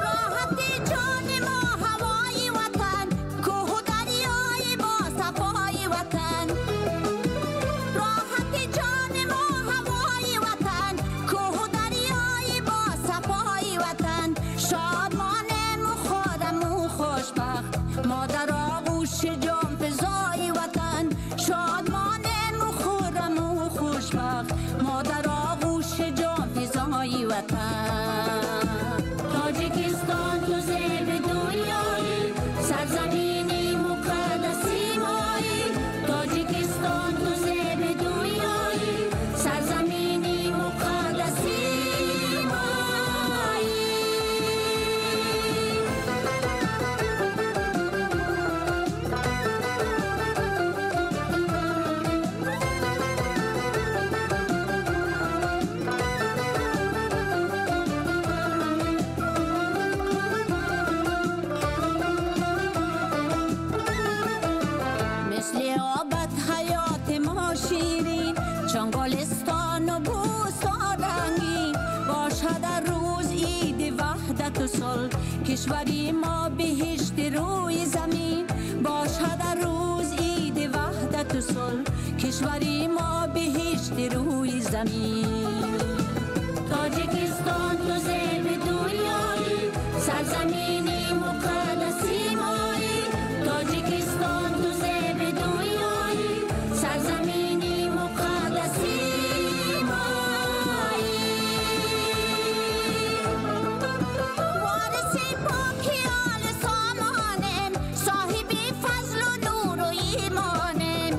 Speaker 18: Роҳати ҷони мо ҳавои ватан, кӯҳу дарёи мо сафои ватан. Роҳати ҷони мо ҳавои ватан, кӯҳу дарёи мо сафои ватан. Шодмонему хӯраму хушбахт, мо дар оғӯши ҷонфизои ватан. Шодмонему хӯраму хушбахт, мо дар оғӯши ҷонфизои ватан. Тоҷикистон ту зеби дунёӣ, сарзамини муқаддаси моӣ. Тоҷикистон ту зеби дунёӣ, сарзамини муқаддаси моӣ. Мисли обад ҳаёти мо ширин, чун гулистону бӯстон рангин. Бошад ҳар рӯз иди ваҳдату сулҳ, кишвари мо биҳишти рӯи замин. Бошад ҳар рӯз иди ваҳдату сулҳ, кишвари мо биҳишти рӯи замин. Тоҷикистон ту зеби дунёӣ, сарзамини муқаддаси моӣ. Тоҷикистон ту зеби дунёӣ, сарзамини муқаддаси моӣ. Вориси поки оли сомонем, соҳиби фазлу нуру имонем.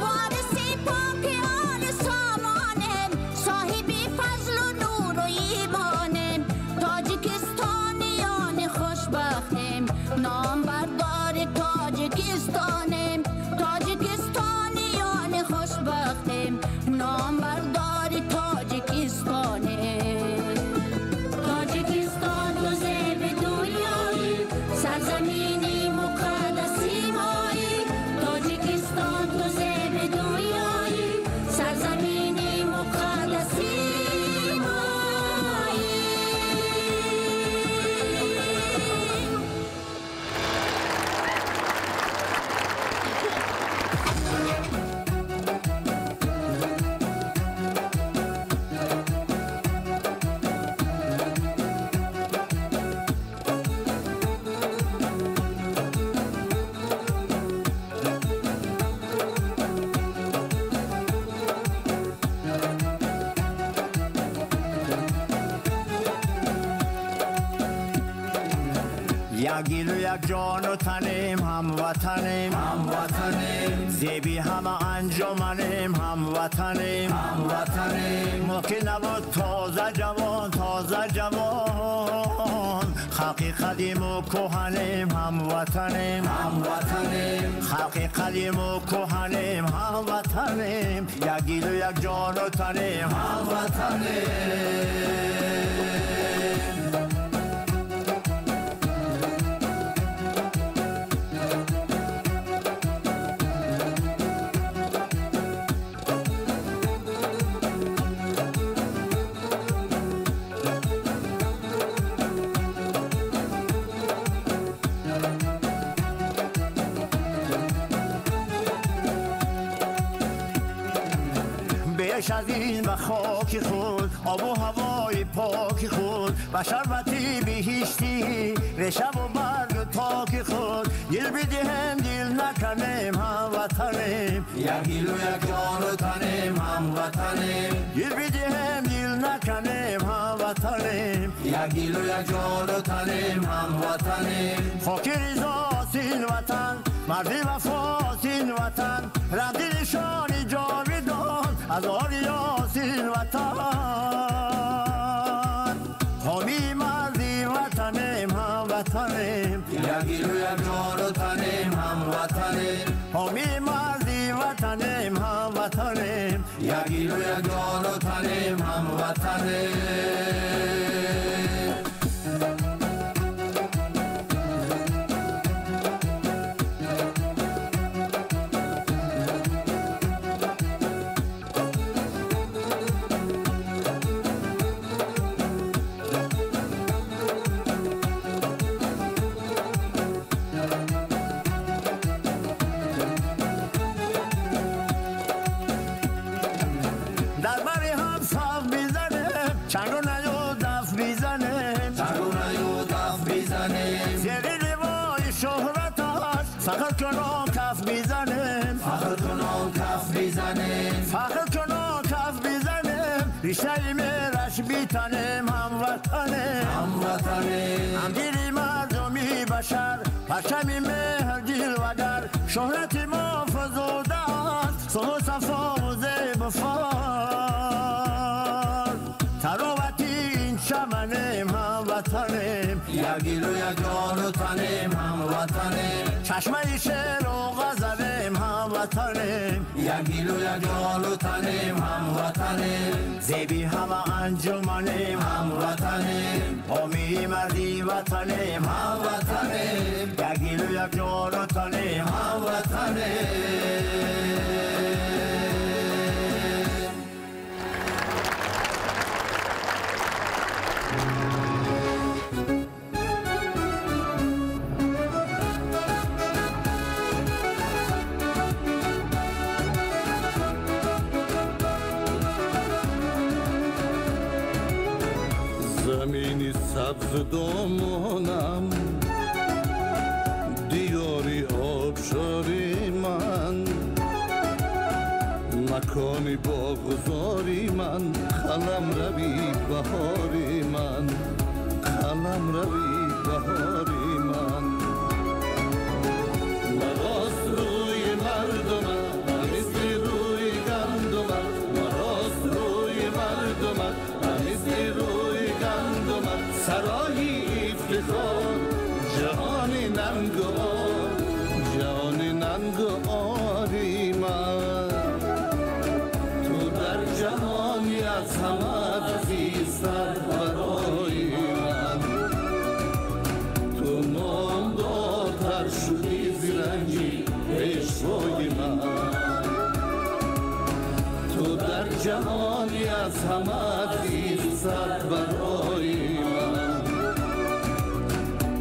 Speaker 18: Вориси поки оли сомонем, соҳиби фазлу нуру имонем. Тоҷикистониёни хушбахтем, номбардори Тоҷикистонем. Тоҷикистониёни хушбахтем, номбардори Тоҷикистонем. Тоҷикистон ту зеби дунёӣ, сарзамини муқаддаси моӣ. Тоҷикистон ту зеби дунёӣ, сарзамини муқаддаси моӣ.
Speaker 17: Як дилу як ҷону танем, ҳамватанем, ҳамватанем.
Speaker 19: زیبی همه انجمنیم هموطنیم هموطنیم ما که نبود تازه جوان تازه جوان خلقی قدیم و کهنیم هموطنیم هموطنیم خلقی قدیم و کهنیم هموطنیم یک دل و یک جان و تنیم هموطنیم. بیش از این به خاک خود آب و هوای پاک خود به شربتی بهشتی ریشه و برگ و تاک خود دل بدهم دل نکنیم هموطنیم یک دل و یک جان و تنیم هموطنیم دل بدهم دل نکنیم هموطنیم یک دل و یک جان و تنیم هموطنیم خاک رضاست این وطن مردی وفاست این وطن رد نشان جاویدان از آریاس این وطن حامی مردی وطنیم هموطنیم یک دل و یک جان و تنیم هموطنیم حامی مردی وطنیم هموطنیم یک دل و یک جان و تنیم هموطنیم. ریشه میرش بیتنیم هموطنیم هموطنیم هم دل مردمی بشر پرچمی مهر دل وگر شهرت ما فزوده است صلح و صفا و زیب و فار تراوتی این چمنیم هموطنیم یک دل و یک جان و تنیم هموطنیم چشمه شعر و غزلیم هموطنیم یک دل و یک جان و تنیم هموطنیم زیبی همه انجمنیم هموطنیم حامی مردی وطنیم هموطنیم یک دل و یک جان و تنیم هموطنیم.
Speaker 9: زمینی سبز دامانم دیاری آبشاری من مکانی باغزاری من قلم روی بهاری من قلم روی بهاری من مراست روی مردمم مثل روی گندمم مراست روی مردمم مثل روی گندمم سرایی افتخار جهان ننگ و عار جهان ننگ و عاری من تو در جهانی از همه عزیزتر برای من تو نامدارتر شدی زرنگی پیشوای من تو در جهانی از همه عزیزتر برای من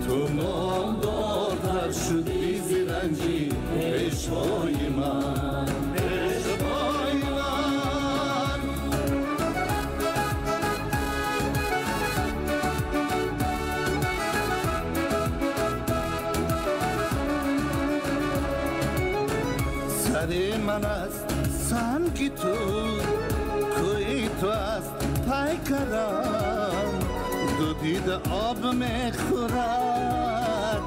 Speaker 9: تو نامدارتر شدی زرنگی پیشوای من پیشوای من. سر من است سنگ تو کوی تو است پیکرم دو دید آب میخورد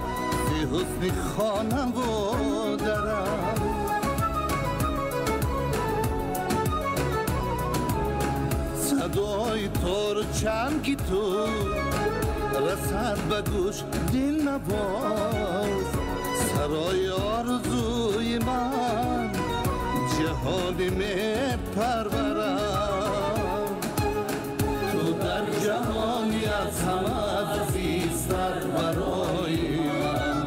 Speaker 9: ز حسن خانم و درم
Speaker 20: چنگی تو رسد به گوش دل نواز سرای آرزوی من جهانی می پرورم تو در جهانی از همه عزیزتر برای من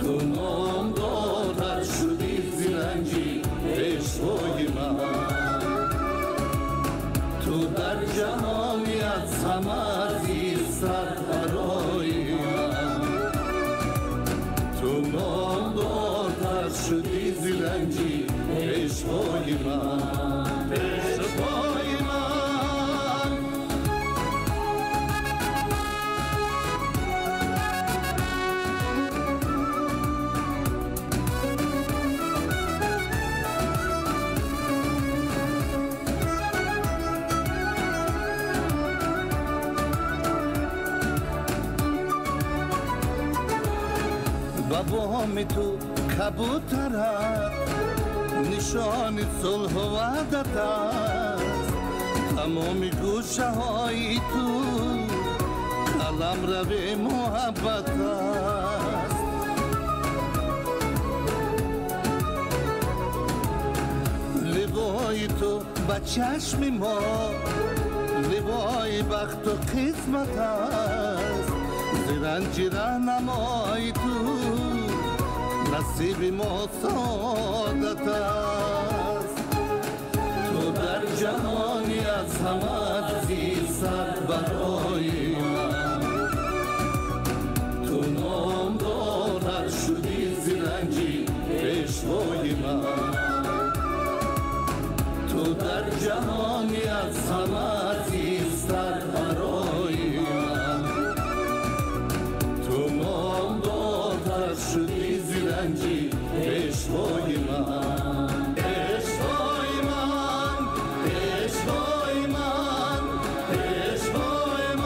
Speaker 20: تو نامدارتر شدی زرنجی پیشوای من تو در جهانی از همه عزیزتر برای من تو نامدارتر شدی زرنجی پیشوای من پیشوای من. بام تو کبوترت نشان صلح و وحدت است تمام گوشه های تو قلم رو محبت است لبای تو به چشم ما لبای بخت و قسمت است زرنج رهنمای تو نصیب ما سعادت است تو در جهانی از همه عزیزتر برای من تو نامدارتر شدی زرنجی پیشوای من تو در جهانی از همه عزیزتر برای من تو نامدارتر شدی زرنجی پیشوای من پیشوای من پیشوای من پیشوای من.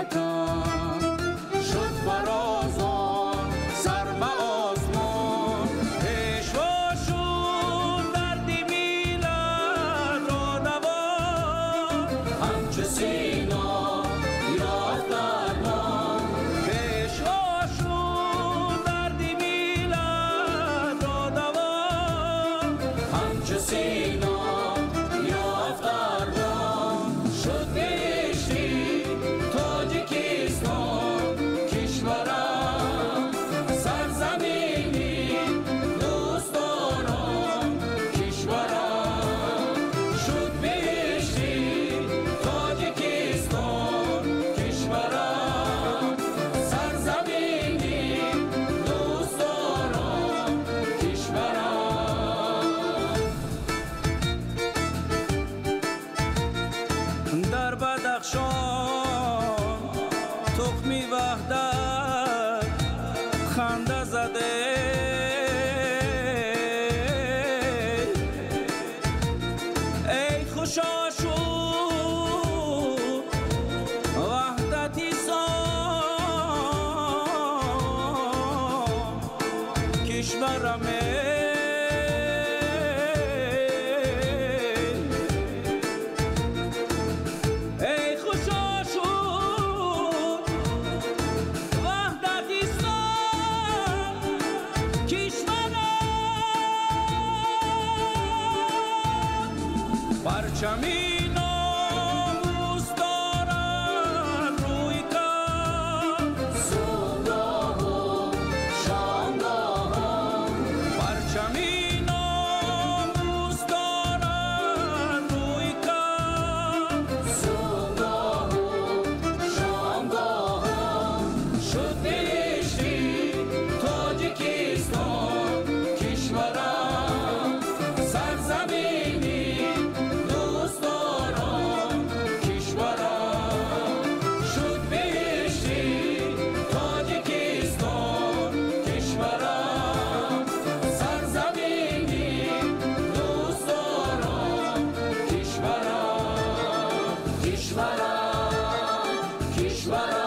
Speaker 20: ватан. Шуд фарозон сар ба осмон, пешво шуд дарди миллат ро даво. Ҳамчу Сино ёфт дармон, пешво шуд дарди миллат ро даво. Ҳамчу Сино ёфт дармон, шуд беҳишти Тоҷикистон кишварам, сарзамини дӯстдорон кишварам. Шуд беҳишти Тоҷикистон кишварам, сарзамини дӯстдорон кишварам. Дар Бадахшон тухми ваҳдат ханда заде, эй хушо шуд ваҳдати сон кишварам. Эй хушо шуд ваҳдати сон кишварам. Парчами номус дорад рӯи кар, субҳгоҳу шомгоҳон. Парчами номус дорад рӯи кар, субҳгоҳу шомгоҳон. Шуд беҳишти Тоҷикистон кишварам, сарзамини дӯстдорон кишварам. Шуд беҳишти Тоҷикистон кишварам, сарзамини дӯстдорон кишварам, кишварам, кишварам.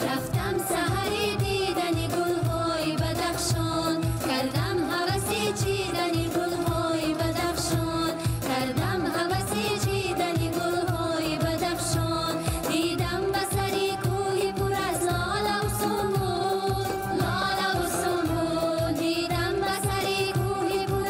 Speaker 18: Рафтам саҳари дидани гулҳои Бадахшон, кардам ҳаваси чидани гулҳои Бадахшон, кардам ҳаваси чидани гулҳои Бадахшон. Дидам ба сари кӯҳи пур аз лолаву сумбул, лолаву сумбул. Дидам ба сари кӯҳи пур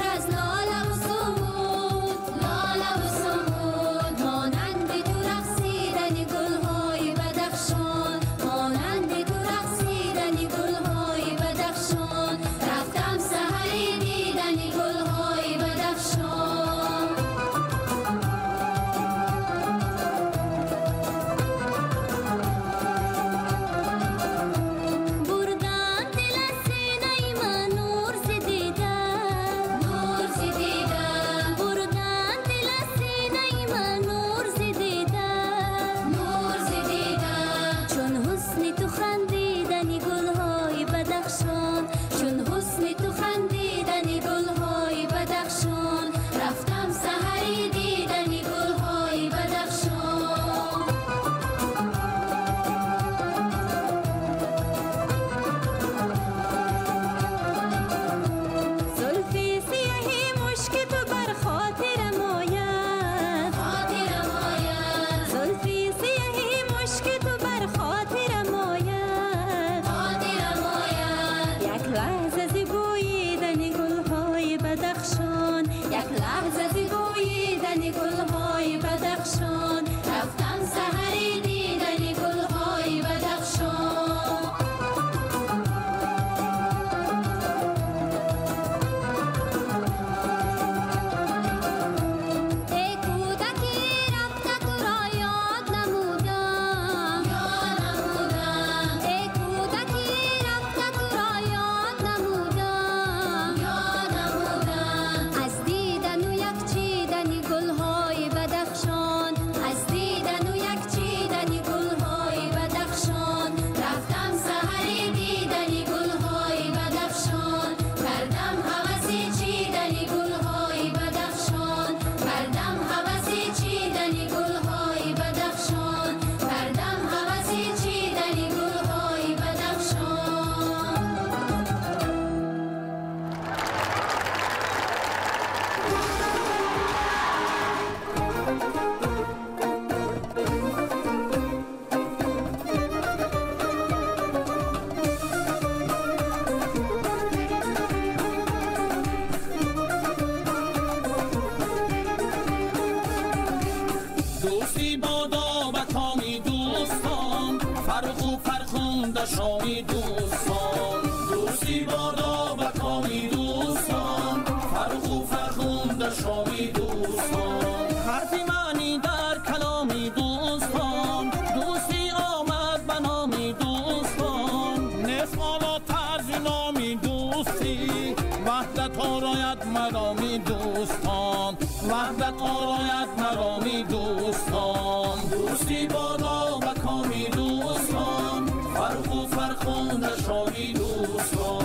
Speaker 20: فرخنده شامی دوستان دوستی بادا و کامی دوستان فرخ و فرخنده شامی دوستان حرفی معنی در کلامی دوستان دوستی آمد به نامی دوستان نسمالا طرز نامی دوستی وحدت آراید مرامی دوستان وحدت آراید مرامی دوستان دوستی بادا و کامی دوستان فرخ و فرخنده شامی دوستان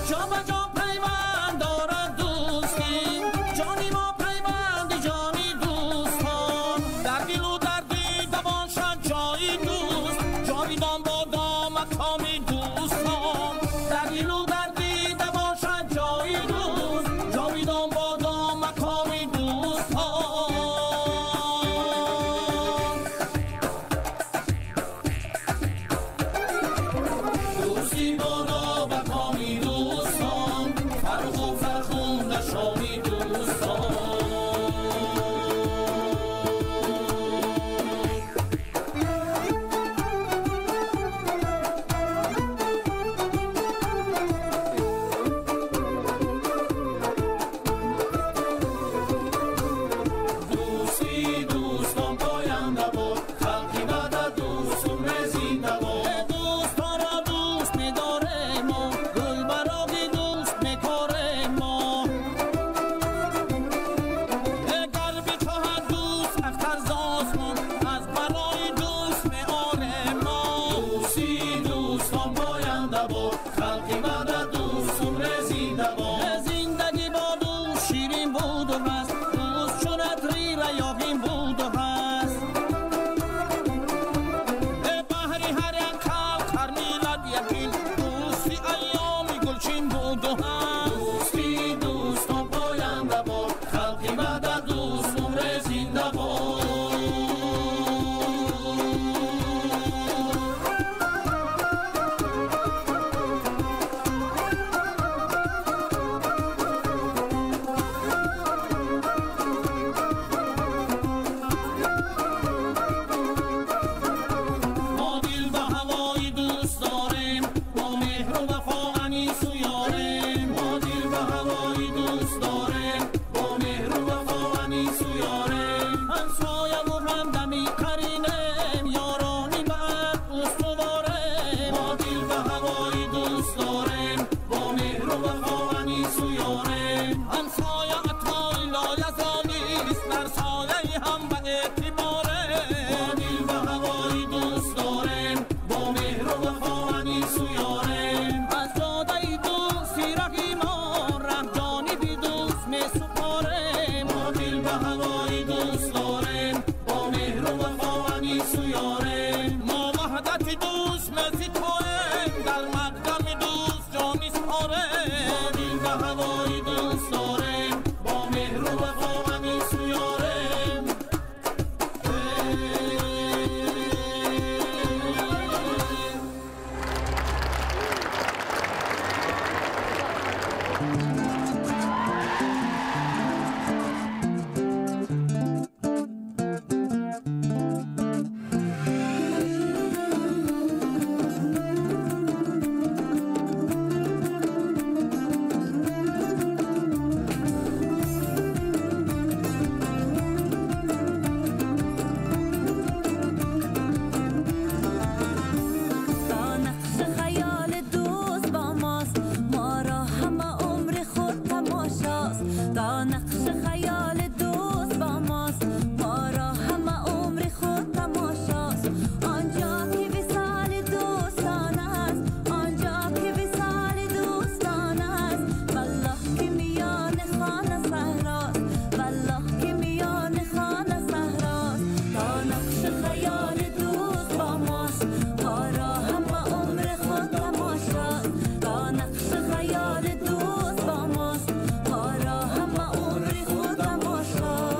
Speaker 20: جا به جا پیوند دارد دوستی جانی ما پیوند جانی دوستان در دل و در دیده باشد جایی دوست جاویدان بادا مکامی دوستان در دل و در دیده باشد جایی دوست جاویدان بادا مکامی دوستان دوستی بادا و کامی دوستان فرخ و فرخنده شامی دوستان دوستی دوستان پاینده باد خلقی وحدت دوست عمر زنده باد دوستان را دوست می‌داریم ما گل براغ دوست می‌کاریم ما گر بخواهد دوست اختر ز آسمان از برای دوست می‌آریم ما دوستی دوستان پاینده باد خلقی وحدت دوست عمر زنده باد زندگی با دوست شیرین بود و بس دوست چون عطری ریاحین بود و هست بهر هر یک خلق هر ملت یقین دوستی ایام گلچین بود و هست دوستی دوستان پاینده باد خلقی وحدت دوست عمر زنده باد ما دل به هوای دوست داریم با مهر و وفا انیس و یاریم ما دل به هوای دوست داریم با مهر و وفا انیس و یاریم همسایه و همدمی قرینیم یارانی به عهد استواریم ما دل به هوای دوست داریم با مهر و وفا انیس و یاریم همسایه عطای لایزالیست در سایه هم به اعتباریم ما دل به هوای دوست داریم با مهر و وفا انیس و یاریم از جاده دوستی رهی ما ره جانب دوست می سپاریم ما دل به هوای دوست داریم با مهر و وفا انیس و یاریم ما وحدت دوست می ستاییم در مقدم دوست جانی سپاریم ما دل به هوای دوست داریم با مهر و وفا انیس و یاریم
Speaker 18: تا نقش خیال دوست با ماست ما را همه عمر خود تماشاست تا نقش خیال دوست با ماست ما را همه عمر خود تماشاست آنجا که وصال دوستان است آنجا که وصال دوستان است والله که میان خانه صحراست والله که میان خانه صحراست تا نقش خیال دوست با ماست ما را همه عمر خود تماشاست تا نقش خیال دوست با ماست ما را همه عمر خود تماشاست.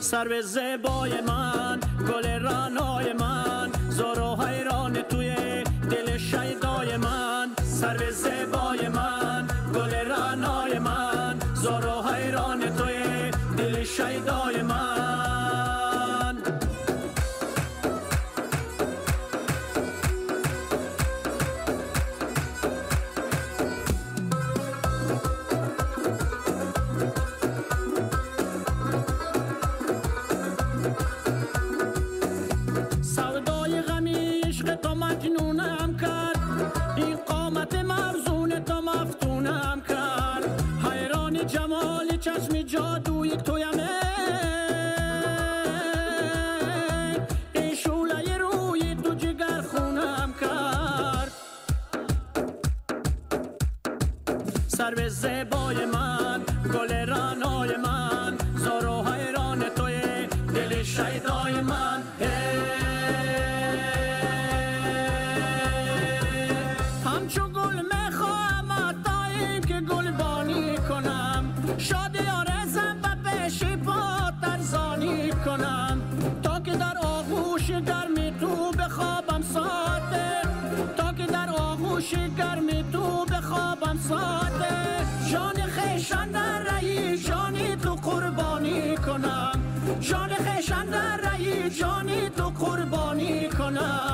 Speaker 14: سرو زیبای من، گل رعنای من، زار و حیران توی دل شیدای من. سرو زیبای من، گل رعنای من، زار و حیران توی دل شیدای من. مجنونم کرد، این قامت مرزون تو مفتونم کرد. حیران جمال چشم جادوی تویم، این شعله روی تو جگر خونم کرد. سرو زیبای من، گل رعنای من، زار و حیران توی دل شیدای من. همچو گل میخواهم تا اینکه گلبانی کنم، شادی آرزم و پیش پا ترزانی کنم، تا که در آغوش گرمی تو بخوابم ساده، تا که در آغوش گرمی تو بخوابم ساده. جان خویشان در رهی جانی تو قربانی کنم، جان خویشان در رهی جانی تو قربانی کنم.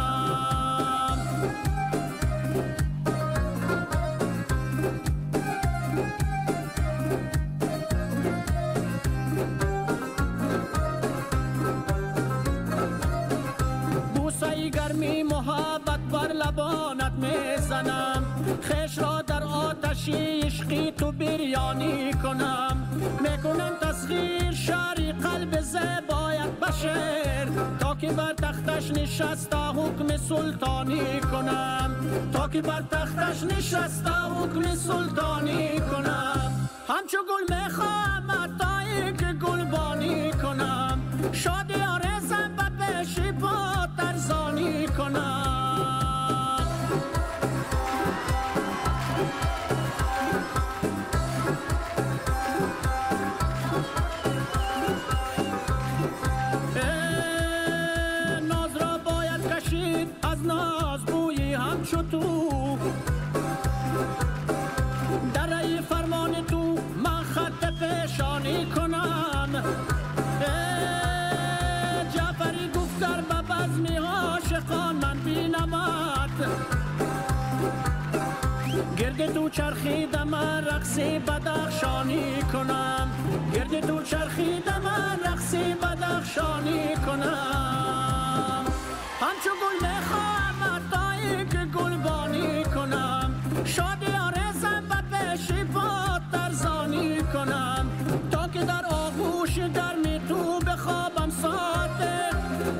Speaker 14: گرمی محبت بر لبانت میزنم، خویش را در آتش عشقی تو بریانی کنم. میکنم تسخیر شهری قلب زیبایت بشر، تا که بر تختش نشسته حکم سلطانی کنم، تا که بر تختش نشسته حکم سلطانی کنم. همچو گل میخواهم تا اینکه گلبانی کنم، شادی آرزم و پیش پا ترزانی کنم. ناز را باید کشید از ناز بویی همچو تو، در رأی فرمان تو من خط پیشانی کنم. جعفری گفت در به بزمی عاشقان من بینمت، گرد تو چرخیدم من رقصی بدخشانی کنم، گرد تو چرخیدم من رقصی بدخشانی کنم. همچو گل میخواهم تا اینکه گلبانی کنم، شادی آرزم و پیش پا ترزانی کنم، تا که در آغوش گرمی تو بخوابم ساده،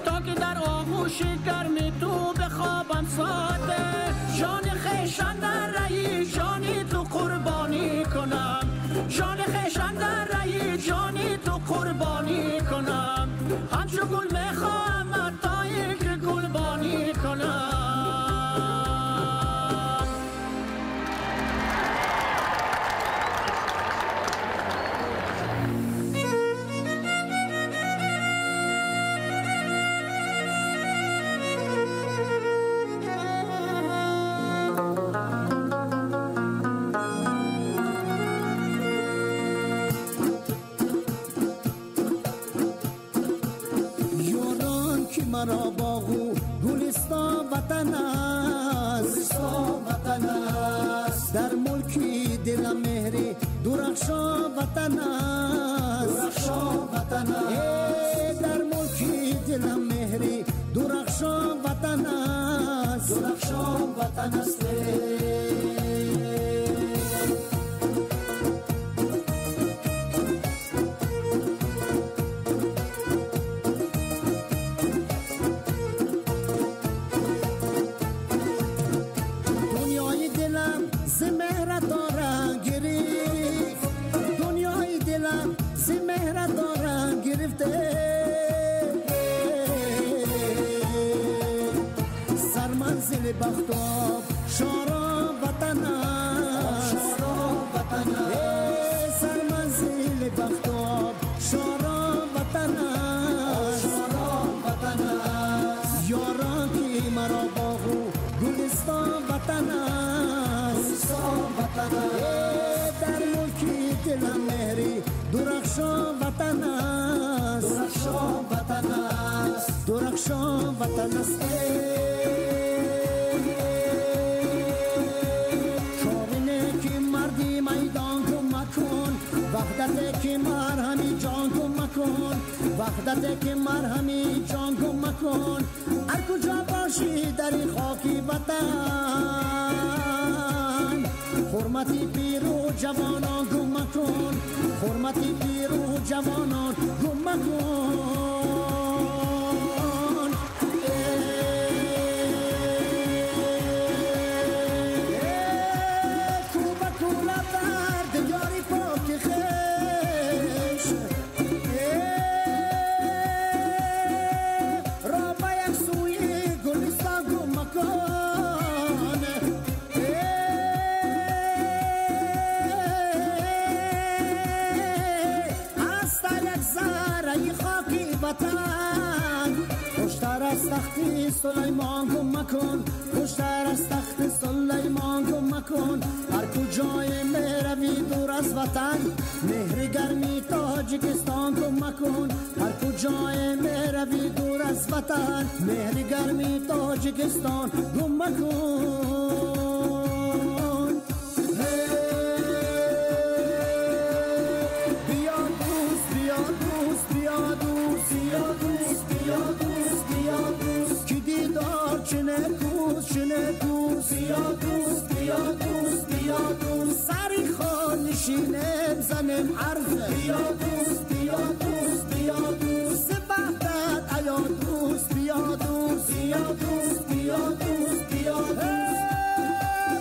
Speaker 14: تا که در آغوش گرمی تو بخوابم ساده. جان خویشان در رهی جانی تو قربانی کنم، جان خویشان در رهی جانی تو قربانی کنم. همچو گل میخواهم تا اینکه گلبانی کنم.
Speaker 17: مرا باغ و گلستان وطن است، در ملکی دلم مهری درخشان وطن است، در ملکی دلم مهری درخشان وطن است، درخشان وطن است. سرمنزل بختاب شارا وطن است، سرمنزل بختاب شارا وطن دلم مهری درخشان وطن است درخشان وطن است درخشان وطن است چارینه که مردی میدان گم مکن وحدت که مرهمی جان گم مکن وحدت که مرهمی جان گم مکن هر کجا باشی در این خاکی وطن حرمتی پیر و جوانان گم مکن حرمتی پیر و جوانان گم مکن کو به کوله بر دیاری پاک خویش را به یک سوی گلستان گم مکن خوشتر از تخت سلیمان گم مکن خوشتر از تخت سلیمان گم مکن هر کجای میروی دور از وطن مهر گرمی تاجیکستان گم مکن هر کجای میروی دور از وطن مهر گرمی تاجیکستان گم مکن بیا دوست بیا دوست بیا دوست بیا دوست بیا دوست بیا دوست کی دیدار چنه کوس چنه کوس بیا دوست بیا دوست بیا دوست سری خان نشینم زنم حرفه بیا دوست بیا دوست بیا دوست وحدت ایا دوست بیا دوست بیا دوست بیا دوست بیا دوست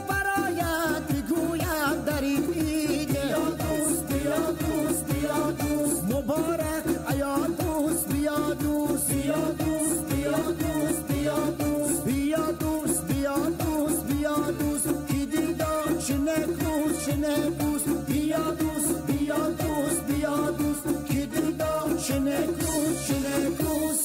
Speaker 17: برایت بگویم در این بیا دوست بیا دوست بیا دوست مبارک ایا دوست بیا دوست بیا دوست بیا دوست بیا دوست بیا دوست بیا دوست بیا دوست کی دیدار چنه کوس چنه کوس بیا دوست بیا دوست بیا دوست کی دیدار چنه کوس چنه کوس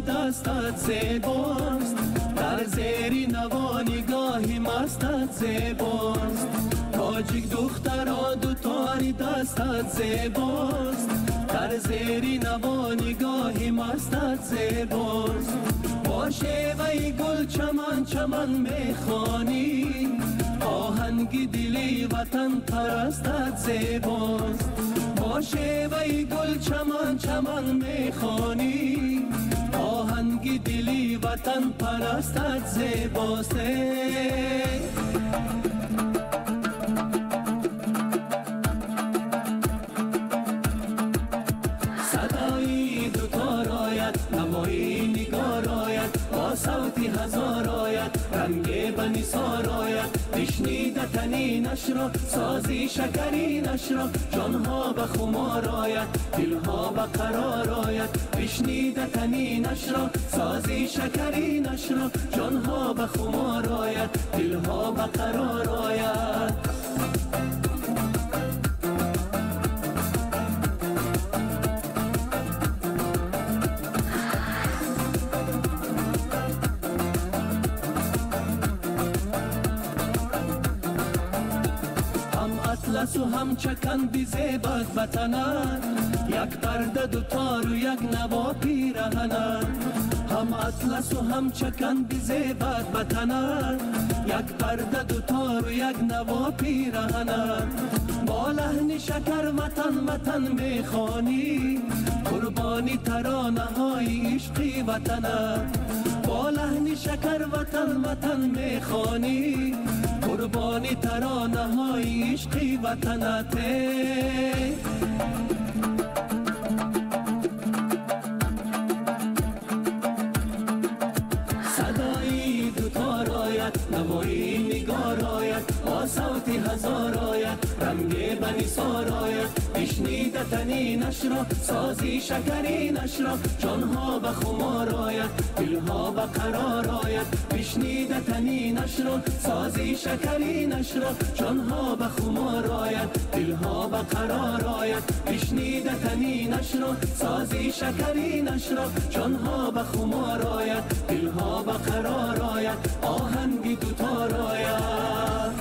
Speaker 14: دستت زیباست در زیر نوا نگاهی مستت زیباست تاجیک دخترا دو تاری دستت زیباست در زیر نوا نگاهی مستت زیباست با شیوه گل چمن چمن میخوانی آهنگ دلی وطن پرستت زیباست با شیوه گل چمن چمن میخوانی آهنگ دلی وطن پرستت زیباست صدای دوتار آید نوای نگار آید با صوت هزار آید رنگ به نثار آید بشنیده تنینش را سازی شکرینش را جانها به خمار آید دلها به قرار آید بشنیده تنینش را سازی شکرینش را جانها به خمار آید دلها به قرار آید اطلس و هم چکن بیزیبد وطنت یک پرده دو تار و یک نوا پیرهنت هم اطلس و هم چکن بیزیبد وطنت як парда дутор як наво пираҳанат бо лаҳни шакар ватан ватан мехонӣ қурбони таронаҳои ишқи ватанат бо лаҳни шакар ватан ватан мехонӣ қурбони таронаҳои ишқи ватанат. Садои дутор ояд, навои нигор ояд, бо савти ҳазор ояд, ранги ба нисор ояд. Бишнида танинашро, сози шакаринашро, ҷонҳо ба хумор ояд, дилҳо ба қарор ояд. Бишнида танинашро, сози шакаринашро, ҷонҳо ба хумор ояд, дилҳо ба қарор ояд. Бишнида танинашро, сози шакаринашро, ҷонҳо ба хумор ояд, дилҳо ба қарор ояд, оҳанги дутор ояд.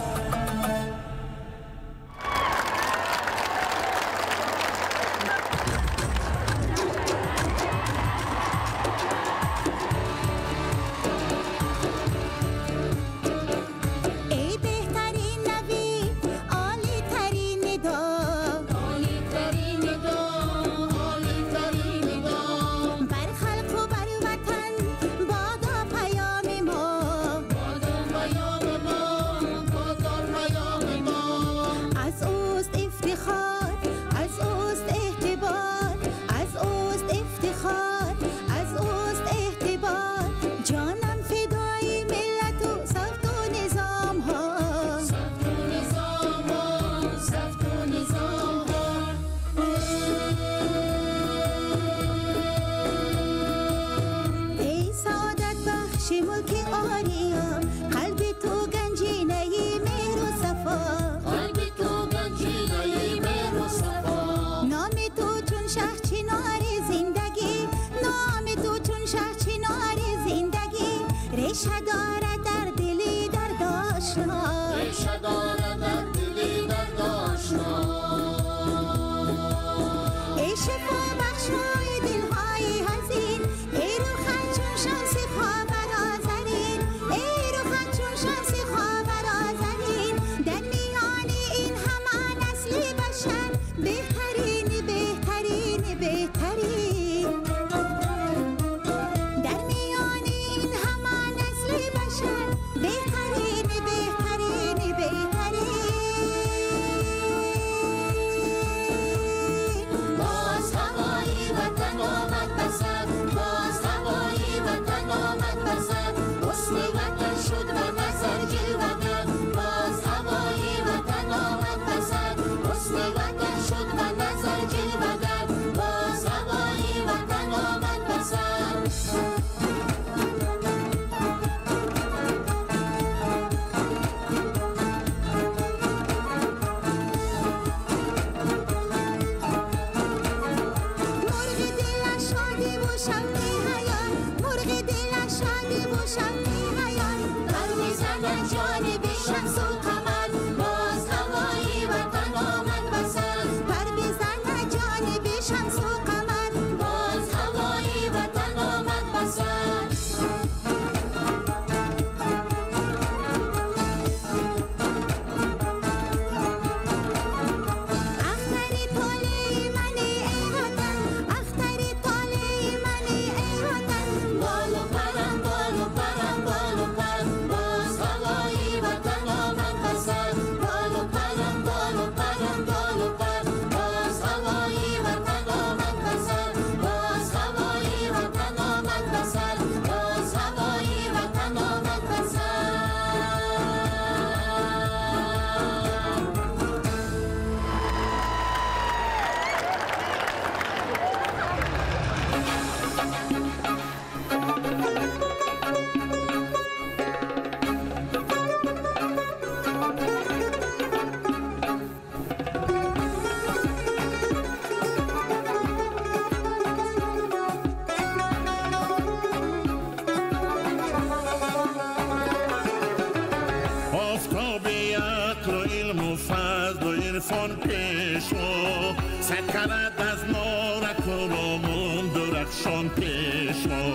Speaker 9: عرفان پیشوا سکرت از نار کلامون درخشان پیشوا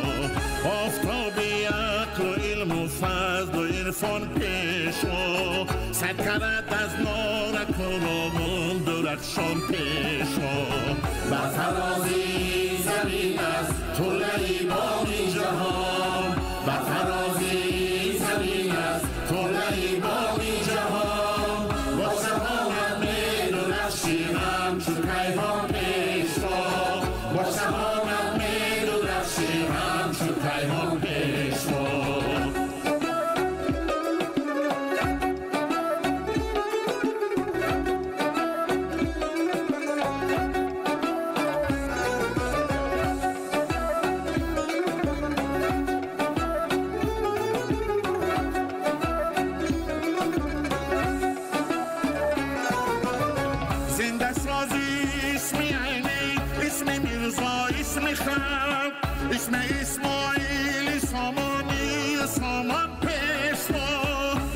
Speaker 9: آفتاب عقل و علم و فضل و عرفان.
Speaker 21: عرفان پیشوا، صد کرد از نارک و رومون درخشان پیشوا. بر فرازی زمین است طلعی بامی جهان، بر فرازی زمین است طلعی بامی جهان. با شهامت می‌درخشیم همچو کیهان پیشوا، با شهامت می‌درخشیم همچو کیهان پیشوا. اسم اسماعیل سامانی سامان پیشوا،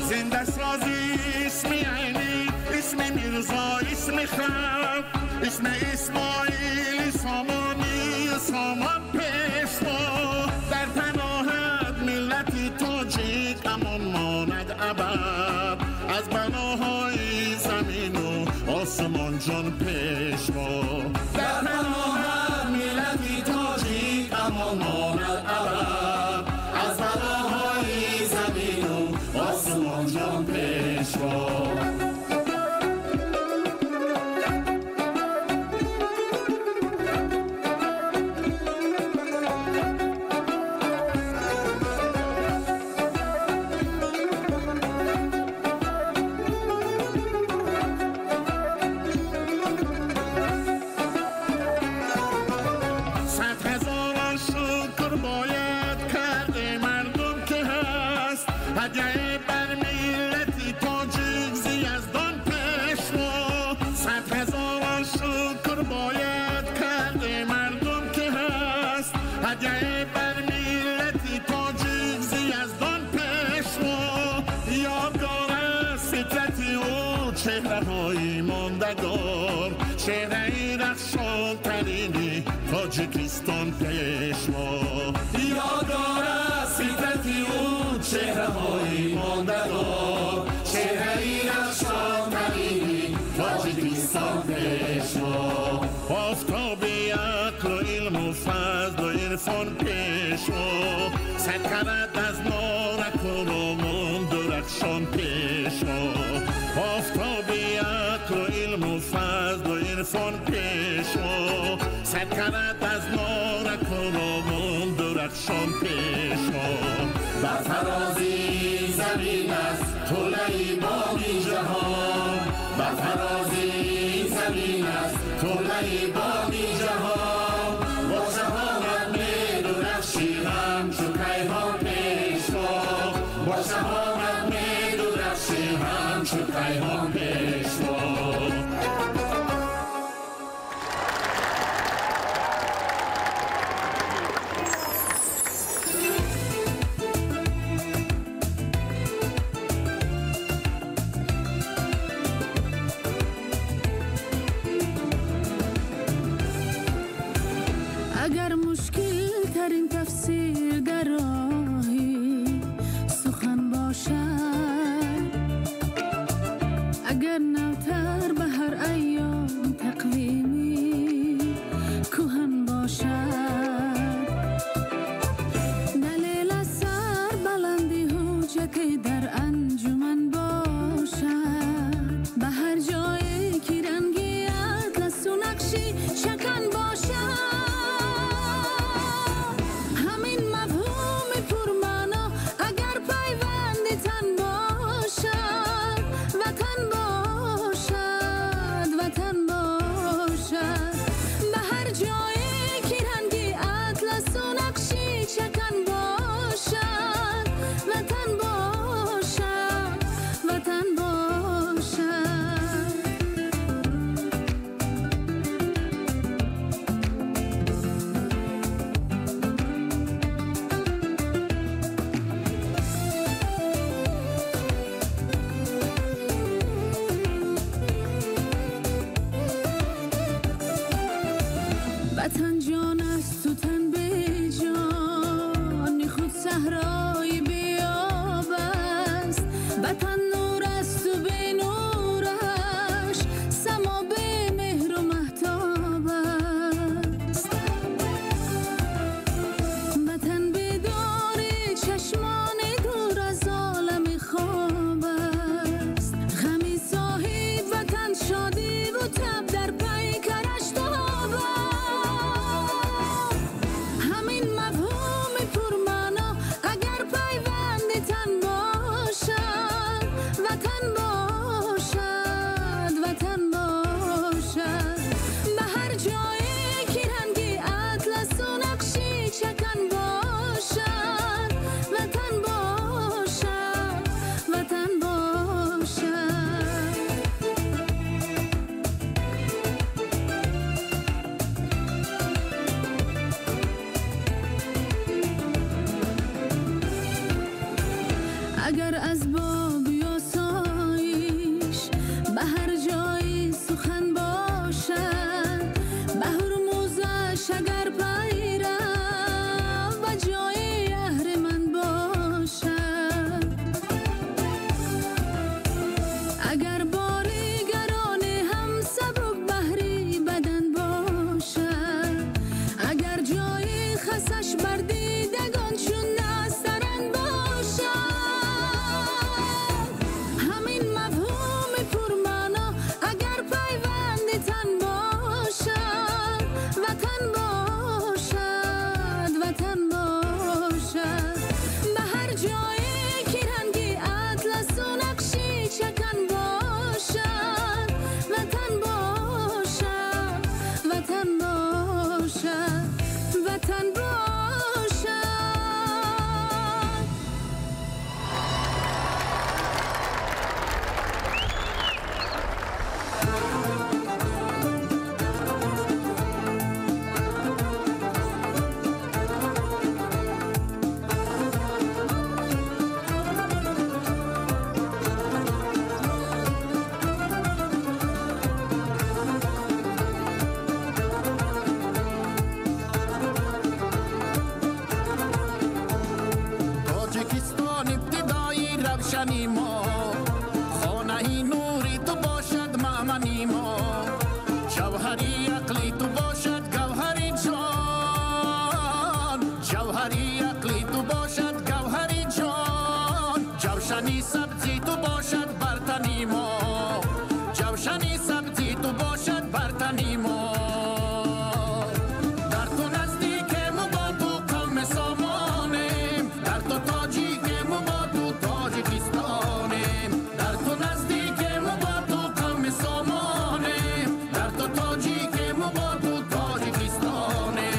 Speaker 21: زنده سازی اسم علی اسم میرزا اسم خلق، اسم اسماعیل سامانی سامان پیشوا. در پناهت ملت تاجیک امان ماند ابد، از بناهای زمین و آسمان جان پیشوا. در پناهت ملت تاجیک امان ماند ابد، از بلاهای زمین و آسمان جان پیشوا. چهره‌های ماندگار، چهره‌ای رخشان ترینی تاجیکستان پیشوا. یادگار است فطرت او چهره‌های ماندگار، چهره‌ای رخشان ترینی تاجیکستان پیشوا. آفتاب عقل و علم و فضل و عرفان پیشوا، صد کرد از نارک و رومون درخشان پیشوا. آفتاب عقل و علم و فضل و عرفان پیشوا، صد کرد از نارک و رومون درخشان پیشوا. بر فرازی زمین است طلعی بامی جهان، بر فرازی زمین است طلعی بامی جهان. با شهامت می‌درخشیم همچو کیهان پیشوا، با شهامت می‌درخشیم همچو کیهان پیشوا.
Speaker 22: اگر مشکل ترین تفسیر در راهی سخن باشد، اگر نوتر به هر ایام تقویمی کهن باشد، دلیل سر بلندی حجت در انجمن باشد، به هر جایی که رنگی اطلس و نقشی شکن باشد. به هر جایی سخن باشد، به هرمزش اگر پیرو به جای اهرمن باشد. اگر باریگران هم سبک بهری بدن باشد، اگر جای خسش بر دیدگان چون نسترن باشد، همین مفهوم پرمعنا اگر پیوند تن باشد، وطن باشد، وطن باشد. به هر جایی که رنگ اطلس و نقشی چکن باشد، وطن باشد، وطن باشد، وطن باشد.
Speaker 21: тоҷикистон ибтидои равшани мо, хонаи нури ту бошад маъмани мо, ҷавҳари ақли ту бошад гавҳари ҷон, ҷавҳари ақли ту бошад гавҳари ҷон, ҷавшани сабзи ту бошад бар тани мо, ҷавшани сабзи ту бошад бар тани мо. Дар ту наздикему бо ту қавми сомонем, дар ту тоҷикему бо ту тоҷикистонем, дар ту наздикему бо ту қавми сомонем, дар ту тоҷикему бо ту тоҷикистонем.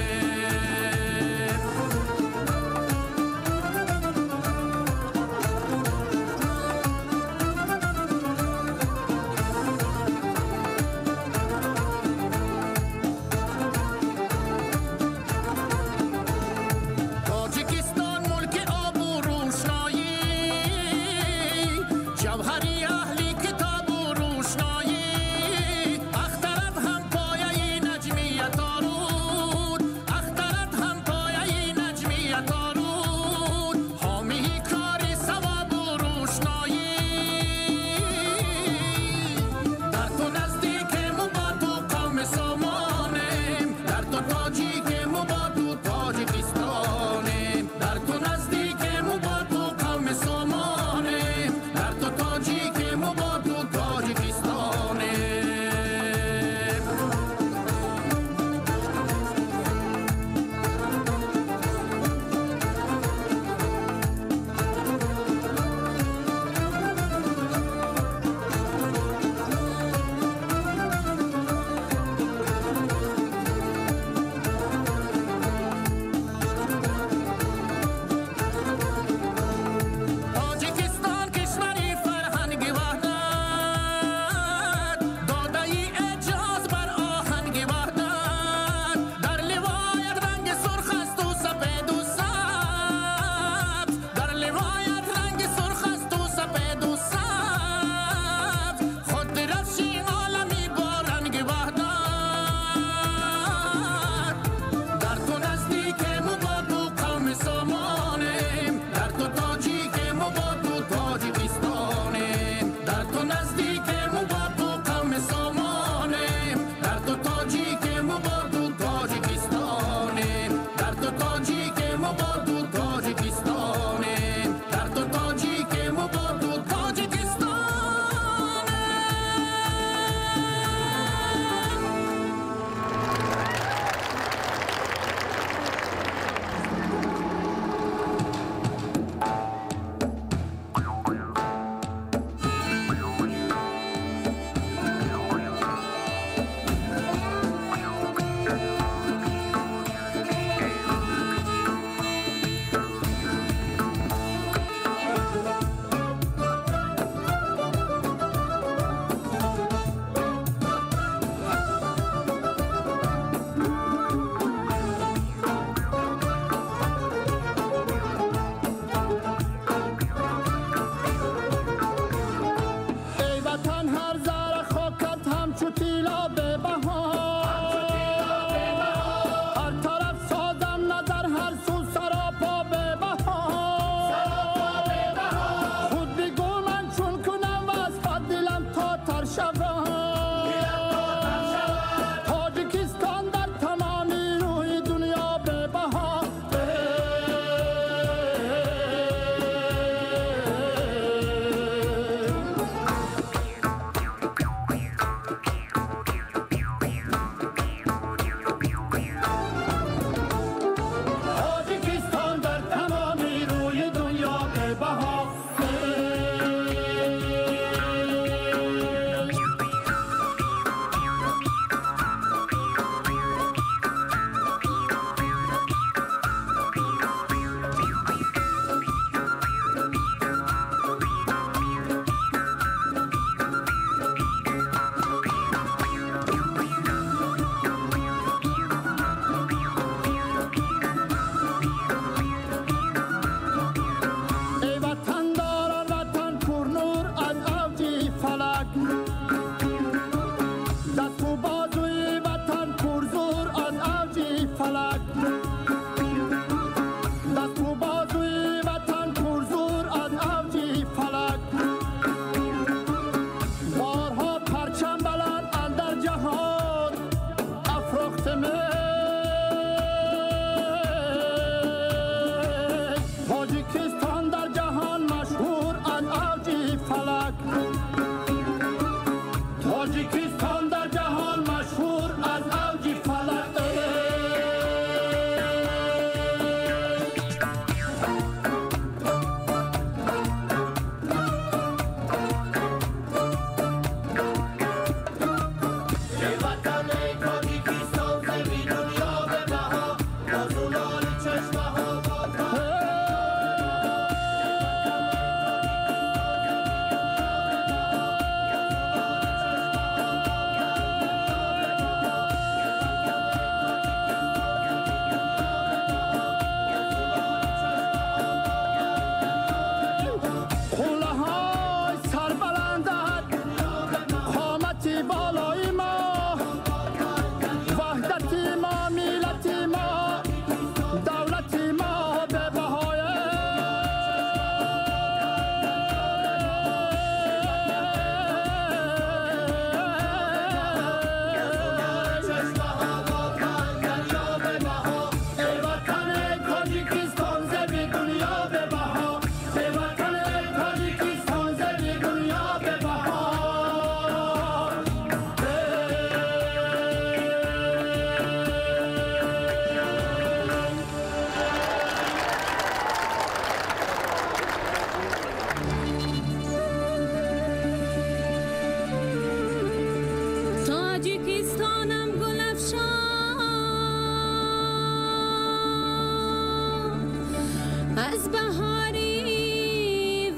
Speaker 22: Баҳори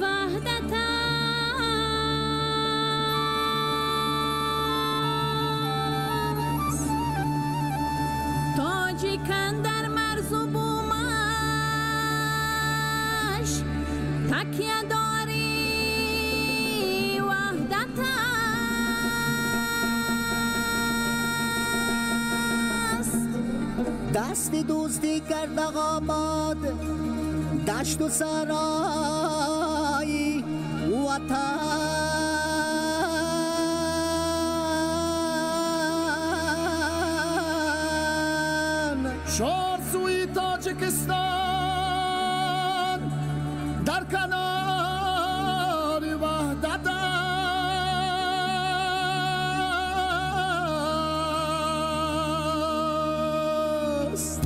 Speaker 22: ваҳдат аст. Тоҷикан дар марзу бумаш такя дори ваҳдат аст.
Speaker 17: Дасти дӯстӣ карда обод дашту сарои ватан.
Speaker 15: Чор сӯи Тоҷикистон дар канори ваҳдат аст.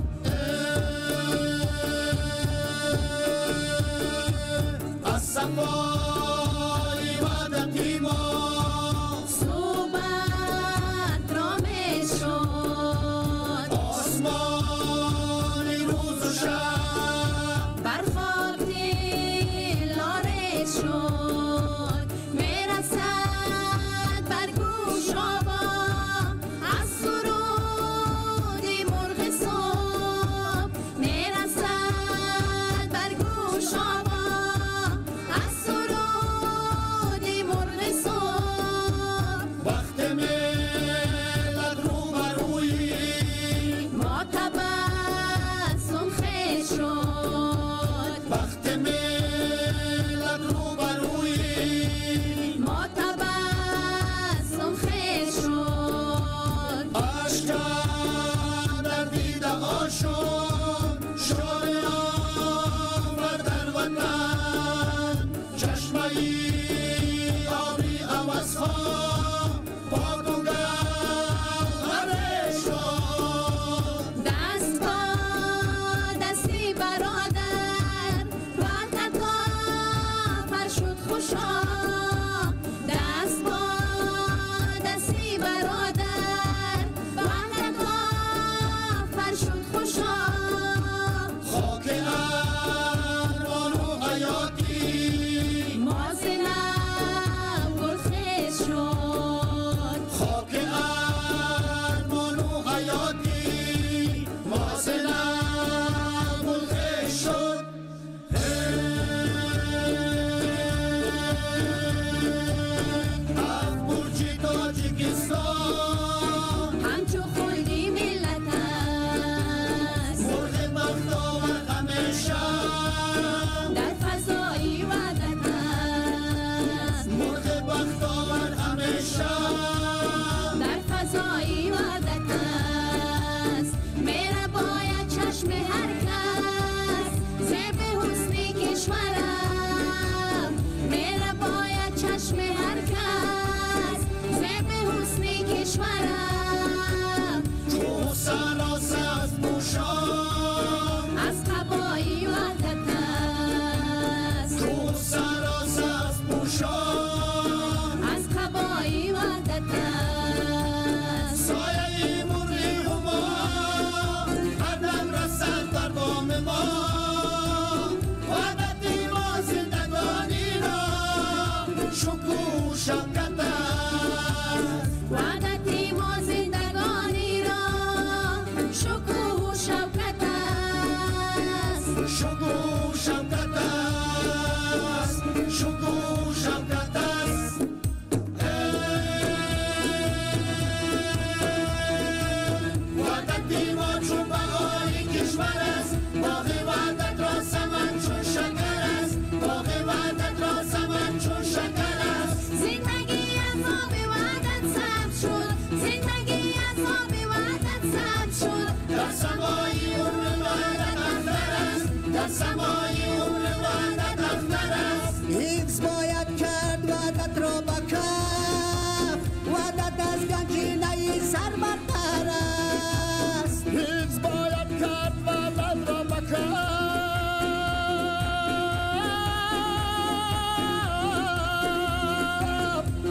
Speaker 15: Аз сафои ваҳдати мо
Speaker 22: Суҳбат мешуд,
Speaker 15: осмони рӯзу шаб
Speaker 22: бар хок дилоре шуд. Мерасад бар гӯш ово аз суруди мурғи субҳ. Мерасад бар гӯш ово аз суруди мурғи субҳ.
Speaker 15: Вақте миллат рӯбарӯи
Speaker 22: мо табассум хез шуд.
Speaker 15: Вақте миллат рӯбарӯи
Speaker 22: мо табассум хез шуд.
Speaker 15: Ашк дар дидаҳо шуд, шодӣ овард дар ватан. Чашмаи оби авазҳо поку гавҳаре шуд.
Speaker 22: Даст бо дасти бародар ваҳдат офар шуд хушо. Даст бо дасти бародар ваҳдат офар шуд хушо.
Speaker 15: Хоки армону ҳаётӣ
Speaker 22: мо зи нав гулхез шуд.
Speaker 15: Хоки армону ҳаётӣ мо зи нав гулхез шуд. Ҳафт бурҷи Тоҷикистон
Speaker 22: ҳамчу хулди миллат аст.
Speaker 15: Мурғи бахтовар ҳамеша
Speaker 22: дар фазои ваҳдат аст.
Speaker 15: Мурғи бахтовар ҳамеша
Speaker 22: дар фазои ваҳдат аст. Мерабояд чашми ҳар кас зеби ҳусни кишварам. Мерабояд чашми ҳар кас зеби ҳусни кишварам.
Speaker 15: Кӯҳ саро сабз пӯшон
Speaker 22: аз қабои ваҳдат аст.
Speaker 15: Кӯҳ саро сабз пӯшон
Speaker 22: аз қабои ваҳдат аст.
Speaker 15: Сояи мурғи ҳумо ҳар дам расад бар боми мо. Ваҳдати мо зиндагониро шукӯҳу шавкат аст.
Speaker 22: Ваҳдати мо зиндагониро шукӯҳу шавкат аст.
Speaker 15: Шукӯҳу шавкат аст. Шукӯҳу шавкат аст. Ваҳдати мо чун баҳори кишвар аст. Боғи ваҳдатро саман чун шакар аст. Боғи ваҳдатро саман чун шакар аст.
Speaker 22: Зиндагӣ аз оби ваҳдат сабз шуд. Зиндагӣ аз оби ваҳдат сабз шуд.
Speaker 15: Дар самои умри ваҳдат ахтар аст. Дар самои умри ваҳдат ахтар аст.
Speaker 17: Ҳифз бояд кард ваҳдатро ба каф, ваҳдат аз ганҷинаи сар бартар аст.
Speaker 15: Ҳифз бояд кард ваҳдатро ба каф,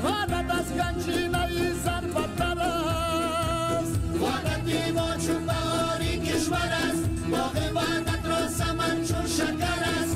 Speaker 15: ваҳдат аз ганҷинаи сар бартар аст. Ваҳдати мо чун баҳори кишвар аст. Боғи ваҳдатро саман чун шакар аст.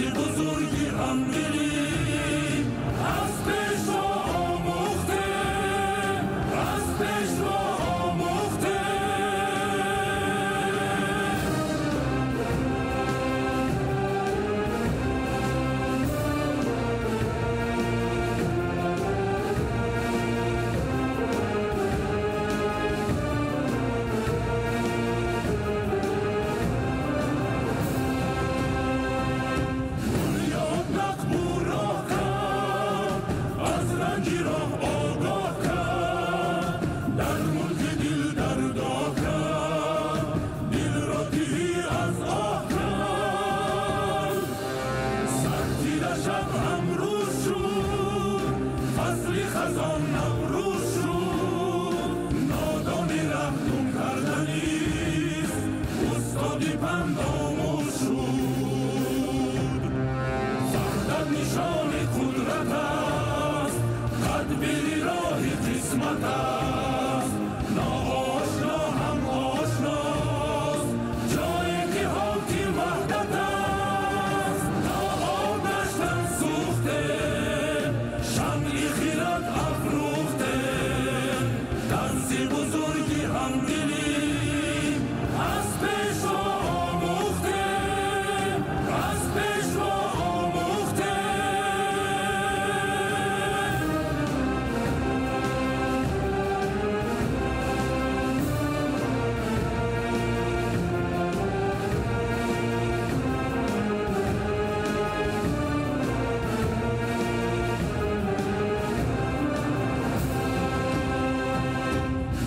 Speaker 13: Тарзи бузурги ҳамдилӣ аз пешво омӯхтем, аз пешво омӯхтем. Бунёд нақбу роҳ кард, аз ранҷи роҳ огоҳ кард, дар мулки дил даргоҳ кард, дилро тиҳӣ аз оҳ кард. Сартира шаб ҳамрӯз шуд, фасли хазон наврӯз шуд, нодони раҳ гум карданист, устоди пандомӯз шуд. Ваҳдат нишони қудрат аст, тадбири роҳи қисмат аст, ноошно ҳам ошност, ҷое ки ҳоким ваҳдат аст. То оташтан сӯхтем, шамъи хирад афрӯхтем, тарзи бузурги ҳамдилӣ аз пешво омӯхтем, аз пешво омӯхтем.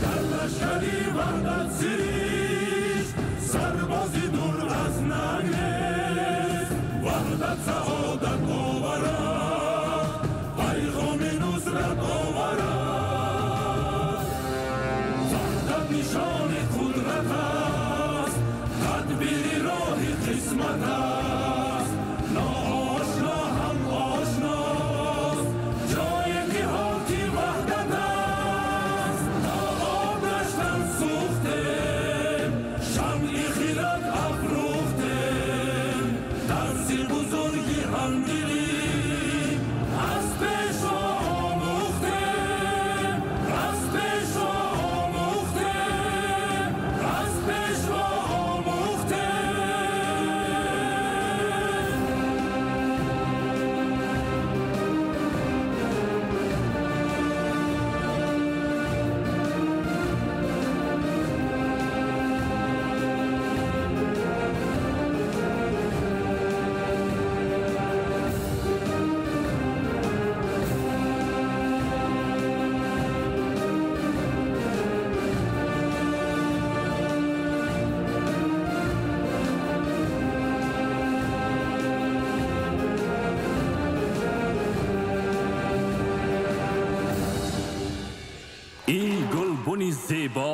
Speaker 13: Дар лашкари ваҳдат сиришт, сарбози дур аз нанг нест, ваҳдат саодат оварад, пайғоми нусрат оварад. Ваҳдат нишони қудрат аст, тадбири роҳи қисмат аст, ноошно ҳам ошност, ҷое ки ҳоким ваҳдат аст. То оташтан сӯхтем, шамъи хирад афрӯхтем, тарзи бузурги ҳамдилӣ аз пешво омӯхтем, аз пешво омӯхтем, аз пешво омӯхтем.
Speaker 1: Ин гулбуни зебо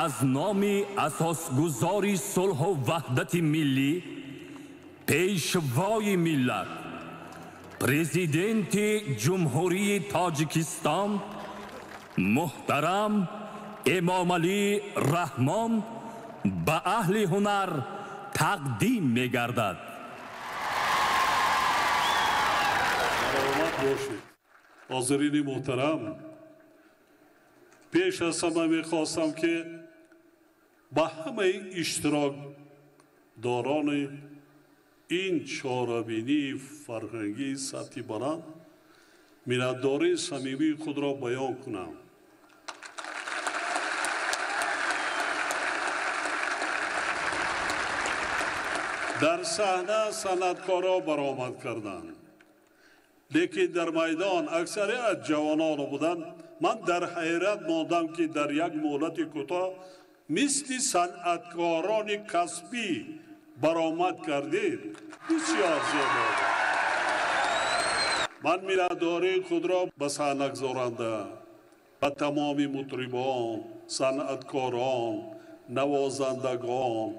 Speaker 1: аз номи асосгузори сулҳу ваҳдати миллӣ, пешвои миллат, президенти Ҷумҳурии Тоҷикистон муҳтарам Эмомалӣ Раҳмон ба аҳли ҳунар тақдим мегардад.
Speaker 9: Саломат бошед. Ҳозирини муҳтарам, пеш аз ҳама мехостам, ки ба ҳамаи иштирокдорони ин чорабинии фарҳангии сатҳи баланд миннатдории самимии худро баён кунам. Дар саҳна санъаткорро баромад карданд, лекин дар майдон аксарият ҷавонон буданд. Ман дар ҳайрат мондам, ки дар як муҳлати кӯтоҳ мисли санъаткорони касбӣ баромад кардед. Бисёр зебо. Ман миннатдории худро ба саҳнагузоранда, ба тамоми мутрибон, санъаткорон, навозандагон,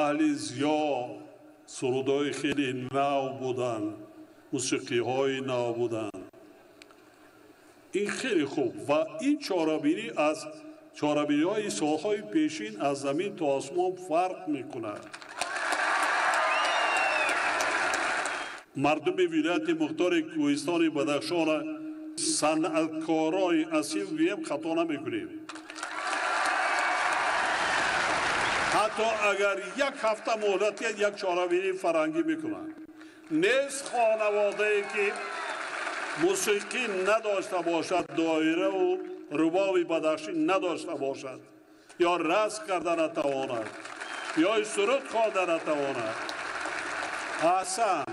Speaker 9: аҳли зиё, сурудҳои хеле нав буданд, мусиқиҳои нав буданд. Ин хеле хуб ва ин чорабинӣ аз чорабиниҳои солҳои пешин аз замин то осмон фарқ мекунад. Мардуми вилояти мухтори кӯҳистони Бадахшонро санъаткорои асил гӯем, хато намекунем. Ҳатто агар як ҳафта муҳлат диҳед, як чорабинии фарҳангӣ мекунанд. Нест хонаводае ки мусиқӣ надошта бошад, доираву рубоби бадахшӣ надошта бошад, ё рақс карда натавонад, ё суруд хонда натавонад. Аҳсан,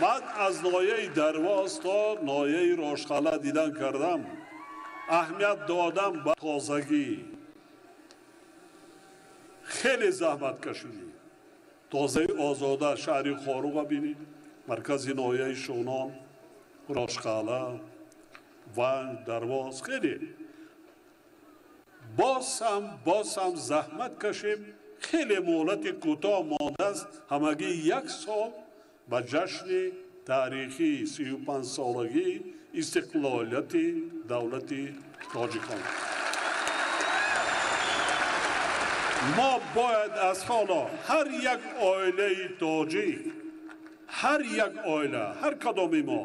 Speaker 9: ман аз ноҳияи Дарвоз то ноҳияи Рошқалъа дидан кардам, аҳамият додам ба тозагӣ. Хеле заҳмат кашидем. Тозаи озода шаҳри Хоруға бинед, маркази ноҳияи Шӯнон, Рошқалъа, Ванҷ, Дарвоз, хеле. Боз ҳам заҳмат кашем. Хеле муҳлати кӯтоҳ мондааст, ҳамагӣ як сол ба ҷашни таърихии 35-солагии истиқлолияти давлати тоҷикон. Мо бояд аз ҳоло ҳар як оилаи тоҷик, ҳар як оила, ҳар кадоми мо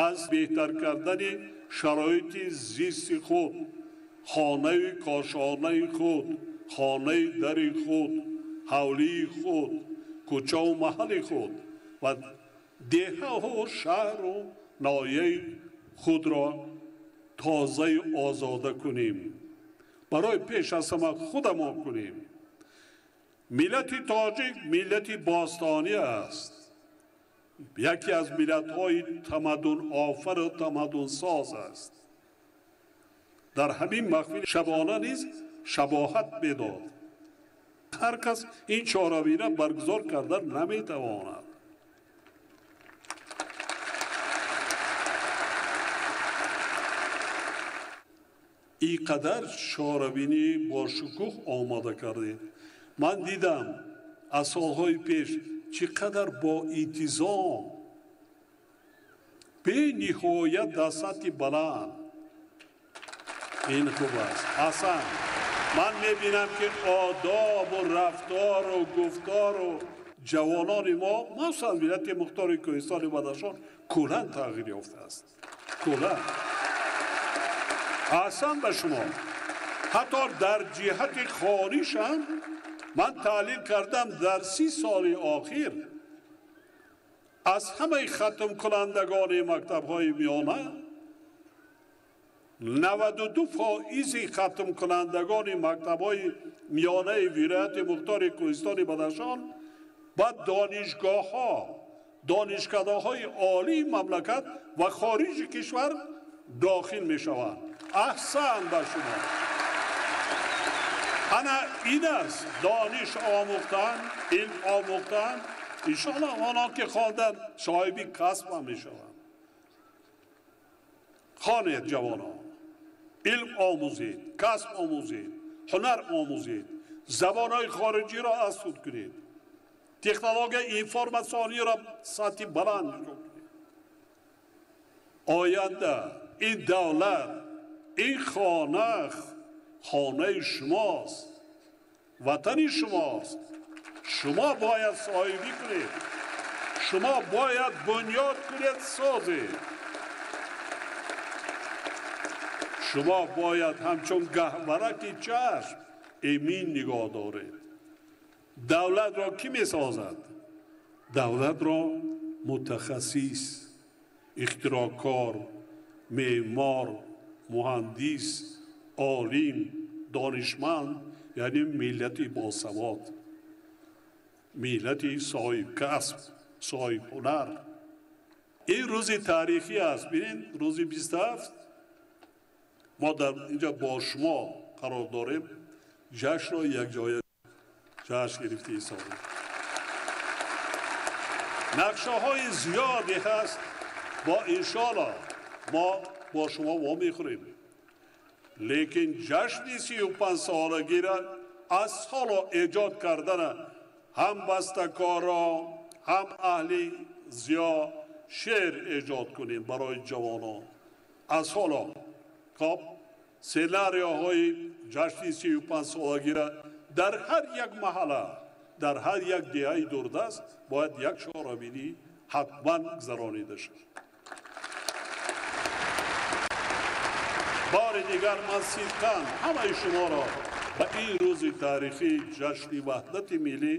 Speaker 9: аз беҳтар кардани шароити зисти худ, хонаи кошонаи худ, хонаи дари худ, ҳавлии худ, кӯчаву маҳалли худ ва деҳаҳу шаҳру ноҳияи худро тозаю озода кунем. Барои пеш аз ҳама худамон кунем. Миллати тоҷик миллати бостонӣ аст, яке аз миллатҳои тамаддунофару тамаддунсоз аст. Дар ҳамин маҳфил шабона низ шабоҳат медод. Ҳар кас ин чорабина баргузор карда наметавонад. Ин қадар чорабинӣ бо шукӯҳ омода кардед. Ман дидам аз солҳои пеш чӣ қадар бо интизом, бениҳоят дар сатҳи баланд. Ин хуб аст. Аҳсан, ман мебинам ки одобу рафтору гуфтору ҷавонони мо, махсусан вилояти мухтори кӯҳистони Бадахшон, куллан тағйир ёфтааст. Куллан. Аҳсан ба шумо. Ҳатто дар ҷиҳати хонишам ман таҳлил кардам, дар 30 соли охир аз ҳамаи хатмкунандагони мактабҳои миёна 92% хатмкунандагони мактабҳои миёнаи вилояти мухтори кӯҳистони Бадахшон ба донишгоҳҳо, донишкадаҳои олии мамлакат ва хориҷи кишвар дохил мешаванд. Аҳсан ба шумо. Ана ин аст дониш омӯхтан, илм омӯхтан. Иншоаллоҳ онон ки хондан соҳиби касб ҳам мешаванд. Хонед ҷавонон, илм омӯзед, касб омӯзед, ҳунар омӯзед, забонҳои хориҷиро аз худ кунед, технологияи информатсиониро сатҳи баланд нигоҳ кунед. Оянда ин давлат, ин хона хонаи шумост, ватани шумост. Шумо бояд соҳибӣ кунед, шумо бояд бунёд кунед, созед. Шумо бояд ҳамчун гаҳвораки чашм эмин нигоҳ доред. Давлатро кӣ месозад? Давлатро мутахассис, ихтироъкор, меъмор, муҳандис, олим, донишманд, яъне миллати босавод, миллати соҳибкасб, соҳибҳунар. Ин рӯзи таърихӣ аст. Бинед, рӯзи 27 мо дар инҷа бо шумо қарор дорем, ҷашнро якҷоя ҷашн гирифта истодем. Нақшаҳои зиёде ҳаст, бо иншоаллоҳ мо бо шумо вомехӯрем. Лекин ҷашни 35-солагиро аз ҳоло эҷод кардана ҳам бастакоро, ҳам аҳли зиё шеър эҷод кунем барои ҷавонон. Аз ҳоло хоб сценарияҳои ҷашни 35-солагиро дар ҳар як маҳалла, дар ҳар як деҳаи дурдаст бояд як чорабинӣ ҳатман гузаронида шавад. Бори дигар ман сидқан ҳамаи шуморо ба ин рӯзи таърихии ҷашни ваҳдати миллӣ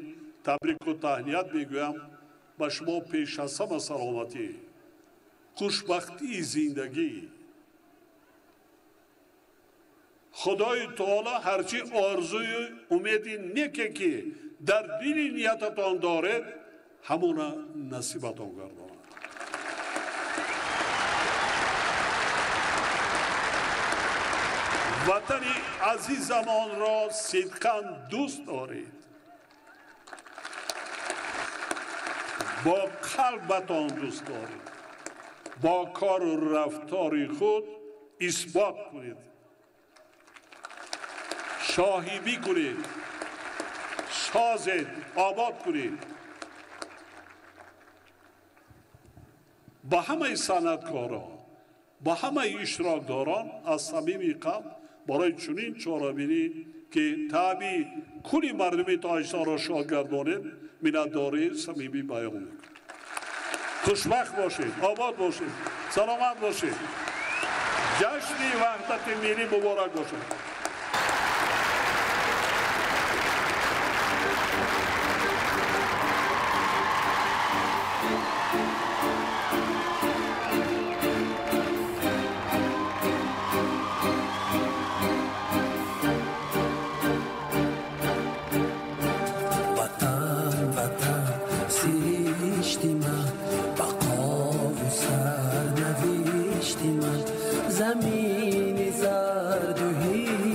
Speaker 9: табрику таҳният мегӯям. Ба шумо пеш аз ҳама саломатӣ, хушбахтии зиндагӣ. Худои таоло ҳарчи орзую умеди неке ки дар дили ниятатон доред, ҳамона насибатон гардонад. Ватани азизамонро сидқан дӯст доред, бо қалбатон дӯст доред, бо кору рафтори худ исбот кунед, шоҳибӣ кунед, созед, обод кунед. Ба ҳамаи санъаткорон, ба ҳамаи иштирокдорон аз самими қалб барои чунин чорабинӣ ки таъби кулли мардуми Тоҷикистонро шод гардонед, миннатдории самимӣ баён мекунам. Хушбахт бошед, обод бошед, саломат бошед. Ҷашни ваҳдати миллӣ муборак бошад.
Speaker 2: Замини зарду.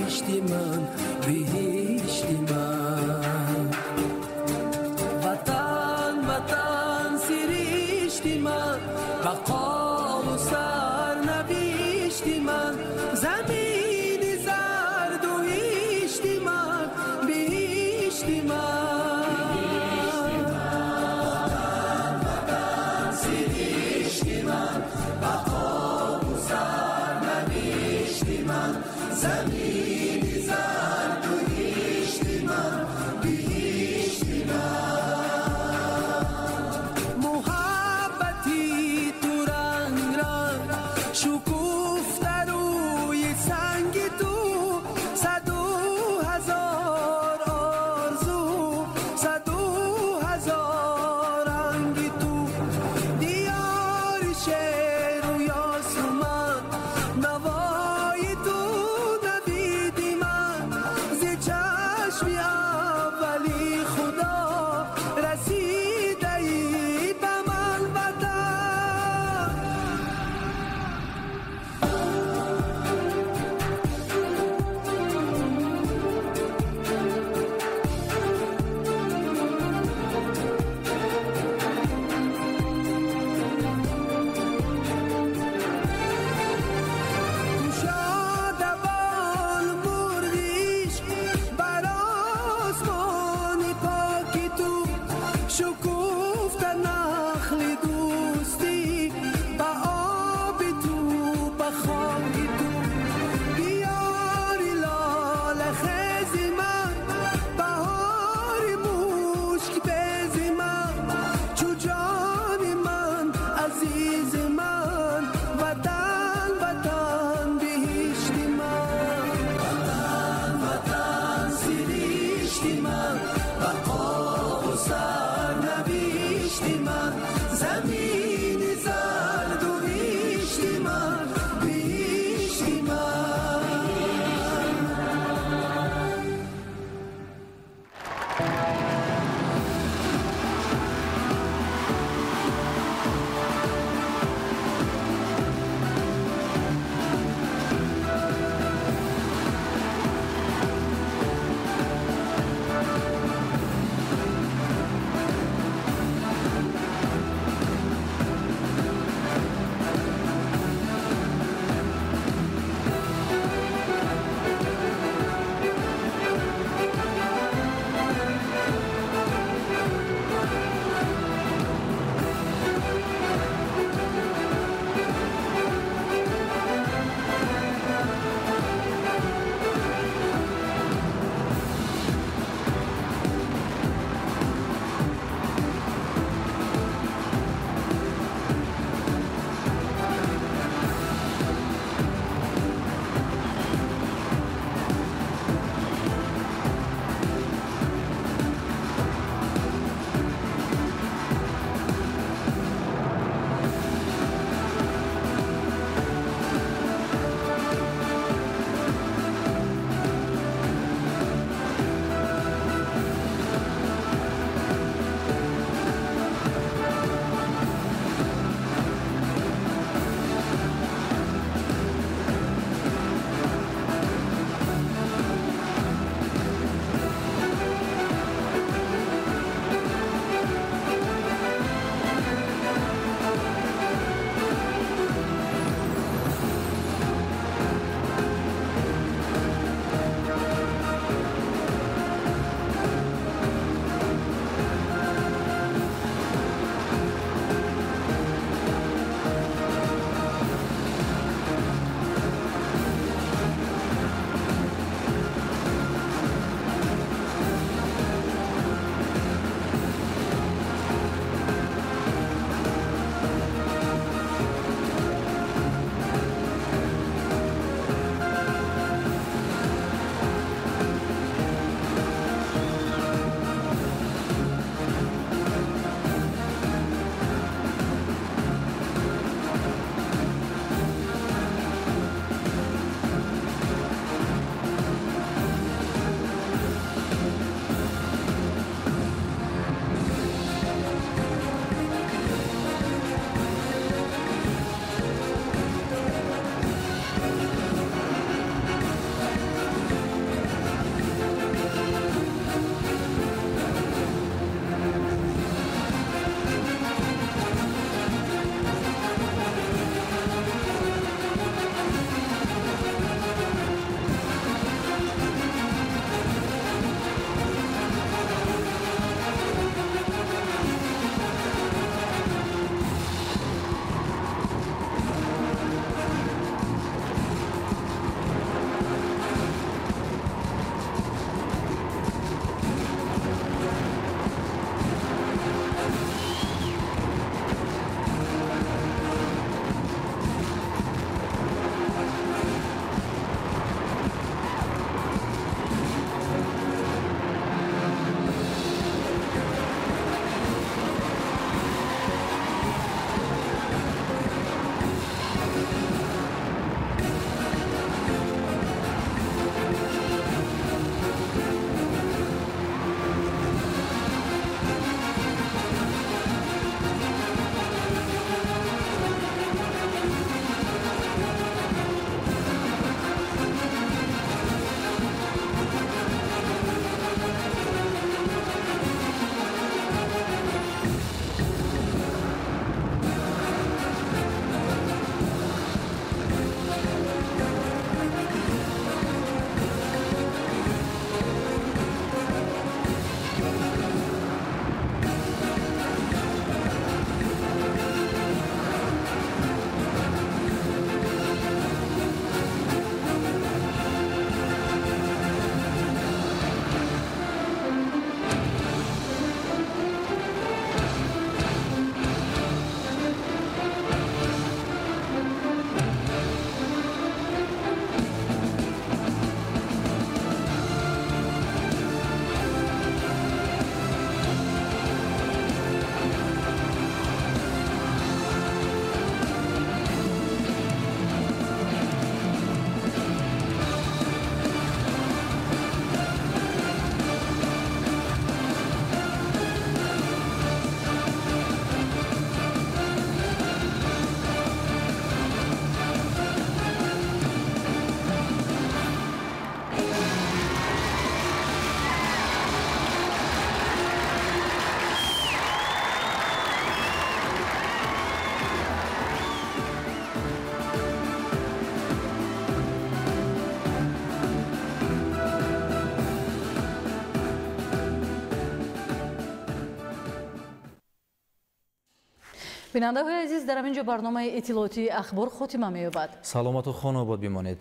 Speaker 10: Бинандаҳои азиз, дар ҳамин ҷо барномаи иттилоотии Ахбор хотима меёбад.
Speaker 11: Саломату хонобод бимонед.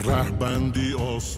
Speaker 2: رهبندی آسان.